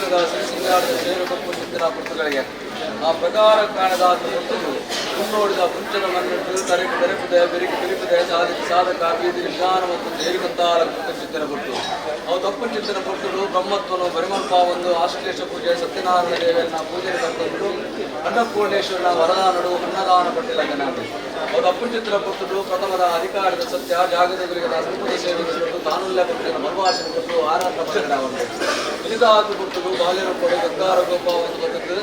ಗುರುಕದ ಸಿರಿಸಿಂಗಾರದ ಸೇವೆ ಕಪ್ಪು ಚಿತ್ತಿನ ಪುರ್ತುಗಳಿಗೆ ಆ ಪ್ರಕಾರ ಕಾಣದ ಪುರ್ತುಗಳು ಮುನ್ನೋಡಿದ ಪುಂಚದ ಮಣ್ಣಿಟ್ಟು ತರಕು ತೆರಪಿದೆ ಬೆರಿಕೆ ಬಿರಿಪಿದೆ ಸಾಧಕ ಸಾಧಕ ಬೀದಿ ನಿಧಾನ ಮತ್ತು ದೇರಿಕಂತಾಲ ಚಿತ್ತಿನ ಪುರ್ತು ಅವು ತಪ್ಪು ಚಿತ್ತಿನ ಪುರ್ತುಗಳು ಬ್ರಹ್ಮತ್ವನು ಪರಿಮಲ್ಪಾವೊಂದು ಆಶ್ಲೇಷ ಪೂಜೆ ಸತ್ಯನಾರಾಯಣ ದೇವರನ್ನ ಪೂಜೆ ಕರ್ತಂದು ಅನ್ನಪೂರ್ಣೇಶ್ವರನ ವರದಾನಡು ಅನ್ನದಾನ ಪಟ್ಟಿಲ್ಲ ಜನಾಂಗ ಅವು ತಪ್ಪು ಚಿತ್ರ ಪುರ್ತುಗಳು ಪ್ರಥಮದ ಅಧಿಕಾರದ ಸತ್ಯ ಜಾಗೃತಗಳಿಗೆ ಸಂಪೂರ್ಣ ಸೇವೆ ಕೊಟ್ಟು ತಾನುಲ್ಲ ಪಟ್ಟಿನ ಮರುವಾಸನ ಕೊಟ್ಟು ಆರಾಟ ಪಟ್ಟಣವನ್ನು ಇಳಿದಾತು ಪುರ್ತುಗಳು ಬಾಲ್ಯರು ಕೊಡು ಗಂಗಾರ ಗೋಪ ಒಂದು ಬದುಕು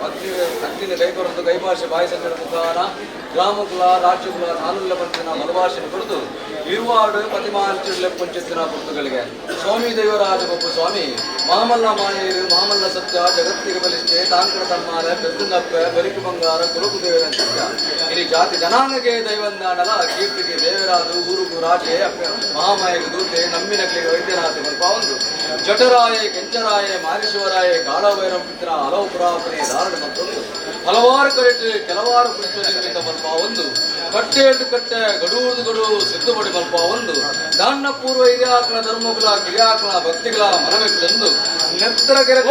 ಅಗ್ನಿ ಅಗ್ನಿನ ಕೈಕೊರಂದು ಕೈಭಾಷೆ ಬಾಯಿ ಸಂಗಡ ಮುಖಾನ ಗ್ರಾಮಕುಲ ರಾಜ್ಯಕುಲ ತಾನುಲ್ಲ ಪಂಚಿನ ಮರುಭಾಷೆನ ಕೊಡುದು ಇರುವಾಡು ಪ್ರತಿಮಾಂಚಿಡ್ಲೆ ಪಂಚಿತ್ತಿನ ಪುರ್ತುಗಳಿಗೆ ಸ್ವಾಮಿ ದೇವರಾಜ ಬೊಬ್ಬು ಸ್ವಾಮಿ ಮಾಮಲ್ಲ ಮಾಯೇರು ಮಾಮಲ್ಲ ಸತ್ಯ ಜಗತ್ತಿಗೆ ಬಲಿಷ್ಠೆ ತಾಂಕಡ ತಮ್ಮಾಲ ಪೆದ್ದುನಪ್ಪೆ ಬರಿಕು ಬಂಗಾರ ಕುಲುಕು ದೇವರ ಸತ್ಯ ಇಡೀ ಜಾತಿ ಜನಾಂಗಕ್ಕೆ ದೈವಂದಾನಲ ಕೀರ್ತಿಗೆ ದೇವರಾದು ಊರುಗು ರಾಜೆ ಅಪ್ಪ ಮಹಾಮಾಯಗೆ ದೂತೆ ನಮ್ಮಿನಕ್ಲಿಗೆ ವೈದ್ಯನಾಥ ಒಂದು ಜಠರಾಯ ಕೆಂಚರಾಯ ಮಾರೇಶ್ವರಾಯ ಕಾಳಭೈರವ ಪಿತ್ರ ಹಲವು ಪುರಾಪನೆ ಧಾರಣ ಮತ್ತೊಂದು ಹಲವಾರು ಕರೆಟು ಕೆಲವಾರು ಕುಂಚು ನಿರ್ಮಿತ ಮಲ್ಪ ಒಂದು ಕಟ್ಟೆದು ಕಟ್ಟೆ ಗಡೂರ್ದು ಗಡು ಸಿದ್ಧಪಡಿ ಮಲ್ಪ ಒಂದು ದಾನ್ನ ಪೂರ್ವ ಹಿರಿಯಾಕನ ಧರ್ಮಗಳ ಕ್ರಿಯಾಕನ ಭಕ್ತಿಗಳ ಮನವೆಚ್ಚೊಂದು ನೆತ್ತರ ಕೆರೆ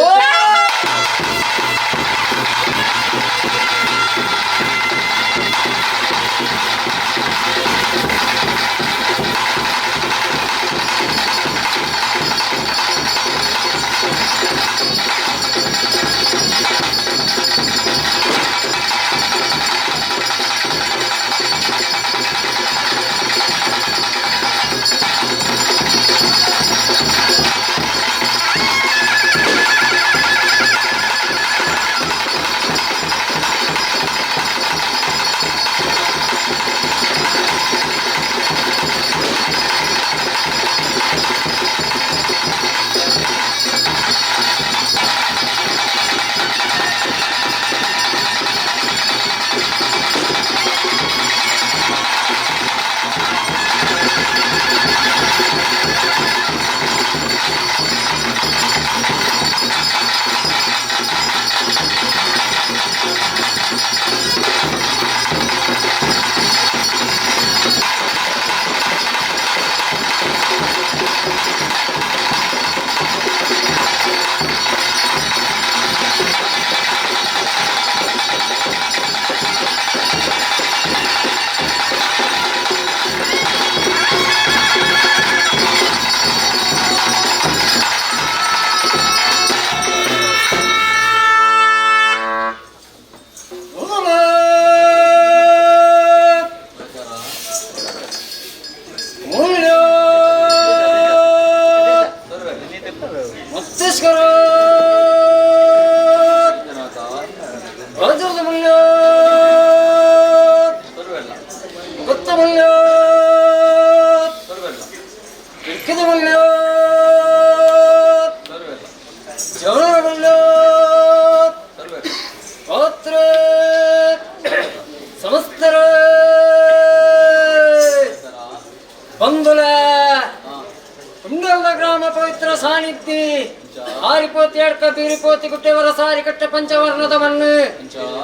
ಸಾರಿಕಟ್ಟ ಪಂಚವರ್ಣದ ಮಣ್ಣು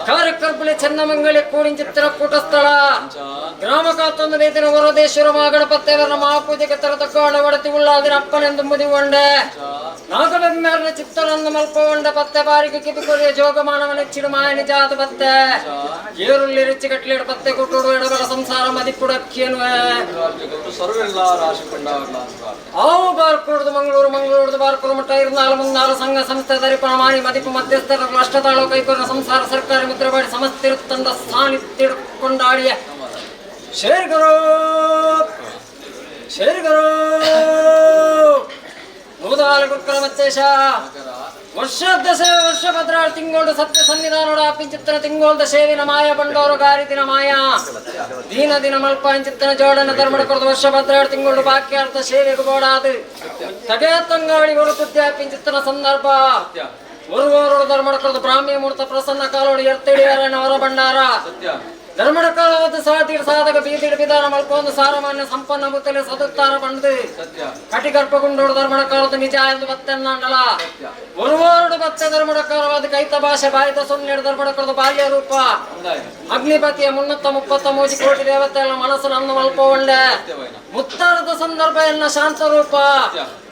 ಕಾರ್ಯಕರ್ಬಲೆ ಚನ್ನಮಂಗಳಿ ಕೂಡಿಂಚಿತ್ರ ಕೂಟಸ್ಥಳ ಗ್ರಾಮ ಕಾತೊಂದು ವೇದಿನ ವರದೇಶ್ವರ ಮಹಾಗಣಪತ್ಯವರ ಮಹಾಪೂಜೆಗೆ ತರತಕ್ಕೋಣ ಒಡತಿ ಉಳ್ಳಾದಿನ ಅಪ್ಪನೆಂದು ಮುದಿಗೊಂಡೆ ನಾಗಬೆಮ್ಮೆರ್ನ ಚಿತ್ತನಂದು ಮಲ್ಪಗೊಂಡ ಪತ್ತೆ ಬಾರಿಗೆ ಕಿಬಿಕೊರಿಯ ಜೋಗಮಾನವನ ಚಿಡು ಮಾಯ ನಿಜಾದ ಪತ್ತೆ ಏರುಳ್ಳಿ ರುಚಿ ಕಟ್ಲೇಡು ಪತ್ತೆ ಕೊಟ್ಟುಡು ಎಡಬಲ ಸಂಸಾರ ಮದಿಪುಡಕ್ಕಿಯನುವೆ ಸರ್ವೆಲ್ಲ ರಾಶಿ ಆವು ಬಾರ್ಕೋಡ್ದು ಮಂಗಳೂರು ಮಂಗಳೂರ್ದು ಬಾರ್ಕೋಡು ಮಟ್ಟ ಇರ್ನಾಲು ಮುನ್ನಾರು ಸಂಘ ಸಂಸ್ಥೆ ದರಿಪಣ ಮಾನಿ ಮದಿಪು ಮಧ್ಯಸ್ಥರ ಅಷ್ಟತಾಳು ಕೈಕೊರ ಸಂಸಾರ ಸರ್ಕಾರಿ ಮುದ್ರಬಾಡಿ ಸಮಸ್ತಿರುತ್ತಂದ ಸ್ಥಾನಿತ್ತಿಡ್ಕೊಂಡಾಡಿಯ ಶೇರ್ಗರೋ ಶೇರ್ಗರೋ ನೂದಾಲು ಗುರುಕುಲ ಮತ್ತೇಶ ವರ್ಷದ ಸೇವೆ ವರ್ಷ ಭದ್ರಾಳ್ ತಿಂಗೋಳ್ದು ಸತ್ಯ ಸನ್ನಿಧಾನೋಡ ಪಿಂಚಿತ್ತನ ತಿಂಗೋಳ್ದ ಸೇವಿನ ಮಾಯ ಬಂಡೋರು ಗಾರಿದಿನ ಮಾಯ ದೀನ ದಿನ ಮಲ್ಪಾಂಚಿತ್ತನ ಜೋಡನ ಧರ್ಮಡ ಕೊರದು ವರ್ಷ ಭದ್ರಾಳ್ ತಿಂಗೋಳ್ದು ಬಾಕ್ಯಾರ್ಥ ಸೇವೆಗೆ ಬೋಡಾದು ತಗೆ ತಂಗಾಳಿ ಹೊರಕುದ್ಯ ಪಿಂಚಿತ್ತನ ಸಂದರ್ಭ ಒರುವೋರೋಡು ಧರ್ಮಡ ಕೊರದು ಬ್ರಾಹ್ಮಿ ಮೂರ್ತ ಪ್ರಸನ್ನ ಕಾಲೋಡು ಎರ್ತಿಡಿಯರನ ಹೊರ ಭಂಡಾರ ಧರ್ಮಡ ಕಾಲವಾದ ಸಾತಿಡ್ ಸಾಧಕ ಬೀದಿಡ್ ಬಿದಾನ ಮಲ್ಪೊಂದು ಸಾರಮಾನ್ಯ ಸಂಪನ್ನ ಮುತ್ತಲೆ ಸದುತ್ತಾರ ಬಂದು ಕಟಿಗರ್ಭಗುಂಡೋಡು ಧರ್ಮಡ ಕಾಲದ ನಿಜ ಎಂದು ಬತ್ತೆನ್ನಾಂಡಲ ಒರುವೋರಡು ಬತ್ತೆ ಧರ್ಮಡ ಕಾಲವಾದ ಕೈತ ಭಾಷೆ ಬಾಯಿತ ಸೊನ್ನೆಡು ಧರ್ಮಡ ಕಾಲದ ಬಾಲ್ಯ ರೂಪ ಅಗ್ನಿಪತಿಯ 333 ಕೋಟಿ ದೇವತೆಗಳ ಮನಸ್ಸು ನನ್ನ ಮಲ್ಪೊಂಡೆ ಮುತ್ತಾರದ ಸಂದರ್ಭ ಎನ್ನ ಶಾಂತ ರೂಪ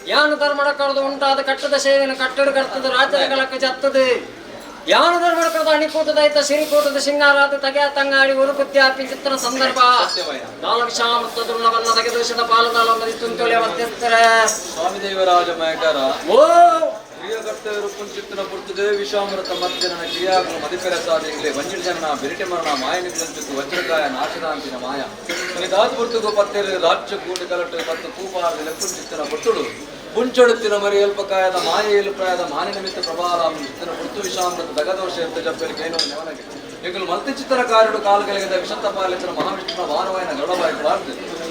ಯಾನು ಧರ್ಮಡ ಕರೆದು ಉಂಟಾದ ಕಟ್ಟದ ಸೇವೆಯನ್ನು ಕಟ್ಟಡ ಕರ್ತದ ರಾಜ್ಯದ ಕಲಕ್ಕೆ ಜತ್ತದು ಯಾನು ಧರ್ಮಡ ಕರೆದು ಅಣಿಕೂಟದ ಐತ ಸಿರಿಕೂಟದ ಸಿಂಗಾರಾದ ತಗೆಯ ತಂಗಾಡಿ ಉರುಕುತ್ಯಾಪಿ ಚಿತ್ರ ಸಂದರ್ಭ ನಾಲ್ಕು ದುರ್ಣವನ್ನ ತಗೆದೋಷದ ಪಾಲದಾಲ ತುಂತೊಳೆ ಮಧ್ಯಸ್ಥರ ಸ್ವಾಮಿ ದೇವರಾಜ ಮಯಕಾರ ಓ ಕ್ರಿಯ ಕರ್ತವ್ಯರು ಪುಂಚಿತ್ತನ ಪುರ್ತದೆ ವಿಷಾಮೃತ ಮಧ್ಯನ ಕ್ರಿಯಾಗಳು ಮದಿಪೆರ ಸಾಧೆಂಗ್ಲೆ ವಂಜಿಡ ಜನನ ಬೆರಿಟೆ ಮರಣ ಮಾಯ ನಿಗ್ಲಂಚುಕು ವಜ್ರಕಾಯ ನಾಶದಾಂತಿನ ಮಾಯ ದಾತ್ ಪುರ್ತುಗು ಪತ್ತೆರು ರಾಜ್ಯ ಕೂಡಿ ಕಲಟು ಮತ್ತು ಕೂಪಾರದ ಲೆಪ್ಪುಂಚಿತ್ತನ ಪುರ್ತುಡು ಪುಂಚೊಡುತ್ತಿನ ಮರಿ ಎಲ್ಪಕಾಯದ ಮಾಯ ಎಲ್ಪ್ರಾಯದ ಮಾನ ನಿಮಿತ್ತ ಪ್ರಬಾಲ ಚಿತ್ತನ ಪುರ್ತು ವಿಷಾಮೃತ ದಗದೋಷ ಎತ್ತ ಜಪ್ಪೆಲ್ ಕೇನೋ ನೆವನಗೆ ಎಂಕುಲು ಮಲ್ತಿಚಿತ್ತರ ಕಾರುಡು ಕಾಲ್ಗಲಿಗದ ವಿಷತ್ತ ಪಾಲಿತನ ಮಹಾವಿಷ್ಣುನ ವಾರವಾಯನ ಗರುಡಬಾಯಿ ಪ್ರಾರ್ಥ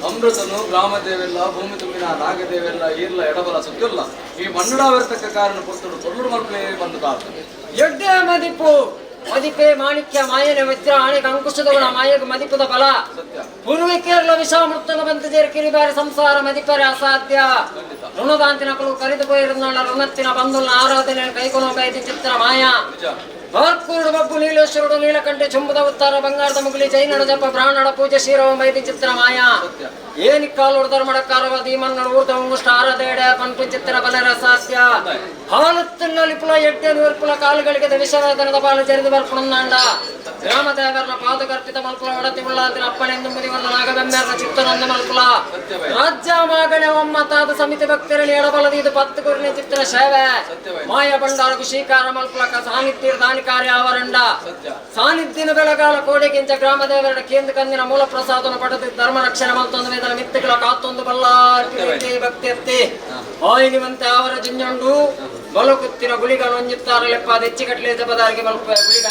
ಅಮೃತನು ಗ್ರಾಮದೇವೆಲ್ಲ ಭೂಮಿ ತುಂಬಿನ ನಾಗದೇವೆಲ್ಲ ಈರ್ಲ ಎಡಬಲ ಸುತ್ತಲ್ಲ ಈ ಮಣ್ಣುಡಾವಿರತಕ್ಕ ಕಾರಣ ಪುರ್ತುಡು ಪೊರ್ಲುಡು ಮಲ್ಪಲೇ ಬಂದು ಕಾರ್ತದೆ. ಎಡ್ಡೆ ಮದಿಪು ಮದಿಪೆ ಮಾಣಿಕ್ಯ ಮಾಯನೆ ವಜ್ರ ಆಣೆಗೆ ಅಂಕುಶದ ಗುಣ ಮಾಯಗ ಮದಿಪುದ ಬಲ ಪೂರ್ವಿಕೇರಳ ವಿಷಾಮೃತನ ಬಂತು ಜೇರು ಕಿರಿಬಾರಿ ಸಂಸಾರ ಮದಿಪರೆ ಅಸಾಧ್ಯ. ಋಣದಾಂತಿನ ಕುಲು ಕರಿದು ಪೋಯಿರುನಾಳ ಋಣತ್ತಿನ ಬಂಧುಲ್ನ ಆರಾಧನೆ ಕೈಕೊನೋ ಬೈದಿ ಚಿತ್ರ ಮಾಯ. ಬಾರ್ಕೂರುಡು ಬಬ್ಬು ನೀಲೇಶ್ವರುಡು ನೀಲಕಂಠೆ ಚುಂಬುದ ಉತ್ತರ ಬಂಗಾರದ ಮುಗುಲಿ ಜೈನಡ ಜಪ ಬ್ರಾಹ್ಮಣ ಪೂಜೆ ಶಿರವ ಮೈದಿ ಚಿತ್ರ ಮಾಯ. ಏನಿ ಕಾಲೋಡು ಧರ್ಮಡಕಾರವಾದ ಈ ಮನ್ನಡು ಊರ್ದ ಉಂಗುಷ್ಟ ಆರಾಧೆಡೆ ಪನ್ಪು ಚಿತ್ರ ಬಲರ ಸಾಧ್ಯ. ಹಾಲುತ್ತಿನ್ನ ಲಿಪುಲ ಎಡ್ಡೆ ನೂರ್ಪುಲ ಕಾಲುಗಳಿಗೆ ವಿಷವೇದನದ ಪಾಲು ಜರಿದು ಬರ್ಪುಣಂದಾಂಡ ಗ್ರಾಮದೇವರನ ಪಾದಕರ್ಪಿತ ಮಲ್ಪುಲ ಒಡತಿ ಉಳ್ಳಾದಿನ ಅಪ್ಪನೆಂದು ಮುದಿವನ್ನ ನಾಗಬೆಮ್ಮೆರ್ನ ಚಿತ್ತನಂದ ಮಲ್ಪುಲ ರಾಜ್ಯ ಮಾಗಣೆ ಒಮ್ಮ ತಾದ ಸಮಿತಿ ಭಕ್ತರಲ್ಲಿ ಎಡಬಲದ ಇದು ಪತ್ತು ಕುರಿನ ಚಿತ್ರ ಸೇವೆ ಮಾಯ ಭಂಡಾರಕು ಸ್ವೀಕಾರ ಮಲ್ಪುಲಕ ಸಾನ್ನಿಧ್ಯ ದಾನಿ ಕಾರ್ಯ ಅವರಂಡ ಸಾನ್ನಿಧ್ಯನ ಬೆಳಗಾಲ ಕೋಡೆಗಿಂಚ ಗ್ರಾಮದೇವರ ಕೇಂದ್ರ ಕಂದಿನ ಮೂಲ ಪ್ರಸಾದನ ಪಡೆದು ಧರ್ಮ ರಕ್ಷಣೆ ಮಲ್ತೊಂದು ಮೇದಲ ಮಿತ್ತುಗಳ ಕಾತ್ತೊಂದು ಬಲ್ಲ ಭಕ್ತಿ ಅತ್ತಿ ಆಯಿನಿವಂತೆ ಅವರ ಜಿಂಜೊಂಡು ಬಲಕುತ್ತಿನ ಗುಳಿಗ ಒಂಜಿತ್ತಾರ ಲೆಪ್ಪ ದೆಚ್ಚಿಕಟ್ಲೆ ಜಬದಾರಿಗೆ ಮಲ್ಪ ಗುಳಿಗ.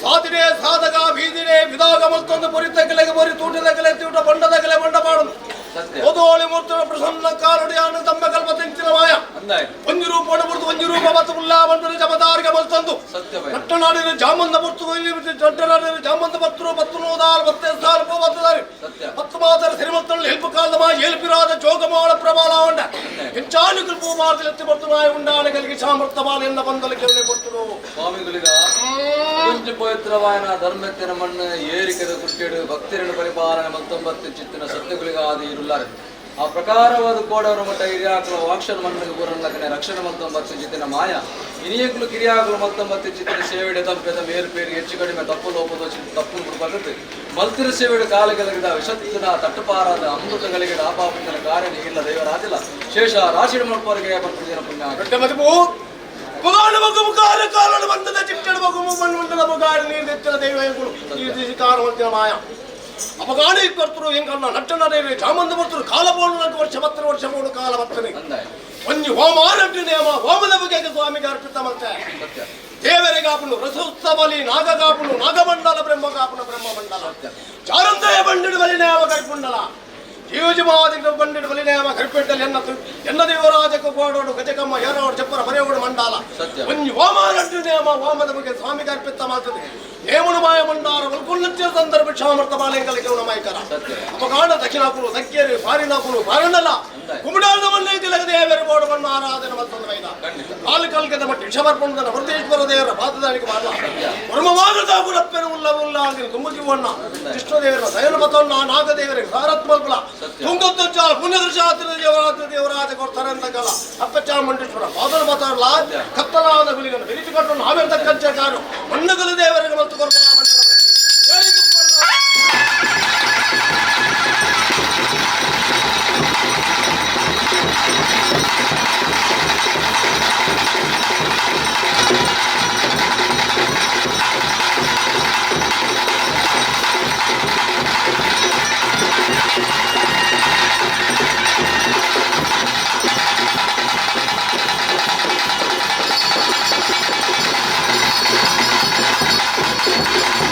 ಸಾಧಿನೆ ಸಾಧಕ ಬೀದಿನೆ ವಿಧಾಗ ಮತ್ತೊಂದು ಪೊರಿತಗಲೆಗೆ ಪೊರಿ ತೂಟದಗಲೆ ತೂಟ ಬಂಡದಗಲೆ ಬಂಡ ಪಾಡುದು ಓದೋಳಿ ಮೂರ್ತನ ಪ್ರಸನ್ನ ಕಾಲುಡಿಯಾನು ತಮ್ಮ ಕಲ್ಪ ತೆಂಚಿನ ಮಾಯ ಒಂಜಿ ರೂಪ ಒಡಬುರ್ದು ಒಂಜಿ ರೂಪ ಮತ್ತು ಉಲ್ಲಾ ಬಂಡನ ಜಬದಾರಿಗೆ ಮಲ್ತಂದು ನಟ್ಟನಾಡಿನ ಜಾಮಂದ ಮುರ್ತು ನಟ್ಟನಾಡಿನ ಜಾಮಂದ ಪತ್ರು ಪತ್ತು ನೋದಾಲ್ ಪತ್ತೆ ಸಾಲ್ ಪೋ ಪತ್ತದಾರಿ ಪತ್ತು ಮಾತರ ಸಿರಿಮತ್ತಲ್ಲಿ ಹೆಲ್ಪು ಕಾಲದ ಮಾ ಏಲ್ಪಿರಾದ ಜೋಗಮಾಳ ಪ್ರಬಾಲ ಉಂಡ ಹೆಂಚಾನು ಕಲ್ಪು ಮಾರ್ದಲ್ ಎತ್ತಿ ಬರ್ತು ನಾಯ ಉಂಡಾಣ కలిగి ಸಾಮರ್ಥ್ಯಮಾಲ ಎನ್ನ ಬಂದಲು ಕೇಳಿ ಕೊಟ್ಟರು. ಸ್ವಾಮಿಗಳಿಗ ಕೊಂಚ ಪವಿತ್ರವಾಯನ ಧರ್ಮತ್ತಿನ ಮಣ್ಣು ಏರಿಕೆದ ಕುಟ್ಟೇಡು ಭಕ್ತರನ್ನು ಪರಿಪಾಲನೆ ಮತ್ತೊಂಬತ್ತು ಚಿತ್ತಿನ ಸತ್ಯಗಳಿಗಾದ ಇರುಲ್ಲಾರೆ ಆ ಪ್ರಕಾರವಾದ ಕೋಡವರ ಮಟ್ಟ ಹಿರಿಯಾಕಲು ವಾಕ್ಷನ ಮಣ್ಣಿಗೆ ಬರಲ್ಲಕನೆ ರಕ್ಷಣೆ ಮತ್ತೊಂಬತ್ತು ಚಿತ್ತಿನ ಮಾಯ ಇನಿಯಂಕಲು ಕಿರಿಯಾಕಲು ಮತ್ತೊಂಬತ್ತು ಚಿತ್ತಿನ ಸೇವೆಡೆ ತಪ್ಪೆದ ಮೇಲ್ಪೇರು ಹೆಚ್ಚು ಕಡಿಮೆ ತಪ್ಪು ಲೋಪದ ತಪ್ಪು ಬರುತ್ತೆ ಮಲ್ತಿರ ಸೇವೆಡೆ ಕಾಲಗಲಗಿದ ವಿಷತ್ತಿನ ತಟ್ಟುಪಾರಾದ ಅಮೃತಗಳಿಗೆ ಆಪಾಪನ ಕಾರ್ಯ ಇಲ್ಲ ದೈವರಾಜಿಲ್ಲ ಶೇಷ ರಾಶಿ ಮಲ್ಪವರಿಗೆ ಪುಣ್ಯ. ಮುಗಾಡು ಮಗು ಮುಗಾರು ಕಾಲಡು ಬಂದದ ಚಿಟ್ಟಡು ಮಗು ಮಣ್ಣುಂಡದ ಮುಗಾಡು ನೀರು తెచ్చిన దైవకుడు ఈ కారణం మాయ ಅಪಗಾಣಿ ಕರ್ತರು ಹೆಂಗನ್ನ ನಟ್ಟನ ಚಾಮಂದ ಬರ್ತರು ಕಾಲಬೋಳು ನಂಗೆ ವರ್ಷ ಬತ್ತರ ವರ್ಷ ಮೂಡು ಕಾಲ ಬರ್ತನೆ ಒಂಜಿ ಹೋಮಾರಡ್ಡು ನೇಮ ಹೋಮದ ಬಗೆಗೆ ಸ್ವಾಮಿಗೆ ಅರ್ಪಿತ ಮತ್ತೆ ದೇವರಿಗಾಪುನು ರಸೋತ್ಸವಲಿ ನಾಗಗಾಪುನು ನಾಗಮಂಡಲ ಬ್ರಹ್ಮಗಾಪುನ ಬ್ರಹ್ಮಮಂಡಲ ಚಾರಂದಯ ಬಂಡಿಡು ಬಲಿ ನೇಮ ಕೈಪುಂಡಲ ಜೀವಜಮಾದಿಗ ಬಂಡಿಡು ಬಲಿ ನೇಮ ಕೈಪಿಟ್ಟಲ್ ಎನ್ನ ಎನ್ನ ದೇವರಾಜಕ ಕೋಡೋಡು ಗಜಕಮ್ಮ ಏರೋಡು ಚಪ್ಪರ ಬರೆಯೋಡು ಮಂಡಲ ಒಂಜಿ ಹೋಮಾರಡ್ಡು ನೇಮ ಹೋಮದ ಬಗ್ಗೆ ಸ್ವಾಮಿಗೆ ಅರ್ಪಿತ ಮಾಡ್ತದೆ ನೇಮನು ಮಾಯ ಮಂಡಾರ ವಲ್ಕುಲ್ಲಂಚ ಸಂದರ್ಭ ಕ್ಷಾಮೃತ ಬಾಲೆಂಗಲಿಗೆ ಮಾಯಕರ ಅಪಗಾಣ ದಕ್ಷಿಣಾಕುಲು ದಕ್ಕೇರಿ ಫಾರಿನಾಕುಲು ಫಾರಿನಲ್ಲ ಕುಮಡಾದ ಮಣ್ಣೆ ತಿಲಕ ದೇವರ ಬೋಡವನ್ನು ಆರಾಧನೆ ಮತ್ತೊಂದು ಮೈದ ಕಾಲು ಕಲ್ಕದ ಮಟ್ಟಿ ಕ್ಷಮರ್ಪಣದ ವೃದ್ದೇಶ್ವರ ದೇವರ ಪಾದದಾಳಿಗೆ ಬಾಲ ಪರಮವಾಗದ ಗುಣಪ್ಪೆನ ಉಲ್ಲ ಉಲ್ಲ ಆಗಿನ ತುಂಬುಜೀವಣ್ಣ ಕೃಷ್ಣದೇವರ ದಯನ ಪತೊನ್ನ ನಾಗದೇವರಿಗೆ ಸಾರತ್ಮಲ್ಪಲ ತುಂಗದ್ದು ಚಾಲ ಪುಣ್ಯದೃಶಾತ್ರ ದೇವರಾತ್ರ ದೇವರಾಜ ಕೊಡ್ತಾರೆ ಅಂತ ಕಾಲ ಅಪ್ಪಚಾಮುಂಡೇಶ್ವರ ಪಾದನ ಪತಲ್ಲ ಕತ್ತಲಾದ ಗುಲಿಗನ್ನು ಬೆರಿತು ಕಟ್ಟು ನಾವೇ ತಕ್ಕಂಚ ಕಾರು ಮಣ್ಣುಗಲು ದೇವರಿಗೆ ಮತ್ತು ಕೊರ್ಮ Thank you.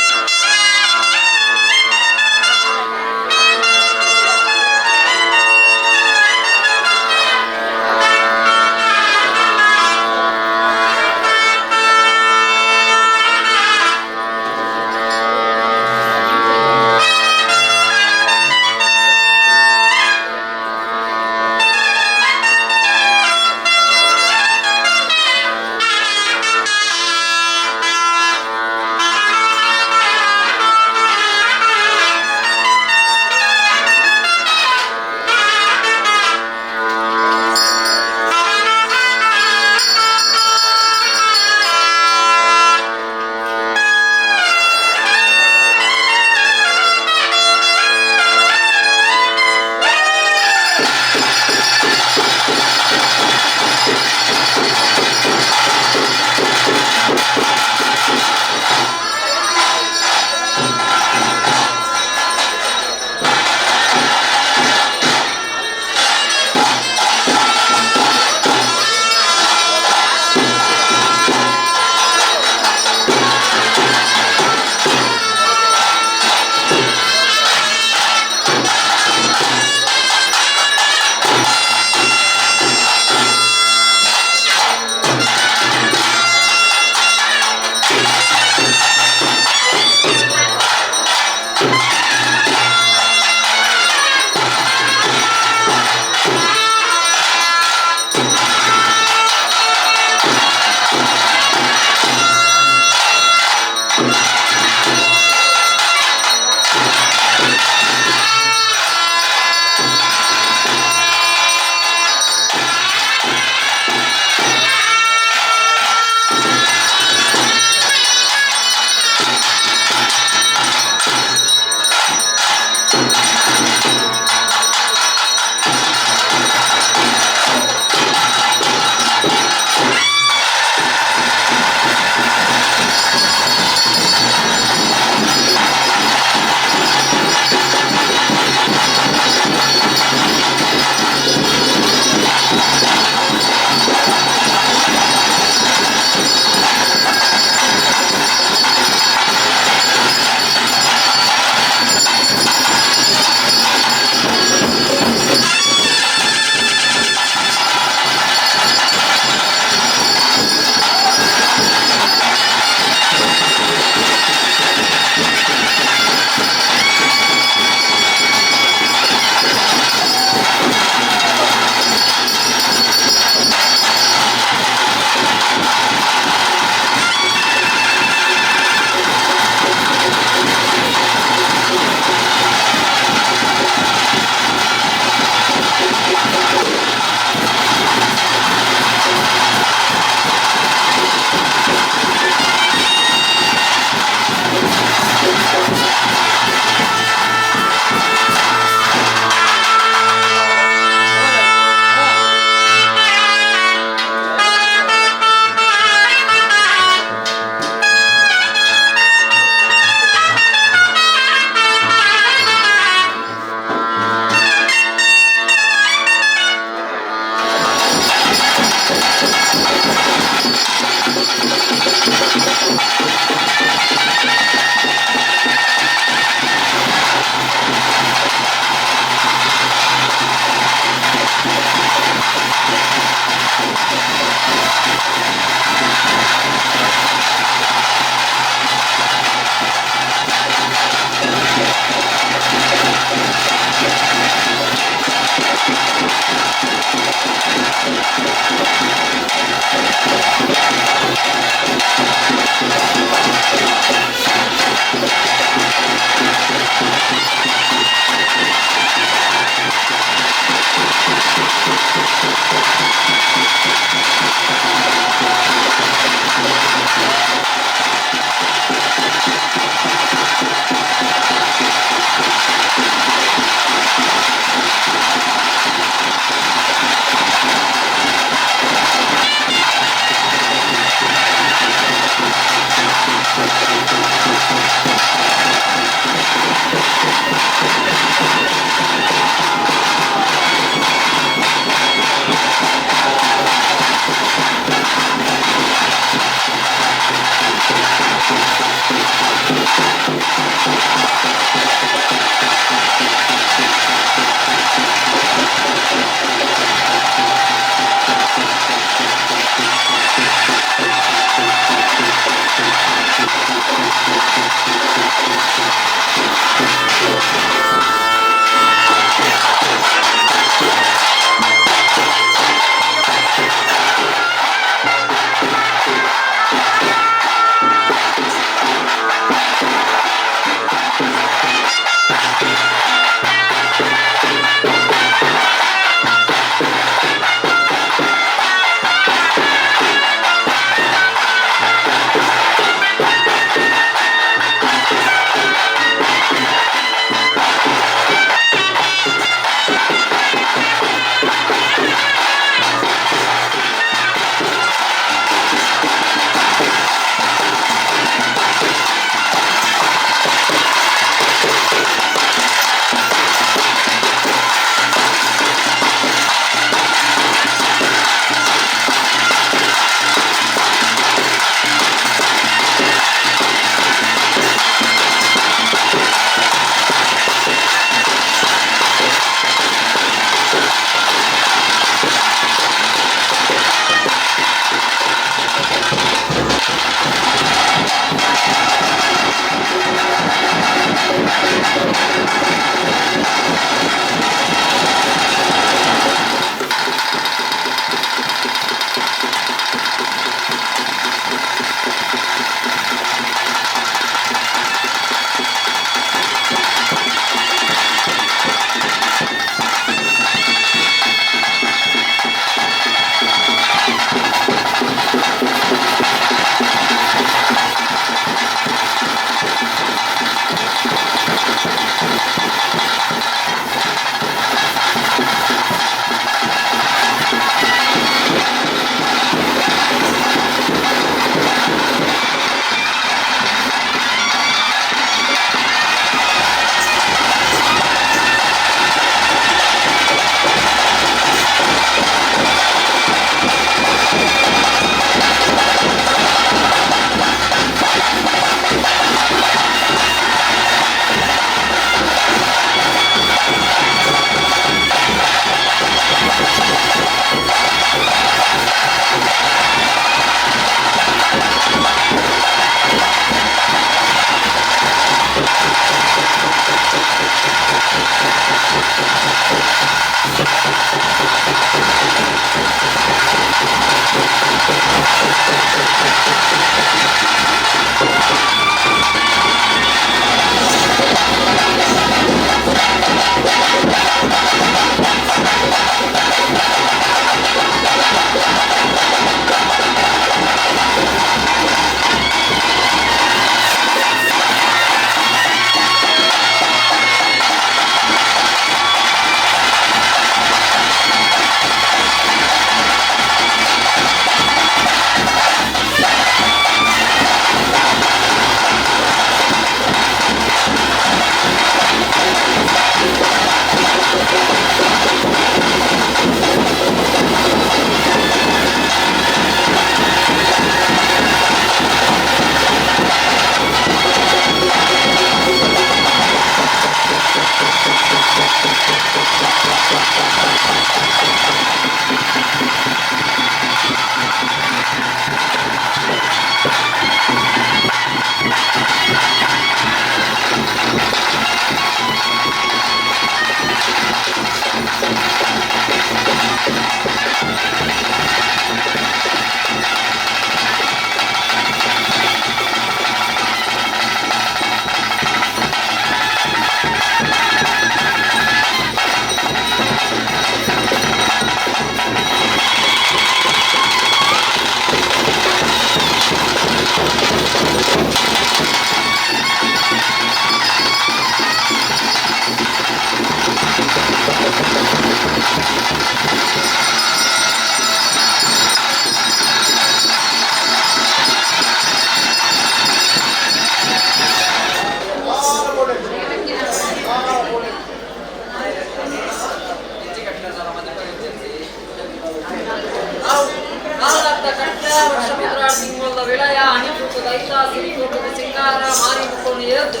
ದೈತಾಸಿರಿ ತೋಟದ ಸಿಂಗಾರ ಮಾರಿ ಮುಕ್ಕೊಂಡು ಏರ್ದು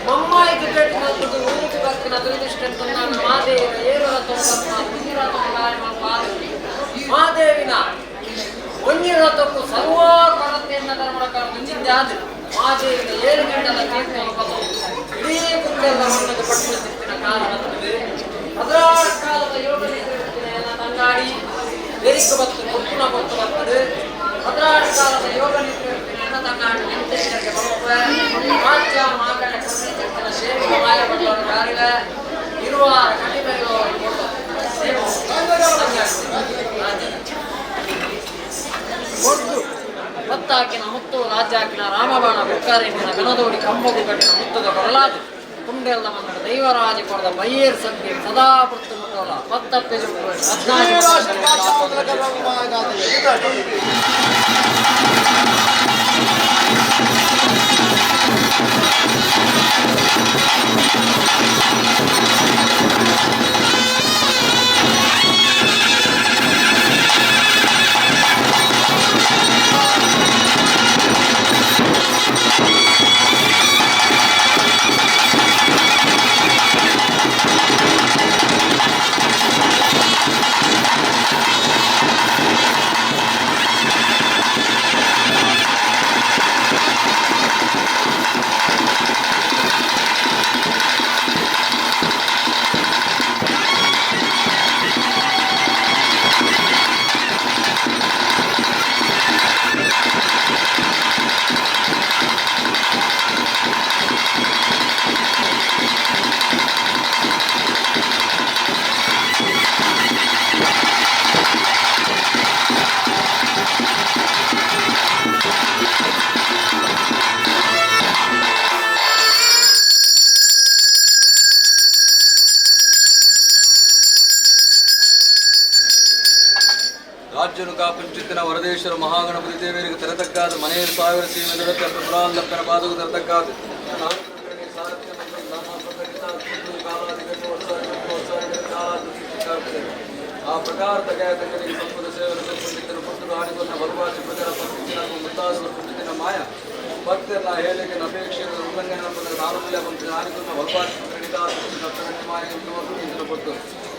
ಮಮ್ಮಾಯಿಗೆ ಭೇಟಿ ಮಲ್ಪದು ಊರಿಗೆ ಬರ್ತಿನ ದುರದೃಷ್ಟಂತ ನಾನು ಮಾದೇವಿನ ಏರುರ ತೊಂಬತ್ತ ಮುಂದಿರ ಮಾದೇವಿನ ಒಂಜಿರ ತೊಕ್ಕು ಸರ್ವ ಕೊರತೆಯನ್ನ ಧರ್ಮದ ಮುಂಚಿದ್ದೆ ಆದ ಮಾದೇವಿನ ಏಳು ಗಂಟದ ತೀರ್ಥ ಇಡೀ ಕುಂಡೆಲ್ಲ ಮಣ್ಣದು ಪಟ್ಟು ಸಿಕ್ಕಿನ ಕಾಲ ಬರ್ತದೆ. ಹದಿನಾರು ಕಾಲದ ಯೋಗ ನಿದ್ರೆನ ತಂಗಾಡಿ ಬೆರಿಕು ಬತ್ತು ಕೊಪ್ಪುನ ಕೊತ್ತು ಬರ್ತದೆ. ಹದಿನಾರು ಕಾಲದ ಯೋಗ ನಿದ್ರೆನ ತಂಗಾಡಿ ನಿಂತೆಚ್ಚರಿಗೆ ಬರುವ ಮಾತ್ಯ ಮಾಗಣ ಕೊನ್ನಿನ ಸೇವೆ ಮಾಯ ಬಟ್ಟವನ್ನು ಕಾರಿದ ಇರುವ ಕಡಿಮೆ ಕೊಟ್ಟು ಪತ್ತಾಕಿನ ಮುತ್ತು ರಾಜ್ಯಾಕಿನ ರಾಮಬಾಣ ಬುಕ್ಕಾರಿನ ಗಣದೋಡಿ ಕಂಬಗು ಕಟ್ಟಿನ ಮುತ್ತದ ಕೊರಲಾದು ಕುಂಡೆಲ್ಲ ಮಂದಡ ದೈವರಾಜ ಕೊಡದ ಬೈಯೇರ್ ಸಂಖ್ಯೆ ಸದಾ ಪುತ್ತು ಮುಟ್ಟೋಲ ಪತ್ತಪ್ಪೆ ರಾಜ್ಯನು ಕಾಪಂಚಿತ್ತಿನ ವರದೇಶ್ವರ ಮಹಾಗಣಪತಿ ದೇವರಿಗೆ ತೆರತಕ್ಕಾದ ಮನೆಯ ಸಾವಿರ ಸೀಮೆ ದೊರೆತ ಪುರಾಲ್ಲಪ್ಪನ ಪಾದకు ತೆರತಕ್ಕಾದ ಆ ಪ್ರಕಾರ ತಗಾಯತಕರಿಗೆ ಸಂಪದ ಸೇವನೆ ಪುತ್ರ ಹಾಡಿకొన్న ಬಲವಾಸಿ ಪ್ರಕಾರ ಪಂಚಿನ ಮುತ್ತಾದ ಪುಂಚಿನ ಮಾಯ ಭಕ್ತರನ್ನ ಹೇಳಿಕೆ ಅಪೇಕ್ಷೆ ಉಲ್ಲಂಘನೆ ನಾರುಲ್ಯ ಪಂಚಿನ ಹಾಡಿకొన్న ಬಲವಾಸಿ ಪಟ್ಟು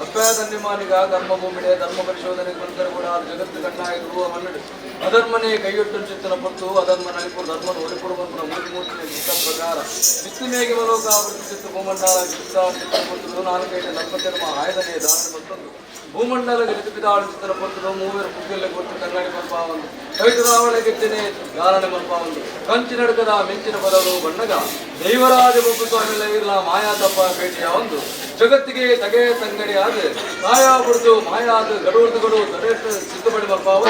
ಅಪ್ಪಾದನ್ಯಮಾನಿಗ ಧರ್ಮಭೂಮಿಡೆ ಧರ್ಮ ಪರಿಶೋಧನೆ ಬಂದರೆ ಕೂಡ ಜಗತ್ತು ಕಣ್ಣಾಗಿ ಮನ್ನಡು ಅಧರ್ಮನೇ ಕೈಯೊಟ್ಟು ಚಿತ್ತನ ಪಟ್ಟು ಅಧರ್ಮ ನಳಿಪುರ ಧರ್ಮನ ಒಳಿಪುರ ಬಂಪುರ ಮೂರ್ತಿ ಚಿತ್ತ ಪ್ರಕಾರ ಬಿತ್ತಿಮೇಗೆ ಬಲೋಕ ಆವೃತ್ತಿ ಚಿತ್ತ ಭೂಮಂಡಲ ಚಿತ್ತ ಪುತ್ರರು ನಾಲ್ಕೈದು ನಲ್ಪತ್ತೆರಡು ಆಯ್ದನೇ ದಾನ ಮತ್ತೊಂದು ಭೂಮಂಡಲ ಗಿರಿಪಿದಾಳು ಚಿತ್ತನ ಪುತ್ರರು ಮೂವರು ಪುಗ್ಗಲ್ಲ ಕೊಟ್ಟು ಕನ್ನಡಿ ಮಲ್ಪಾವಂದು ಕೈದುರಾವಳ ಗೆಜ್ಜನೆ ಗಾರಣ ಮಲ್ಪಾವಂದು ಕಂಚಿನಡ್ಕದ ಮಿಂಚಿನ ಪದವು ಬಣ್ಣಗ ದೈವರಾಜ ಬೊಬ್ಬು ಸ್ವಾಮಿ ಇರ್ಲ ಮಾಯಾತಪ್ಪ ಭೇಟಿಯ ಒಂದು ಜಗತ್ತಿಗೆ ತಗೆ ತಂಗಡಿ ಆದ ಮಾಯಾ ಬುಡ್ದು ಮಾಯಾದ ಗಡುವರ್ದು ಗಡು ತಡೆ ಸಿದ್ಧಪಡಿ ಮಲ್ಪಾವ.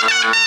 Thank you.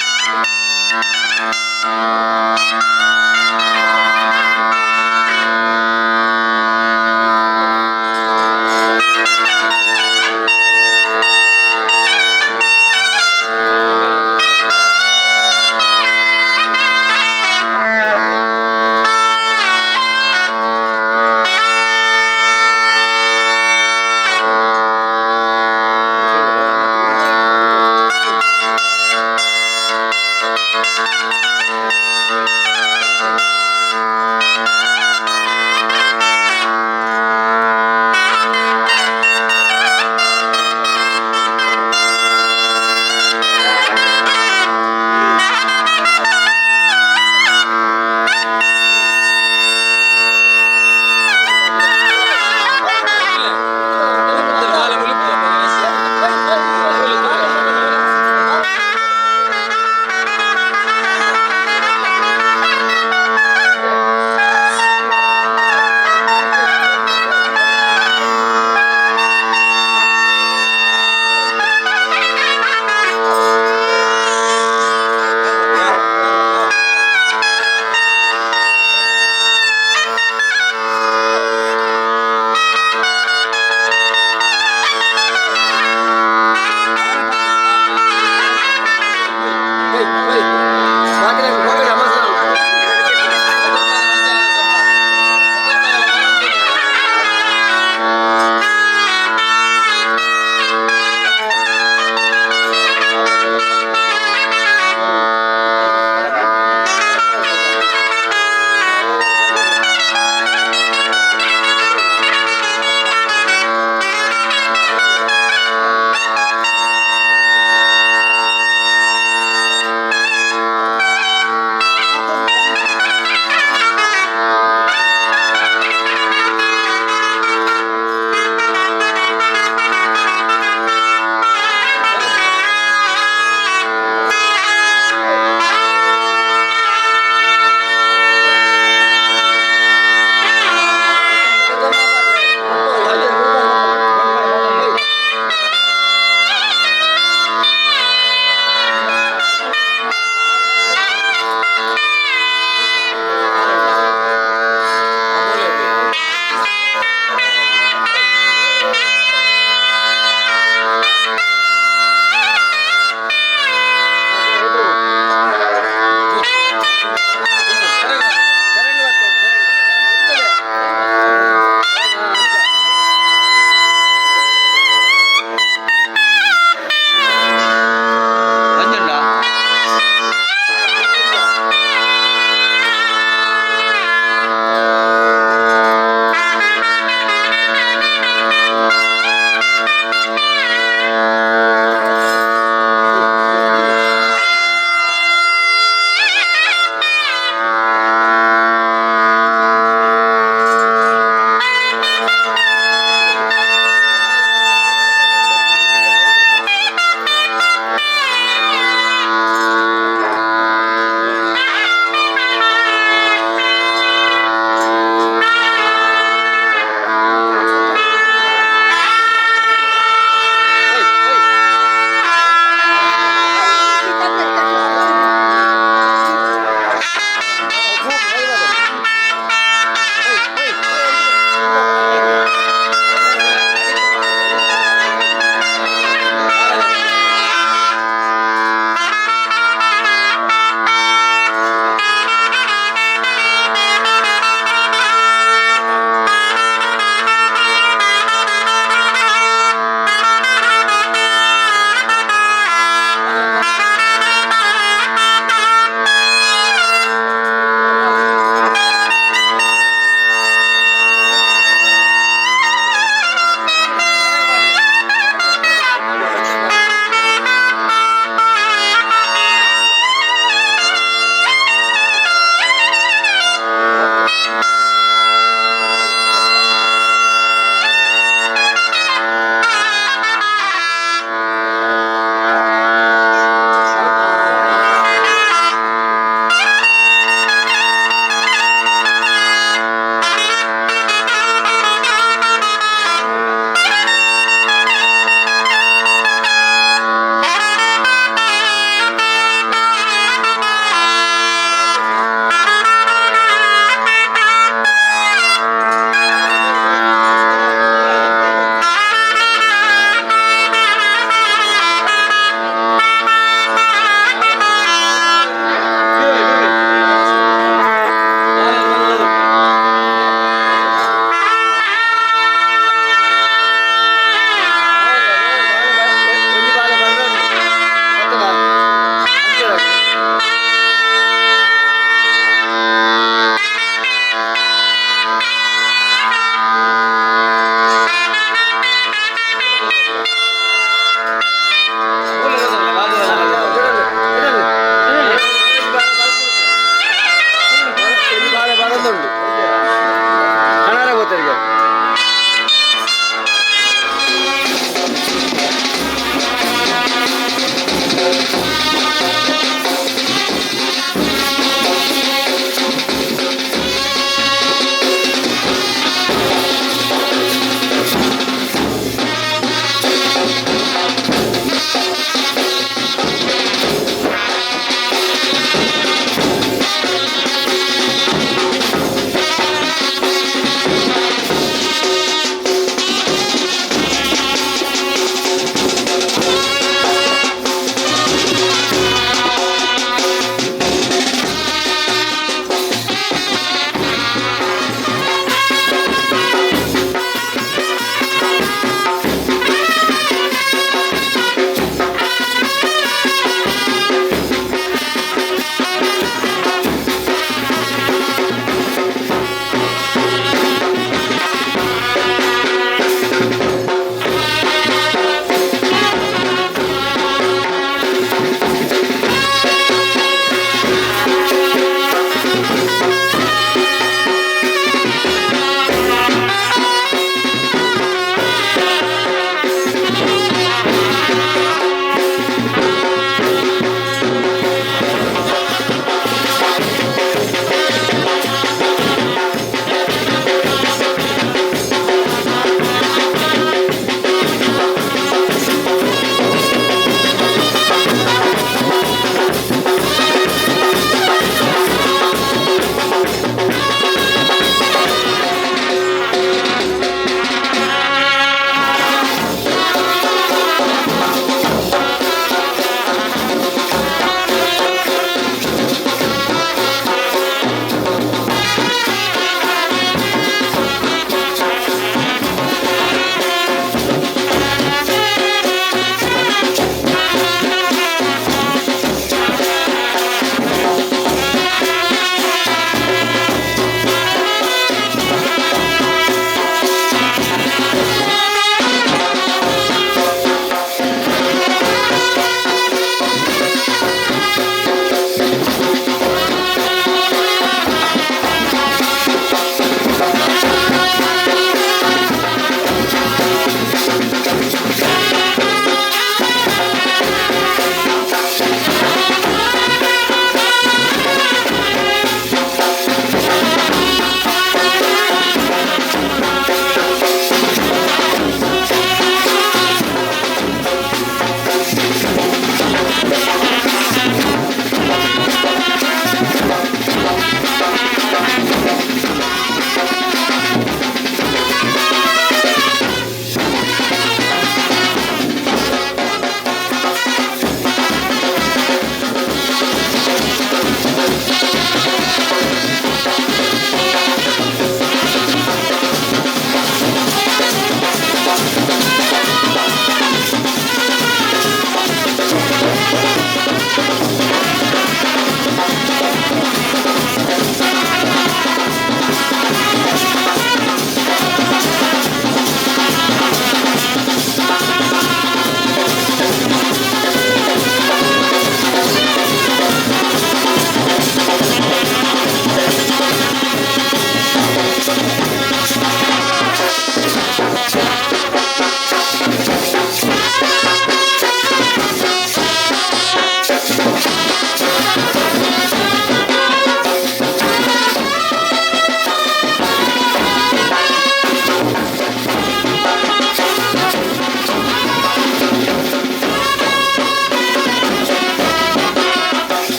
ಬರೊಂದುಂಡು ಕಣಾರೆ ಬೋತರಿಗೆ. ಿ.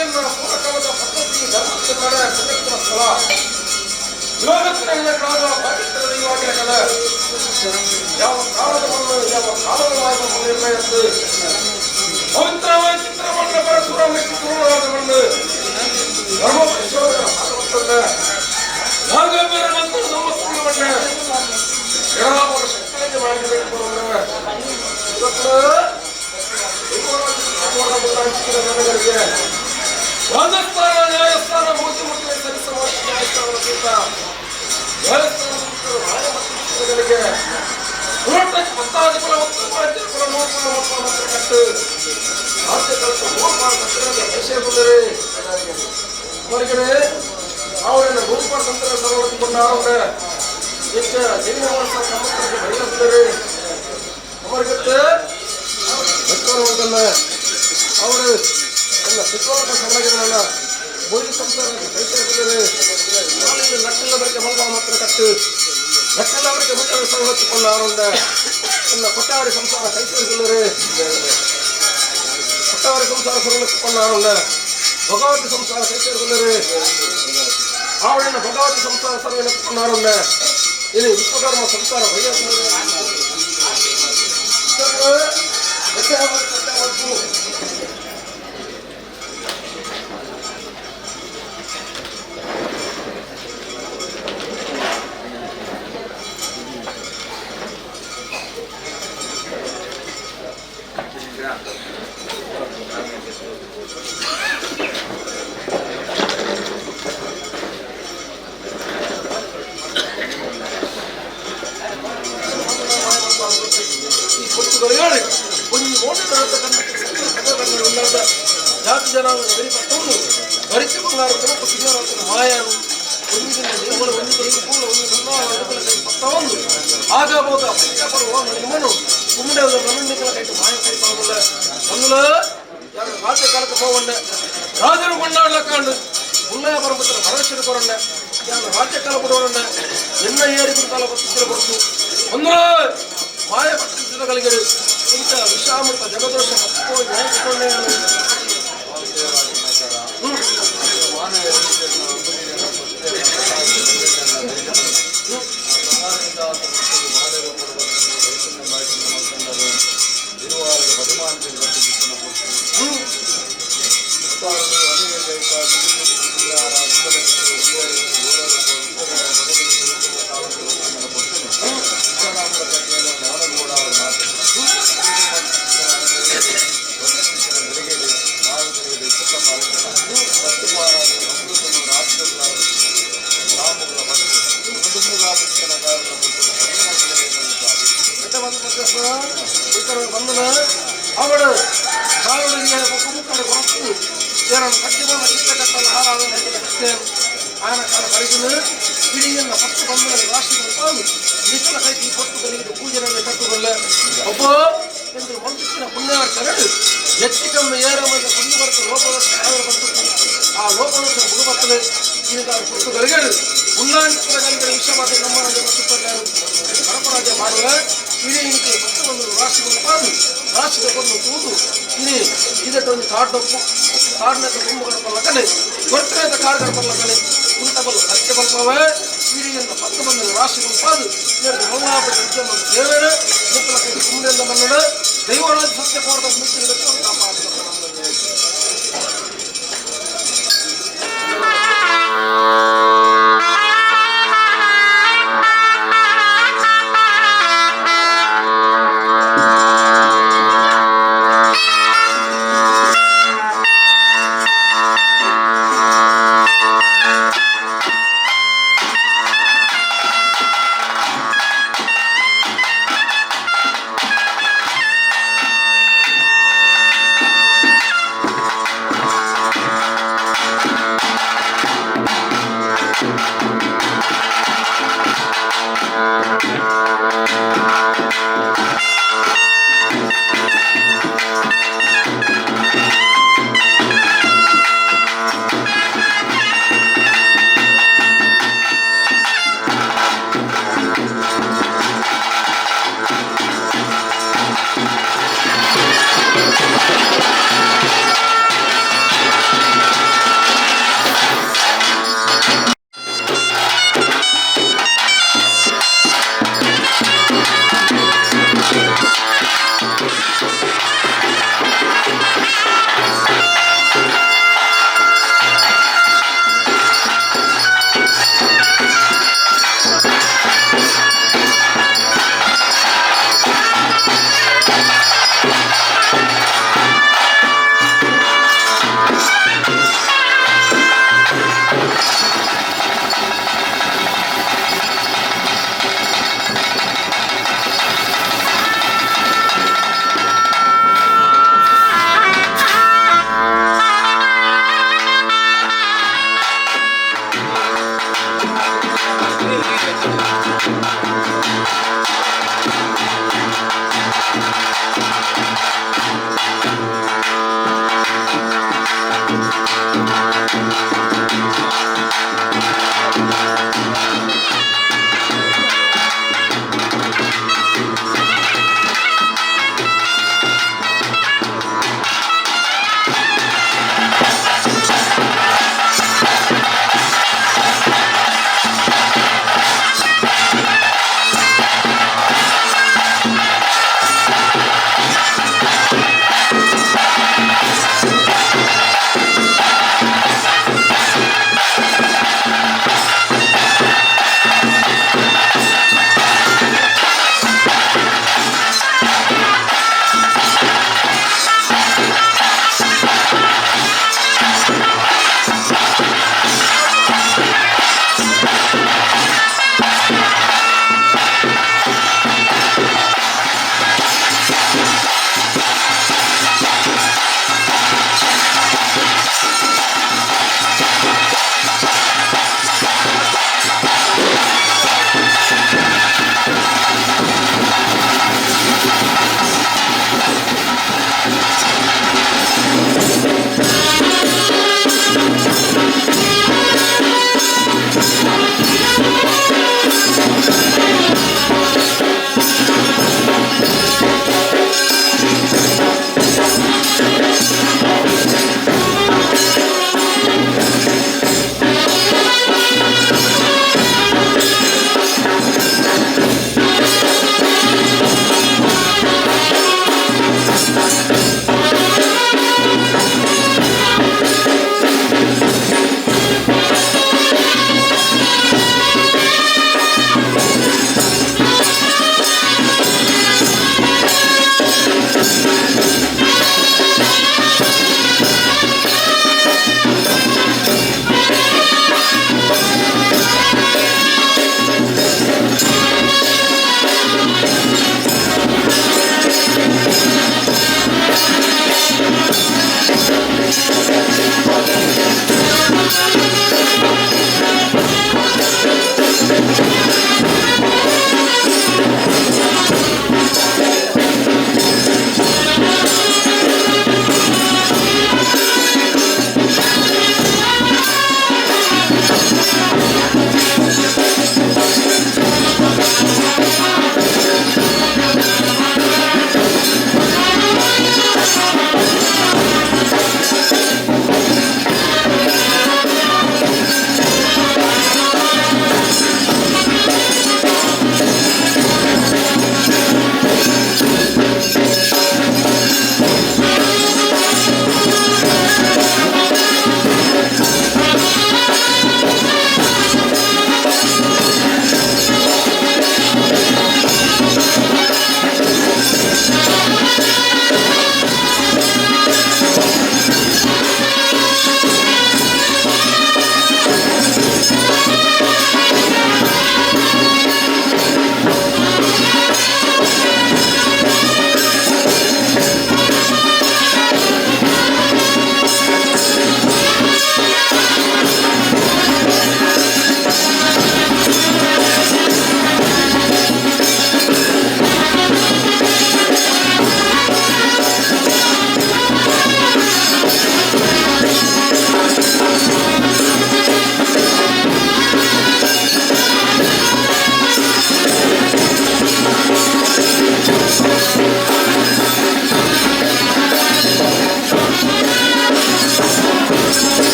ಎನ್ನ ಪೂರ್ವಕಾಲದ ಪದ್ಧತಿ ಧರ್ಮದ ನಡೆ ಪವಿತ್ರ ಸ್ಥಳ ಯೋಗತ್ತಿನ ಕಾಲ ಪವಿತ್ರ ದೈವಾಗಿನ ಕಲ ಯಾವ ಕಾಲದ ಮಣ್ಣು ಯಾವ ಕಾಲದ ಮಣ್ಣು ನಿರ್ಣಯದ್ದು ಪವಿತ್ರವಾದ ಚಿತ್ರಮಣ್ಣ ಪರಶುರಾಮ ಚಿತ್ರವಾದ ಮಣ್ಣು ಧರ್ಮ ಪರಿಶೋಧನ ನಾಗಬೇರ ಮತ್ತು ನಮ್ಮ ಮಣ್ಣ ಯಾವ ಶಕ್ತಿಯನ್ನು ಮಾಡಬೇಕು ರಾಜಸ್ಥಾನ ನ್ಯಾಯಸ್ಥಾನ ಮೂರ್ತಿ ಮೂರ್ತಿ ಸರಿಸುವ ನ್ಯಾಯಸ್ಥಾನ ತೀರ್ಥ ನ್ಯಾಯಸ್ಥಾನ ರಾಯಮತ್ತಿಗಳಿಗೆ ನೂರಕ್ಕೆ ಪತ್ತಾದಿ ಕುಲ ಉತ್ತಮ ಕುಲ ನೂರು ಕುಲ ಮಕ್ಕಳ ಮಾತ್ರ ಕಟ್ಟು ರಾಜ್ಯ ಕಳಕ ನೂರು ತಂತ್ರಗಳ ದೇಶ ಬಂದರೆ ಹೊರಗಡೆ ಅವರನ್ನು ನೂರು ತಂತ್ರ ಸರಳಗೊಂಡ ಅವರ ಹೆಚ್ಚ ಜೀವನ ವರ್ಷ ಕಮ್ಮತ್ತರಿಗೆ ಬೈಲಂದರೆ ಅವರಿಗತ್ತೆ ಅವರು ಎಲ್ಲ ಸಿಕ್ಕೋಟ ಸಣ್ಣಗಿರಲ್ಲ ಬೋಧಿ ಸಂಸಾರ ಕೈಸೇರಿದರೆ ನಟ್ಟೆಲ್ಲವರಿಗೆ ಮಲ್ವ ಮಾತ್ರ ಕಟ್ಟು ನಟ್ಟೆಲ್ಲವರಿಗೆ ಮುಟ್ಟಲು ಸವಲತ್ತುಕೊಂಡ ಅವರುಂಡ ಎಲ್ಲ ಕೊಟ್ಟಾರಿ ಸಂಸಾರ ಕೈಸೇರಿಸಿದರೆ ಕೊಟ್ಟಾರಿ ಸಂಸಾರ ಸವಲತ್ತುಕೊಂಡ ಅವರುಂಡ ಭಗವತಿ ಸಂಸಾರ ಕೈಸೇರಿಸಿದರೆ ಅವರನ್ನ ಭಗವತಿ ಸಂಸಾರ ಸರ್ವೆತ್ತುಕೊಂಡವರುಂಡ ಇಲ್ಲಿ ವಿಶ್ವಕರ್ಮ ಸಂಸಾರ ಭಯ ಜಾತಿ ಜನ ಬರಿತು ಮಾಯನು ಆಗ ಮಾಯ ಕಾಲಕ್ಕೆ ಹೋಗೊಂಡೆ ರಾಜರು ಕೊಂಡಾಡ್ಲಕ್ಕಾಂಡು ಮುಲ್ಲಯ ಪರಮತ್ರ ಪರಮೇಶ್ವರ ಕೊರಂಡೆ ಯಾರು ರಾಜ್ಯ ಕಾಲ ಕೊಡೋಣ ಎನ್ನ ಏರಿ ಕಾಲ ಬತ್ತಿದ್ರೆ ಕೊಡ್ತು ಅಂದ್ರೆ ಮಾಯ ಪಟ್ಟಿಗಳಿಗೆ ಇಂಥ ವಿಷಾಮೃತ ಜಗದೋಷ ನ್ಯಾಯಕೊಂಡೆ ಅವಳು ಕಾಲುಡಿಗೆ ಮುಖ ಕೊರತು ಏನನ್ನು ಕಟ್ಟಿಕೊಂಡ ಚಿತ್ರಕಟ್ಟಲು ಆರಾಧನೆ ಆಯನ ಕಾಲ ಬರೆದನು ಇಡಿಯನ್ನ ಪತ್ತು ಬಂದ ರಾಶಿಗಳು ತಾವು ನಿಖಲ ಕೈತಿ ಕೊಟ್ಟು ಕಲಿಗಿದ ಪೂಜೆನಲ್ಲಿ ಕಟ್ಟುಕೊಳ್ಳ ಒಬ್ಬ ಎಂದು ಮಂತ್ರಿನ ಪುಣ್ಯಾರ್ಥಗಳು ಎತ್ತಿಕಮ್ಮ ಏರಮದ ಕುಂದು ಬರ್ತ ಲೋಪದೋಷ ಸಾವಿರ ಬಂತು ಆ ಲೋಪದೋಷ ಗುರುಬತ್ತಲೆ ಈಗ ಕೊಟ್ಟು ಗಲಿಗಡು ಉನ್ನಾಂತರ ಗಲಿಗಡು ವಿಷವಾದ ನಮ್ಮ ಮತ್ತು ಪರಪರಾಜ ಮಾಡುವ ಇಡೀ ಇಂಕೆ ಪತ್ತು ಒಂದು ರಾಶಿಗಳು ಪಾದು ರಾಶಿ ತಗೊಂಡು ತೂದು ಇನಿ ಇದಟ್ಟೊಂದು ಕಾಡೊಪ್ಪು ಕಾಡಿನ ತುಂಬು ಗಡಪಲ್ಲ ಕಣೆ ಕೊರ್ತನೆದ ಕಾಡು ಗಡಪಲ್ಲ ಕಣೆ ಕುಂಟಬಲ್ಲ ಸರಿಕೆ ಬಲ್ಪವೆ ಇಡಿಯಿಂದ ಪತ್ತು ಬಂದ ರಾಶಿಗಳು ಪಾದು ಎರಡು ಮಲ್ಲಾಪದ ಉದ್ಯಮ ಸೇವೆನೆ ಮುಕ್ಕಲ ಕೈ ಕುಂಡೆಲ್ಲ ಮನ್ನಣ ದೈವರಾಜ ಸತ್ಯ ಕೋರದ ಮುತ್ತಿನ ಕಾಪಾಡಿದ. ಆ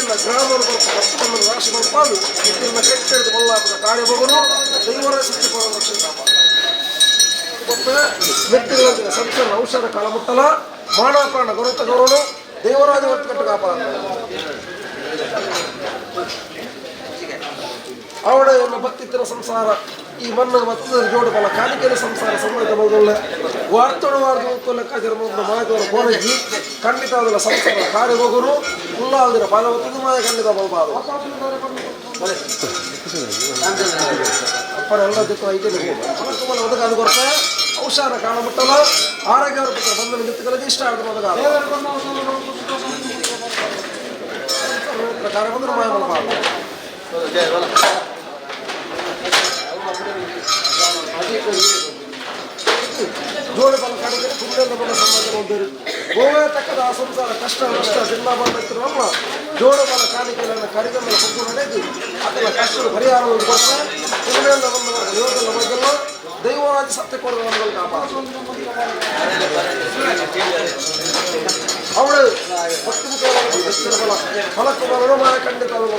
ಇರ್ನ ಗ್ರಾಮರು ಬರ್ಪ ರಾಶಿ ಬರ್ಪಾದು ಇರ್ನ ಕೆಟ್ಟ ಬಲ್ಲಾಪದ ಕಾರ್ಯಬೋಗನು ದೈವರ ಶಕ್ತಿ ಕೊಡ ರಕ್ಷಣೆ ಮೆಟ್ಟಿಗಳ ಸಂಸಾರ ಔಷಧ ಕಾಲಮುಟ್ಟಲ ಮಾನವ ಪ್ರಾಣ ಗೌರವ ಗೌರವನು ದೇವರಾಜ ಒತ್ತುಕಟ್ಟು ಕಾಪಾಡ ಅವಳ ಭಕ್ತಿತ್ತಿನ ಸಂಸಾರ ಈ ಮಣ್ಣು ಮತ್ತದ ಜೋಡು ಬಲ ಕಾಲಿಕೆಯ ಸಂಸಾರ ಸಮೃದ್ಧ ಮೊದಲ ವಾರ್ತೋಡು ವಾರ್ದು ಲೆಕ್ಕಾಚಾರ ಮಾಯದವರ ಕೋರಜಿ ಖಂಡಿತ ಅದರ ಸಂಸಾರ ಕಾರ್ಯಬೋಗರು ಉಲ್ಲಾದಿರ ಪಾದ ಒತ್ತದು ಮಾಯ ಖಂಡಿತ ಬಲಬಾದು ಅಪ್ಪನ ಎಲ್ಲ ದಿಕ್ಕು ಐತೆ ಒದಗಾದ ಕೊರತೆ ಔಷಧ ಕಾಣಮುಟ್ಟಲ ಆರೋಗ್ಯ ಬಂಧನ ನಿಂತುಕೊಳ್ಳದೆ ಇಷ್ಟ ಆದ್ರೆ ಒದಗಾದ ಪ್ರಕಾರ ಬಂದ್ರೆ ಮಾಯ ಬಲಬಾದು ಜೋಡಿ ಬಲ ಕಡೆಗೆ ಕುಂಡೆಲ್ಲ ಬಲ ಸಂಬಂಧ ಹೊಂದಿರು ಗೋವೆ ತಕ್ಕದ ಆ ಸಂಸಾರ ಕಷ್ಟ ನಷ್ಟ ಜಿಲ್ಲಾ ಬಂದಿತ್ತಿರಲ್ಲ ಜೋಡು ಬಲ ಕಾಣಿಕೆಗಳನ್ನು ಕರಿದ ಮೇಲೆ ಕೊಬ್ಬು ನಡೆದು ಅದೆಲ್ಲ ಕಷ್ಟದ ಪರಿಹಾರವನ್ನು ಕೊಡ್ತಾರೆ ಕುಂಡೆಲ್ಲ ಬಂದ ಯೋಗಲ್ಲ ಬಗ್ಗೆಲ್ಲ ದೈವರಾಜ ಸತ್ಯ ಕೊಡುವ ನಮ್ಮನ್ನು ಕಾಪಾಡು ಅವಳು ಭಕ್ತಿ ಮುಖ ಫಲಕ್ಕೆ ಬಲನು ಮಾಯ ಖಂಡಿತ ಅದು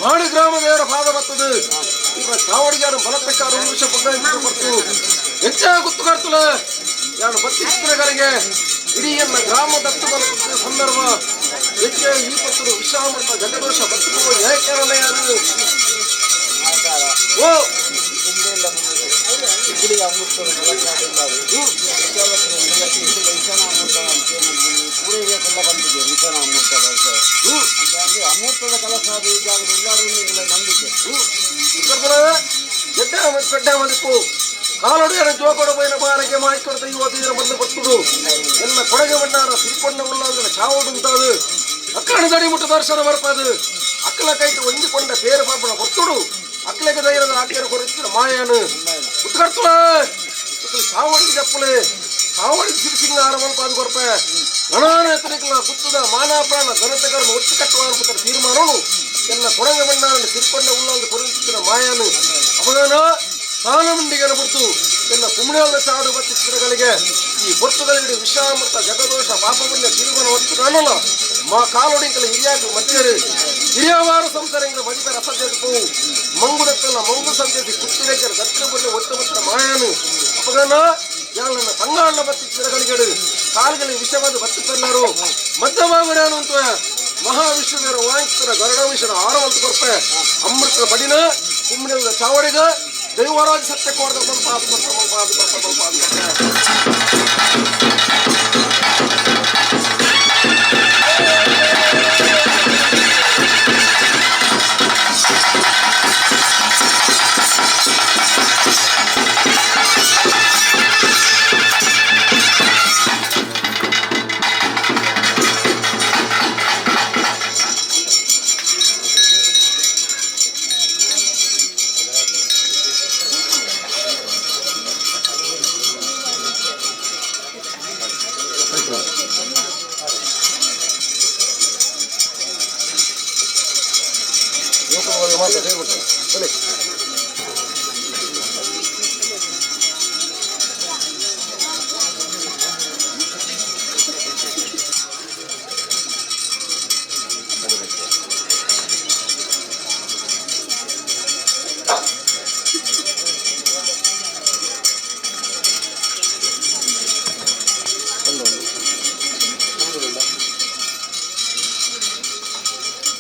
ಮಾಡು ಗ್ರಾಮದೇವರ ಪಾದ ಬರ್ತದೆ ಇವರ ಚಾವಡಿಗಾರ ಬಲಪೆಟ್ಟಾರು ವೃಷ ಪಗ್ಗಾಯಿತು ಬರ್ತು ಹೆಚ್ಚ ಗುತ್ತು ಕರ್ತುಲ ಯಾನು ಬತ್ತಿಗಳಿಗೆ ಇಡೀ ಎನ್ನ ಗ್ರಾಮ ದತ್ತು ಬಲಪುತ್ತಿನ ಸಂದರ್ಭ ಹೆಚ್ಚ ಈ ಪತ್ತರು ವಿಷಾಮೃತ ಜಗದೋಷ ಬತ್ತು ಏಕೆರಲೆಯ ಓ ಅಮೃತದ ಕಲಸ ನಂಬಿಕೆ పెద్ద కాలడు జోకొడ పోయిన బారకే మాయికొడ యువతీర మందు భక్తుడు ఎన్న కొడగ వన్నార సిరికొండ ఉల్లాదున చావుడుంటాడు అక్కడ దడి ముట్టు దర్శన వరపదు అక్కల కైట వంజికొండ పేరు పాపన భక్తుడు అక్కలకి ధైర్యం ఆకేరు కొరిచిన మాయను ఉత్కర్తుల చావడికి చెప్పలే చావడికి సిరిసింగారం పాదు కొరప ననాన ಎತ್ತರಿಕಲ ಗುತ್ತದ ಮಾನಾಪ್ರಾಣ ಘನತೆಗಳನ್ನು ಒಟ್ಟು ಕಟ್ಟುವ ಅಂತ ತೀರ್ಮಾನನು ಎನ್ನ ಕೊಡಗ ಬಣ್ಣಾರನ್ನು ಸಿರಿಕೊಂಡ ಉಲ್ಲಾದ ಕೊರಿಸಿದ ಮಾಯನು ಅವಗಾನ ಸಾಲಮಂಡಿಗನ ಬಿಡ್ತು ಎಲ್ಲ ಕುಮ್ಮಣಿಯಾದ ಚಾಡು ಬತ್ತಿಗಳಿಗೆ ಈ ಬೊಟ್ಟುಗಳಿಗೆ ವಿಷಾಮೃತ ಜಗದೋಷ ಪಾಪಪುಣ್ಯ ತಿರುಗನ ಒಟ್ಟು ಕಾಣಲ್ಲ ಮಾ ಕಾಲೊಡಿಂಕಲ ಹಿರಿಯಾಕ ಮಧ್ಯರು ಹಿರಿಯವಾರ ಸಂಸಾರಂಗಳ ಮದಿಪೆ ರಸಜೆಪ್ಪು ಮಂಗುದತ್ತಲ್ಲ ಮಂಗು ಸಂತತಿ ಕುತ್ತಿರೆಗರ ದಕ್ಷಿಣ ಬುರ್ಲೆ ಒಟ್ಟು ಮತ್ರ ಮಾಯನು ಅಪಗನ ಯಾಳನ್ನ ತಂಗಾಣ್ಣ ಬತ್ತಿಗಳಿಗೆ ಕಾಲುಗಳಿಗೆ ವಿಷವಾದ ಬತ್ತು ತನ್ನರು ಮಧ್ಯಮಾಗುಡಾನು ಅಂತ ಮಹಾವಿಷ್ಣುವಿನ ವಾಂಚಿತರ ಗರುಡ ವಿಷನ ಆರವಂತ ಕೊರ್ಪೆ ಅಮೃತದ ಬಡಿನ ಕುಮ್ಮಣಿದ ಚಾವಡಿಗ ದೈವರಾಜ ಸತ್ಯ ಕೋರ್ದ ಸ್ವಲ್ಪ ಆದ ಕೊರ್ಪ ಸ್ವಲ್ಪ ಆದ ಕೊರ್ಪ ಸ್ವಲ್ಪ ಆದ ಕೊರ್ಪ.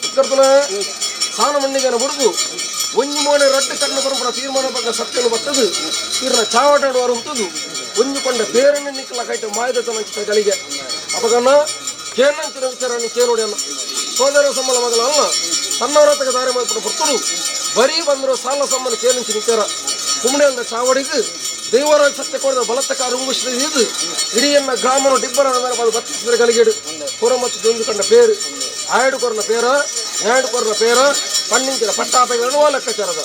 ಉತ್ಕರ್ತನ ಸಾನ ಮಣ್ಣಿಗನ ಬುಡುಗು ಒಂಜಿ ಮೋನೆ ರಡ್ಡು ಕಣ್ಣು ಪರಂಪರ ತೀರ್ಮಾನ ಪಕ್ಕ ಸತ್ಯನು ಬತ್ತದು ತೀರ್ನ ಚಾವಟಾಡುವರು ಉಂಟದು ಒಂಜಿ ಕೊಂಡ ಬೇರನ್ನು ನಿಕ್ಕಲ ಕೈಟ ಮಾಯದ ತನಂಚಿತ ಗಳಿಗೆ ಅಪಗನ ಕೇನಂಚಿನ ವಿಚಾರ ಕೇನೋಡಿಯನ್ನ ಸೋದರ ಸಮ್ಮಲ ಮಗಲ ಅಲ್ಲ ತನ್ನವರತಕ ದಾರಿ ಮಾಡ್ಕೊಂಡು ಬರ್ತಡು ಬರೀ ಬಂದರು ಸಾಲ ಸಮ್ಮನ ಕೇನಂಚಿನ ವಿಚಾರ ಕುಮ್ಮಡಿಯಲ್ದ ಚಾವಡಿಗೆ ದೈವರಾಜ ಸತ್ಯ ಕೊಡದ ಬಲತ್ತಕ ರುಂಗುಶ್ರೀ ಇದು ಇಡೀ ಗ್ರಾಮನು ಡಿಬ್ಬರ ಮೇಲೆ ಅದು ಬತ್ತಿಸಿದರೆ ಗಲಿಗೇಡು ಹೊರ ಮತ್ತು ದೊಂದು ಕಂಡ ಪೇರು ಆಯಡು ಕೊರನ ಪೇರ ನ್ಯಾಯಡು ಕೊರನ ಪೇರ ಪಣ್ಣಿಂಚಿನ ಪಟ್ಟಾಪೆಗಳನ್ನು ಲೆಕ್ಕಾಚಾರದ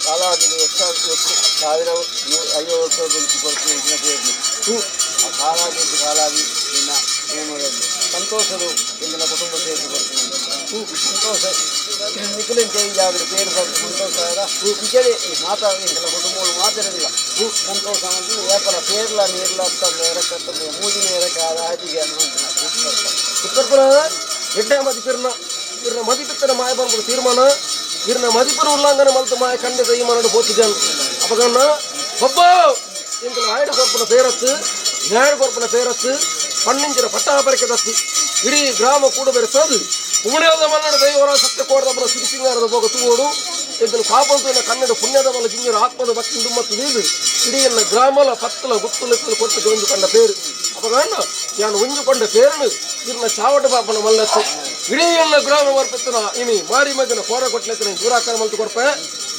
ಕಾಲಾವಧಿ ವರ್ಷ ಸಾವಿರ ಐವತ್ತು ವರ್ಷ ಬೆಂಕಿ ಕೊಡ್ತೀನಿ ಪೇರು ಆ ಕಾಲಾದಿ ಕಾಲಾದಿ ಇನ್ನು ಏನು ಸಂತೋಷರು ಇಂದಿನ ಕುಟುಂಬ ಸೇರಿಸಿ ಕೊಡ್ತೀನಿ ಸಂತೋಷ ನಿಖಲಿಂಚೆ ಈ ಜಾಗದ ಪೇರು ಸಂತೋಷ ಇಂಚೆ ಮಾತಾ ಇಂದಿನ ಕುಟುಂಬಗಳು ಮಾತಿರಲಿಲ್ಲ ಸಂತೋಷ ಅಂದ್ರೆ ಏಪಲ ಪೇರ್ಲ ನೀರ್ಲ ತಂದು ಎರಕತ್ತಂದು ಮೂಜಿನ ಎರಕ ಆದಿಗೆ ಉತ್ತರಪುರ ಎಡ್ಡೆ ಮದಿಪಿರ್ನ ಇರ್ನ ಮದಿಪಿತ್ತನ ಮಾಯ ಬಂದ್ಬಿಡು ತೀರ್ಮಾನ ಇರ್ನ ಮದಿಪುರ ಉಲ್ಲಂಘನೆ ಮಲ್ತು ಮಾಯ ಖಂಡಿತ ಈ ಮನಡು ಪೋತಿಜನ್ ಅಪಗನ್ನ ಬಬ್ಬ ಇಂತಲ ಆಯ್ಡು ಕೊರ್ಪುನ ಪೇರತ್ತು ನ್ಯಾಯ ಕೊರ್ಪುನ ಪೇರತ್ತು ಪಣ್ಣಿಂಚಿನ ಪಟ್ಟಾಪರಿಕೆ ದತ್ತು ಇಡೀ ಗ್ರಾಮ ಕೂಡ ಬೆರೆಸೋದು ಕುಮಣಿಯಾದ ಮನ್ನಡ ದೈವರ ಸತ್ಯ ಕೋಡದಬ್ಬರ ಸಿರಿಸಿಂಗಾರದ ಭೋಗ ತೂವೋಡು ಎಂತಲು ಕಾಪಂತು ಕನ್ನಡ ಪುಣ್ಯದ ಬಲ ಜಿಂಜರ ಆತ್ಮದ ಭಕ್ತಿ ದುಮ್ಮತ್ತು ನೀದು ಇಡೀ ಎನ್ನ ಗ್ರಾಮಲ ಪತ್ತಲ ಗುತ್ತುಲ ಕೊಟ್ಟು ಜೊಂದು ಕಂಡ ಪೇರು ಅಪಗಣ್ಣ ಯಾನು ಒಂಜುಕೊಂಡ ಪೇರನು ಇರ್ನ ಚಾವಟ ಪಾಪನ ಮಲ್ಲತ್ತು ಇಡೀ ಎಲ್ಲ ಗ್ರಾಮ ವರ್ಪೆತ್ತನ ಇನಿ ಮಾರಿ ಮಗನ ಕೋರ ಕೊಟ್ಲೆತ್ತನ ದೂರಾಕಾರ ಮಲ್ತು ಕೊರ್ಪೆ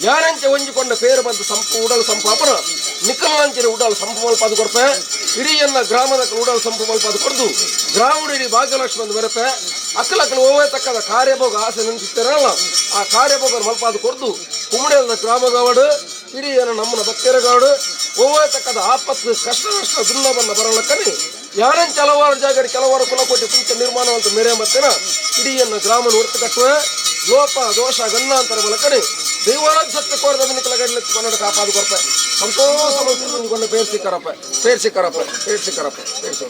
ಯಾರಂಚೆ ಒಂಜಿಕೊಂಡ ಪೇರು ಬಂದು ಸಂಪು ಉಡಲ್ ಸಂಪಾಪನ ನಿಕ್ಕಲಂಚಿನ ಉಡಲ್ ಸಂಪು ಮಲ್ಪಾದು ಕೊರ್ಪೆ ಇಡೀ ಎಲ್ಲ ಗ್ರಾಮದ ಉಡಲ್ ಸಂಪು ಮಲ್ಪಾದು ಕೊಡ್ದು ಗ್ರಾಮಡು ಇಡೀ ಭಾಗ್ಯಲಕ್ಷ್ಮಿ ಒಂದು ಬರಪೆ ಅಕ್ಕಲಕ್ಕಲು ಓವೇ ತಕ್ಕದ ಕಾರ್ಯಭೋಗ ಆಸೆ ನೆನೆಸುತ್ತಾರಲ್ಲ ಆ ಕಾರ್ಯಭೋಗ ಮಲ್ಪಾದು ಕೊಡ್ದು ಕುಮ್ಮಡಿಯಲ್ಲ ಗ್ರಾಮಗವಡು ಇಡೀ ಏನ ನಮ್ಮನ ಭಕ್ತರಗಾಡು ಓವೇ ತಕ್ಕದ ಆಪತ್ತು ಕಷ್ಟ ನಷ್ಟ ದುರ್ಲಭನ್ನ ಬರಲಕ್ಕನೆ ಯಾರಂಚ ಹಲವಾರು ಜಾಗ ಕೆಲವಾರು ಕುಲಕೋಟಿ ಕುಂಚ ನಿರ್ಮಾಣ ಅಂತ ಮೇರೆ ಮತ್ತೇನ ಇಡೀ ಎನ್ನ ಗ್ರಾಮ ಹೊರತು ಕಟ್ಟುವೆ ಲೋಪ ದೋಷ ಗನ್ನಾಂತರ ಬಲಕನೆ ದೈವರಾಜ ಸತ್ಯ ಕೋರದ ನಿಕಲ ಕನ್ನಡ ಕಾಪಾದು ಕೊರ್ಪೆ ಸಂತೋಷ ಕೊಂಡ ಪೇರ್ಸಿ ಕರಪ್ಪ ಪೇರ್ಸಿ ಕರಪ್ಪ ಪೇರ್ಸಿ ಕರಪ್ಪ ಪೇರ್ಸಿ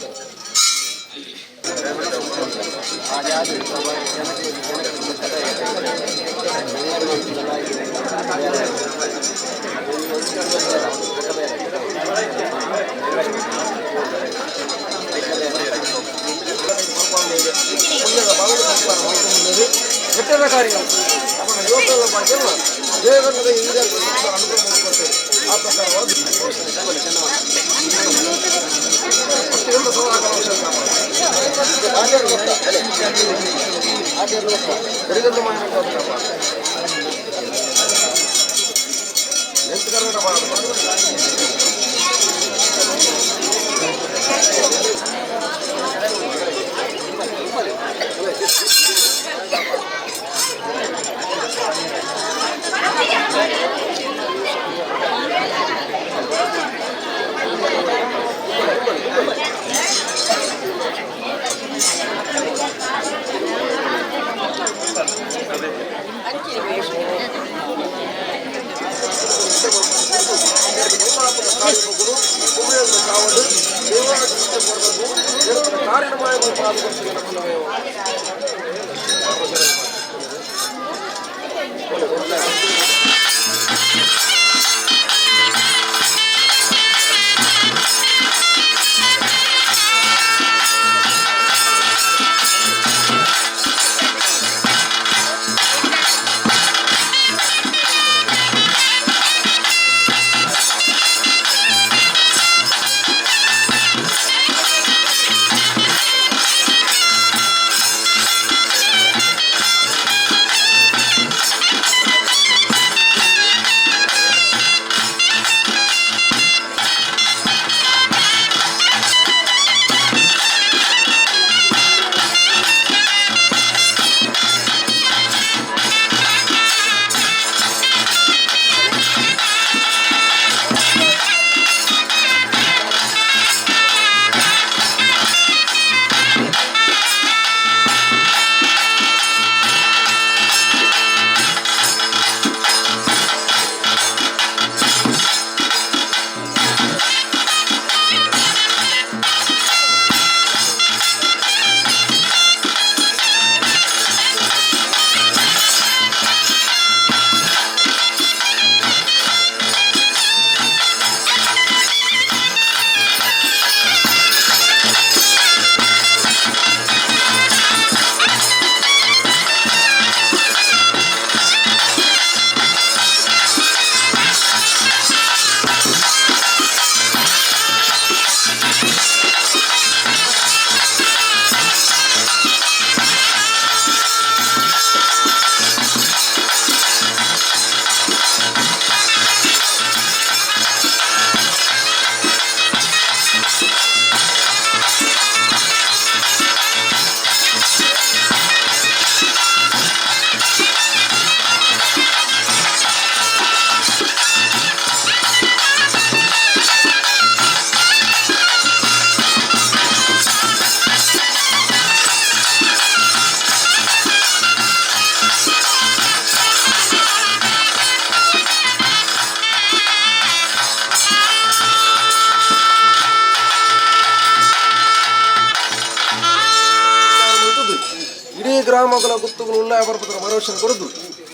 ಗ್ರಾಮಗಳ ಗುತ್ತುಗಳು ಉಲ್ಲಾಯ ಬರ್ಪದ ಮರೋಷನ್ ಕೊರದು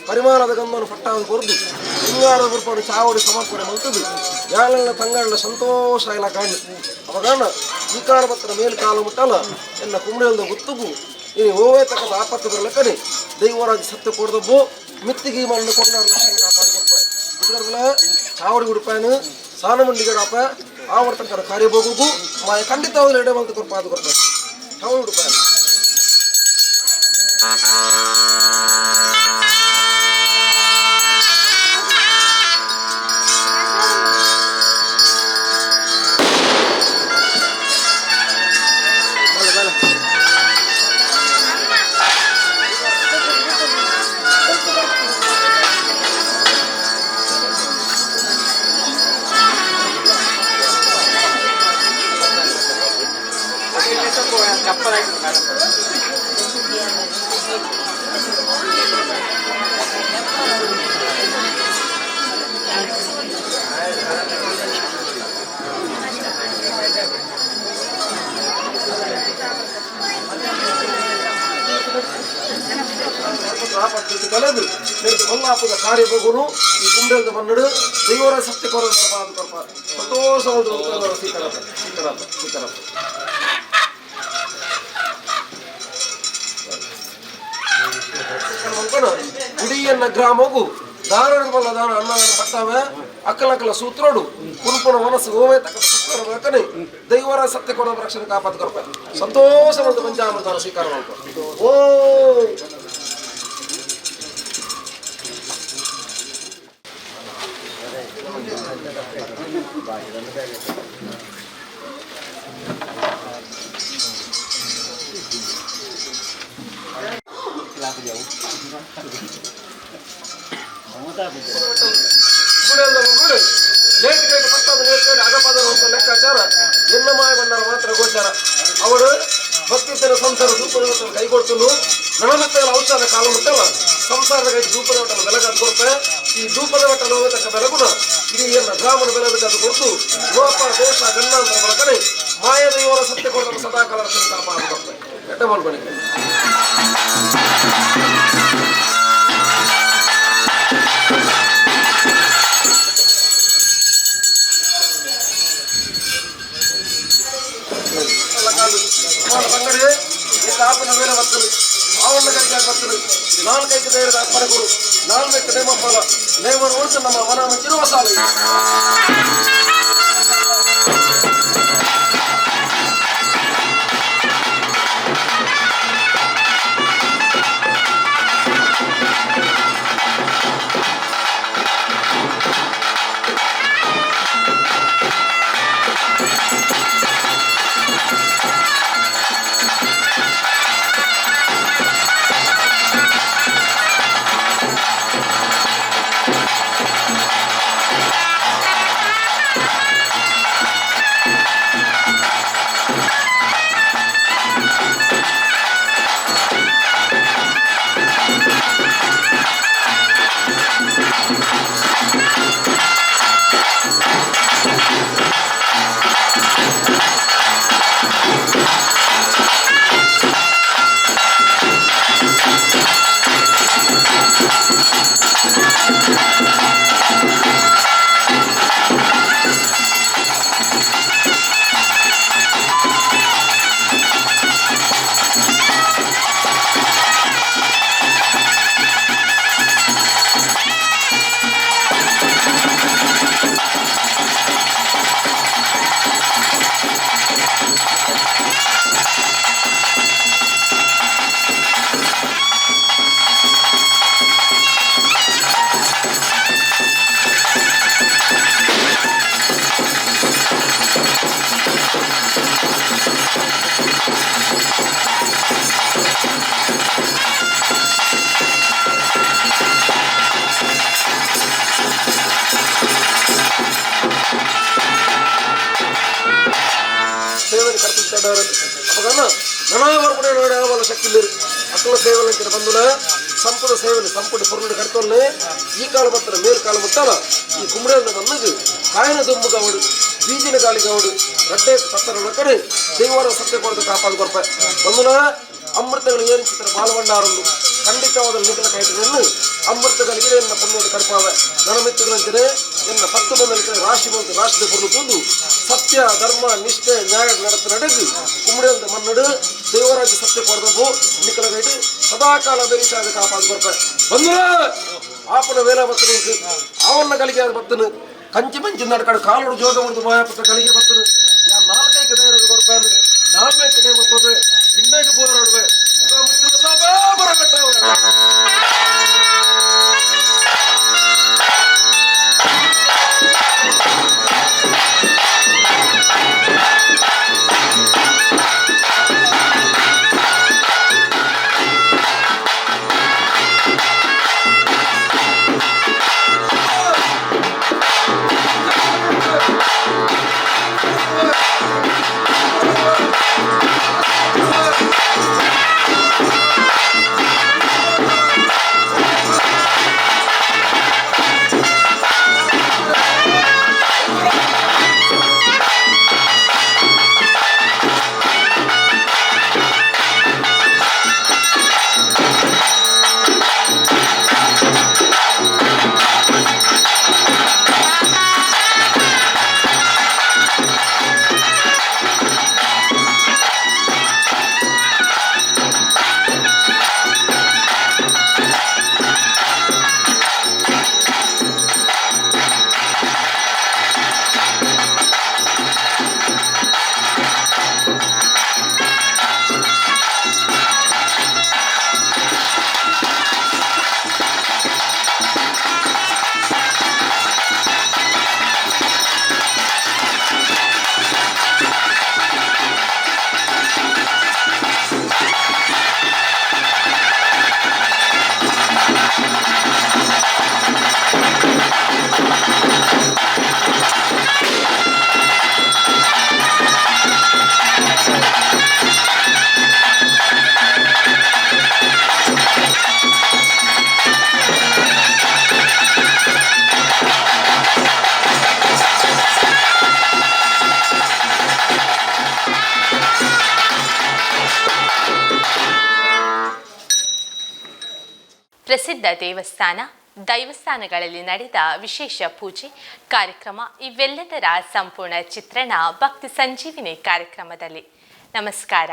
ಪರಿಮಾಣದ ಗಂಧವನ್ನು ಪಟ್ಟಾದ ಕೊರದು ಸಿಂಗಾರದ ಬರ್ಪಡು ಚಾವಡಿ ಸಮರ್ಪಣೆ ಮಲ್ತದು ಯಾಳೆಲ್ಲ ತಂಗಾಳ ಸಂತೋಷ ಇಲ್ಲ ಕಾಣು ಅವಾಗ ಈ ಕಾಲ ಬತ್ತರ ಮೇಲ್ ಕಾಲು ಮುಟ್ಟಲ್ಲ ಎಲ್ಲ ಕುಂಬಳಿಯಲ್ದ ಗುತ್ತುಗು ಇನಿ ಓವೇ ತಕ್ಕದ ಆಪತ್ತು ಬರಲಕ್ಕನೆ ದೈವರಾಜ ಸತ್ಯ ಕೊಡ್ದಬ್ಬು ಮಿತ್ತಿಗೆ ಮಣ್ಣು ಕೊಂಡ ಲಕ್ಷಣ ಕಾಪಾಡಿ ಕೊಡ್ಪಾಯ ಗುತ್ತುಗರ್ಗಲ ಚಾವಡಿ ಉಡುಪಾಯನು ಸಾನ ಮಂಡಿಗಡಾಪ ಆವರ್ತಂಕರ ಕಾರ್ಯಭೋಗು ಮಾಯ ಖಂಡಿತವಾಗಲೂ ಎಡೆ ಮಲ್ತು ಕೊರ್ಪಾದು ಕೊಡ್ಪಾಯ ಚಾವಡಿ ಉಡುಪಾಯನು. ಕಲೆದು ಕೊಲ್ಲಾಪದ ಕಾರ್ಯಬೋಗುನು ಈ ಕುಂಡಲ್ದ ಮನ್ನಡು ದೈವರ ಸತ್ಯ ಕೊರ ಕೊರ್ಪ. ಸಂತೋಷ ಸ್ವೀಕಾರ ಸ್ವೀಕಾರ ಸ್ವೀಕಾರ. ಗುಡಿಯನ್ನ ಗ್ರಾಮಗು ದಾನದ ಬಲ್ಲ ದಾನ ಅನ್ನದಾನ ಪಟ್ಟಾವೆ ಅಕ್ಕಲಕ್ಕಲ ಸೂತ್ರೋಡು ಕುನ್ಪುಣ ಮನಸ್ಸು ಓವೇ ತಕ್ಕ ಸೂತ್ರ ಬೆಳಕನೆ ದೈವರ ಸತ್ಯ ಕೊಡೋ ರಕ್ಷಣೆ ಕಾಪಾದ ಕೊರಪೆ ಸಂತೋಷ ಒಂದು ಪಂಚಾಮೃತ ಸ್ವೀಕಾರ ಮಾಡ್ಕೊ. ಓ ಲೆಕ್ಕಾಚಾರ ಎನ್ನ ಮಾಯ ಬಂದರ ಮಾತ್ರ ಗೋಚಾರ. ಅವಳು ಭಕ್ತಿತನ ಸಂಸಾರ ಧೂಪದ ಕೈಗೊಡ್ತನು ನನಮತ್ತಲ ಔಷಧ ಕಾಲ ಮುಟ್ಟಲ್ಲ ಸಂಸಾರದ ಕೈ ಧೂಪದ ಒಟ್ಟಲ ಬೆಲಗಾದ ಕೊಡ್ತೆ. ಈ ಧೂಪದ ಒಟ್ಟಲ ಹೋಗತಕ್ಕ ಬೆಲಗುಣ ಇಡೀ ಎನ್ನ ಗ್ರಾಮನ ಬೆಲಗಬೇಕಾದ ಕೊಡ್ತು ಲೋಪ ದೋಷ ಗಂಡಾಂತರ ಬಳಕನೆ ಮಾಯದೈವರ ಸತ್ಯ ಕೊಡದ ಸದಾಕಾಲ ರಕ್ಷಣೆ ಕಾಪಾಡ ಕೊಡ್ತೆ. ಎಡ್ಡ ಮಾಡ್ಕೊಳಿಕ್ಕೆ ಅಕ್ಕಲ ಸೇವನೆ ಬಂದುಲ ಸಂಪದ ಸೇವನೆ ಸಂಪುಟ ಪೊರ್ಲು ಕರ್ತೊಲ್ಲೆ ಈ ಕಾಲ ಬತ್ತರ ಮೇಲ್ ಕಾಲ ಮುಟ್ಟಲ ಈ ಕುಮ್ರೆಲ್ಲ ಮನ್ನಗು ಕಾಯನ ದುಮ್ಮುಗವಡು ಬೀಜಿನ ಗಾಳಿಗವಡು ರಡ್ಡೆ ಪತ್ತರ ಕಡೆ ದೈವರ ಸತ್ಯ ಕೊಡದು ಕಾಪಾದ ಕೊರ್ಪ ಬಂದುಲ ಅಮೃತಗಳು ಏರಿಚಿತ್ರ ಬಾಲಭಂಡಾರೊಂದು ಖಂಡಿತವಾದ ನಿಖಲ ಕೈಟನ್ನು ಅಮೃತಗಳಿಗೆ ಎನ್ನ ಪೊನ್ನೋಡು ಕರ್ಪಾವೆ ನನಮಿತ್ತುಗಳಂತೆ ಎನ್ನ ಪತ್ತು ಬಂದ ರಾಶಿ ಬಂತು ರಾಷ್ಟ್ರದ ಪೊರ್ಲು ತಂದು ಸತ್ಯ ಧರ್ಮ ನಿಷ್ಠೆ ನ್ಯಾಯ ನಡತ ನಡಗು ಕುಮ್ರೆಲ್ದ ಮನ್ನಡು ದೇವರಾಜ ಸತ್ಯ ಕೊಡದಬ್ಬು ನಿಖಲ ಕೈಟು ಸದಾಕಾಲ ಬೆರಿಸಾದ ಕಾಪಾದ ಕೊರ್ಪ ಬಂದುಲ ಆಪನ ವೇಲ ಬತ್ತನು ಆವನ್ನ ಕಲಿಗೆ ಬತ್ತನು ಕಂಚಿ ಮಂಚಿ ನಡ್ಕಡು ಕಾಲೋಡು ಜೋಗ ಮುಡಿದು ಮಾಯಾಪುತ್ರ ಕಲಿಗೆ ಬತ್ತನು ಯಾ ನಾಲ್ಕೈಕ ಧೈರ್ಯದ ಕೊರ್ಪಾನು ನಾಲ್ಮೇಕ ನೇಮ ಕೊರ್ಪೆ ಗಿಂಡೈಗೆ ಬೋರಾಡುವೆ ಮುಖ ಮುಚ್ಚಿನ ಸಾಬಾ ಬರಗಟ್ಟವೆ. ಪ್ರಸಿದ್ಧ ದೇವಸ್ಥಾನ, ದೈವಸ್ಥಾನಗಳಲ್ಲಿ ನಡೆದ ವಿಶೇಷ ಪೂಜೆ ಕಾರ್ಯಕ್ರಮ ಇವೆಲ್ಲದರ ಸಂಪೂರ್ಣ ಚಿತ್ರಣ ಭಕ್ತಿ ಸಂಜೀವಿನಿ ಕಾರ್ಯಕ್ರಮದಲ್ಲಿ. ನಮಸ್ಕಾರ.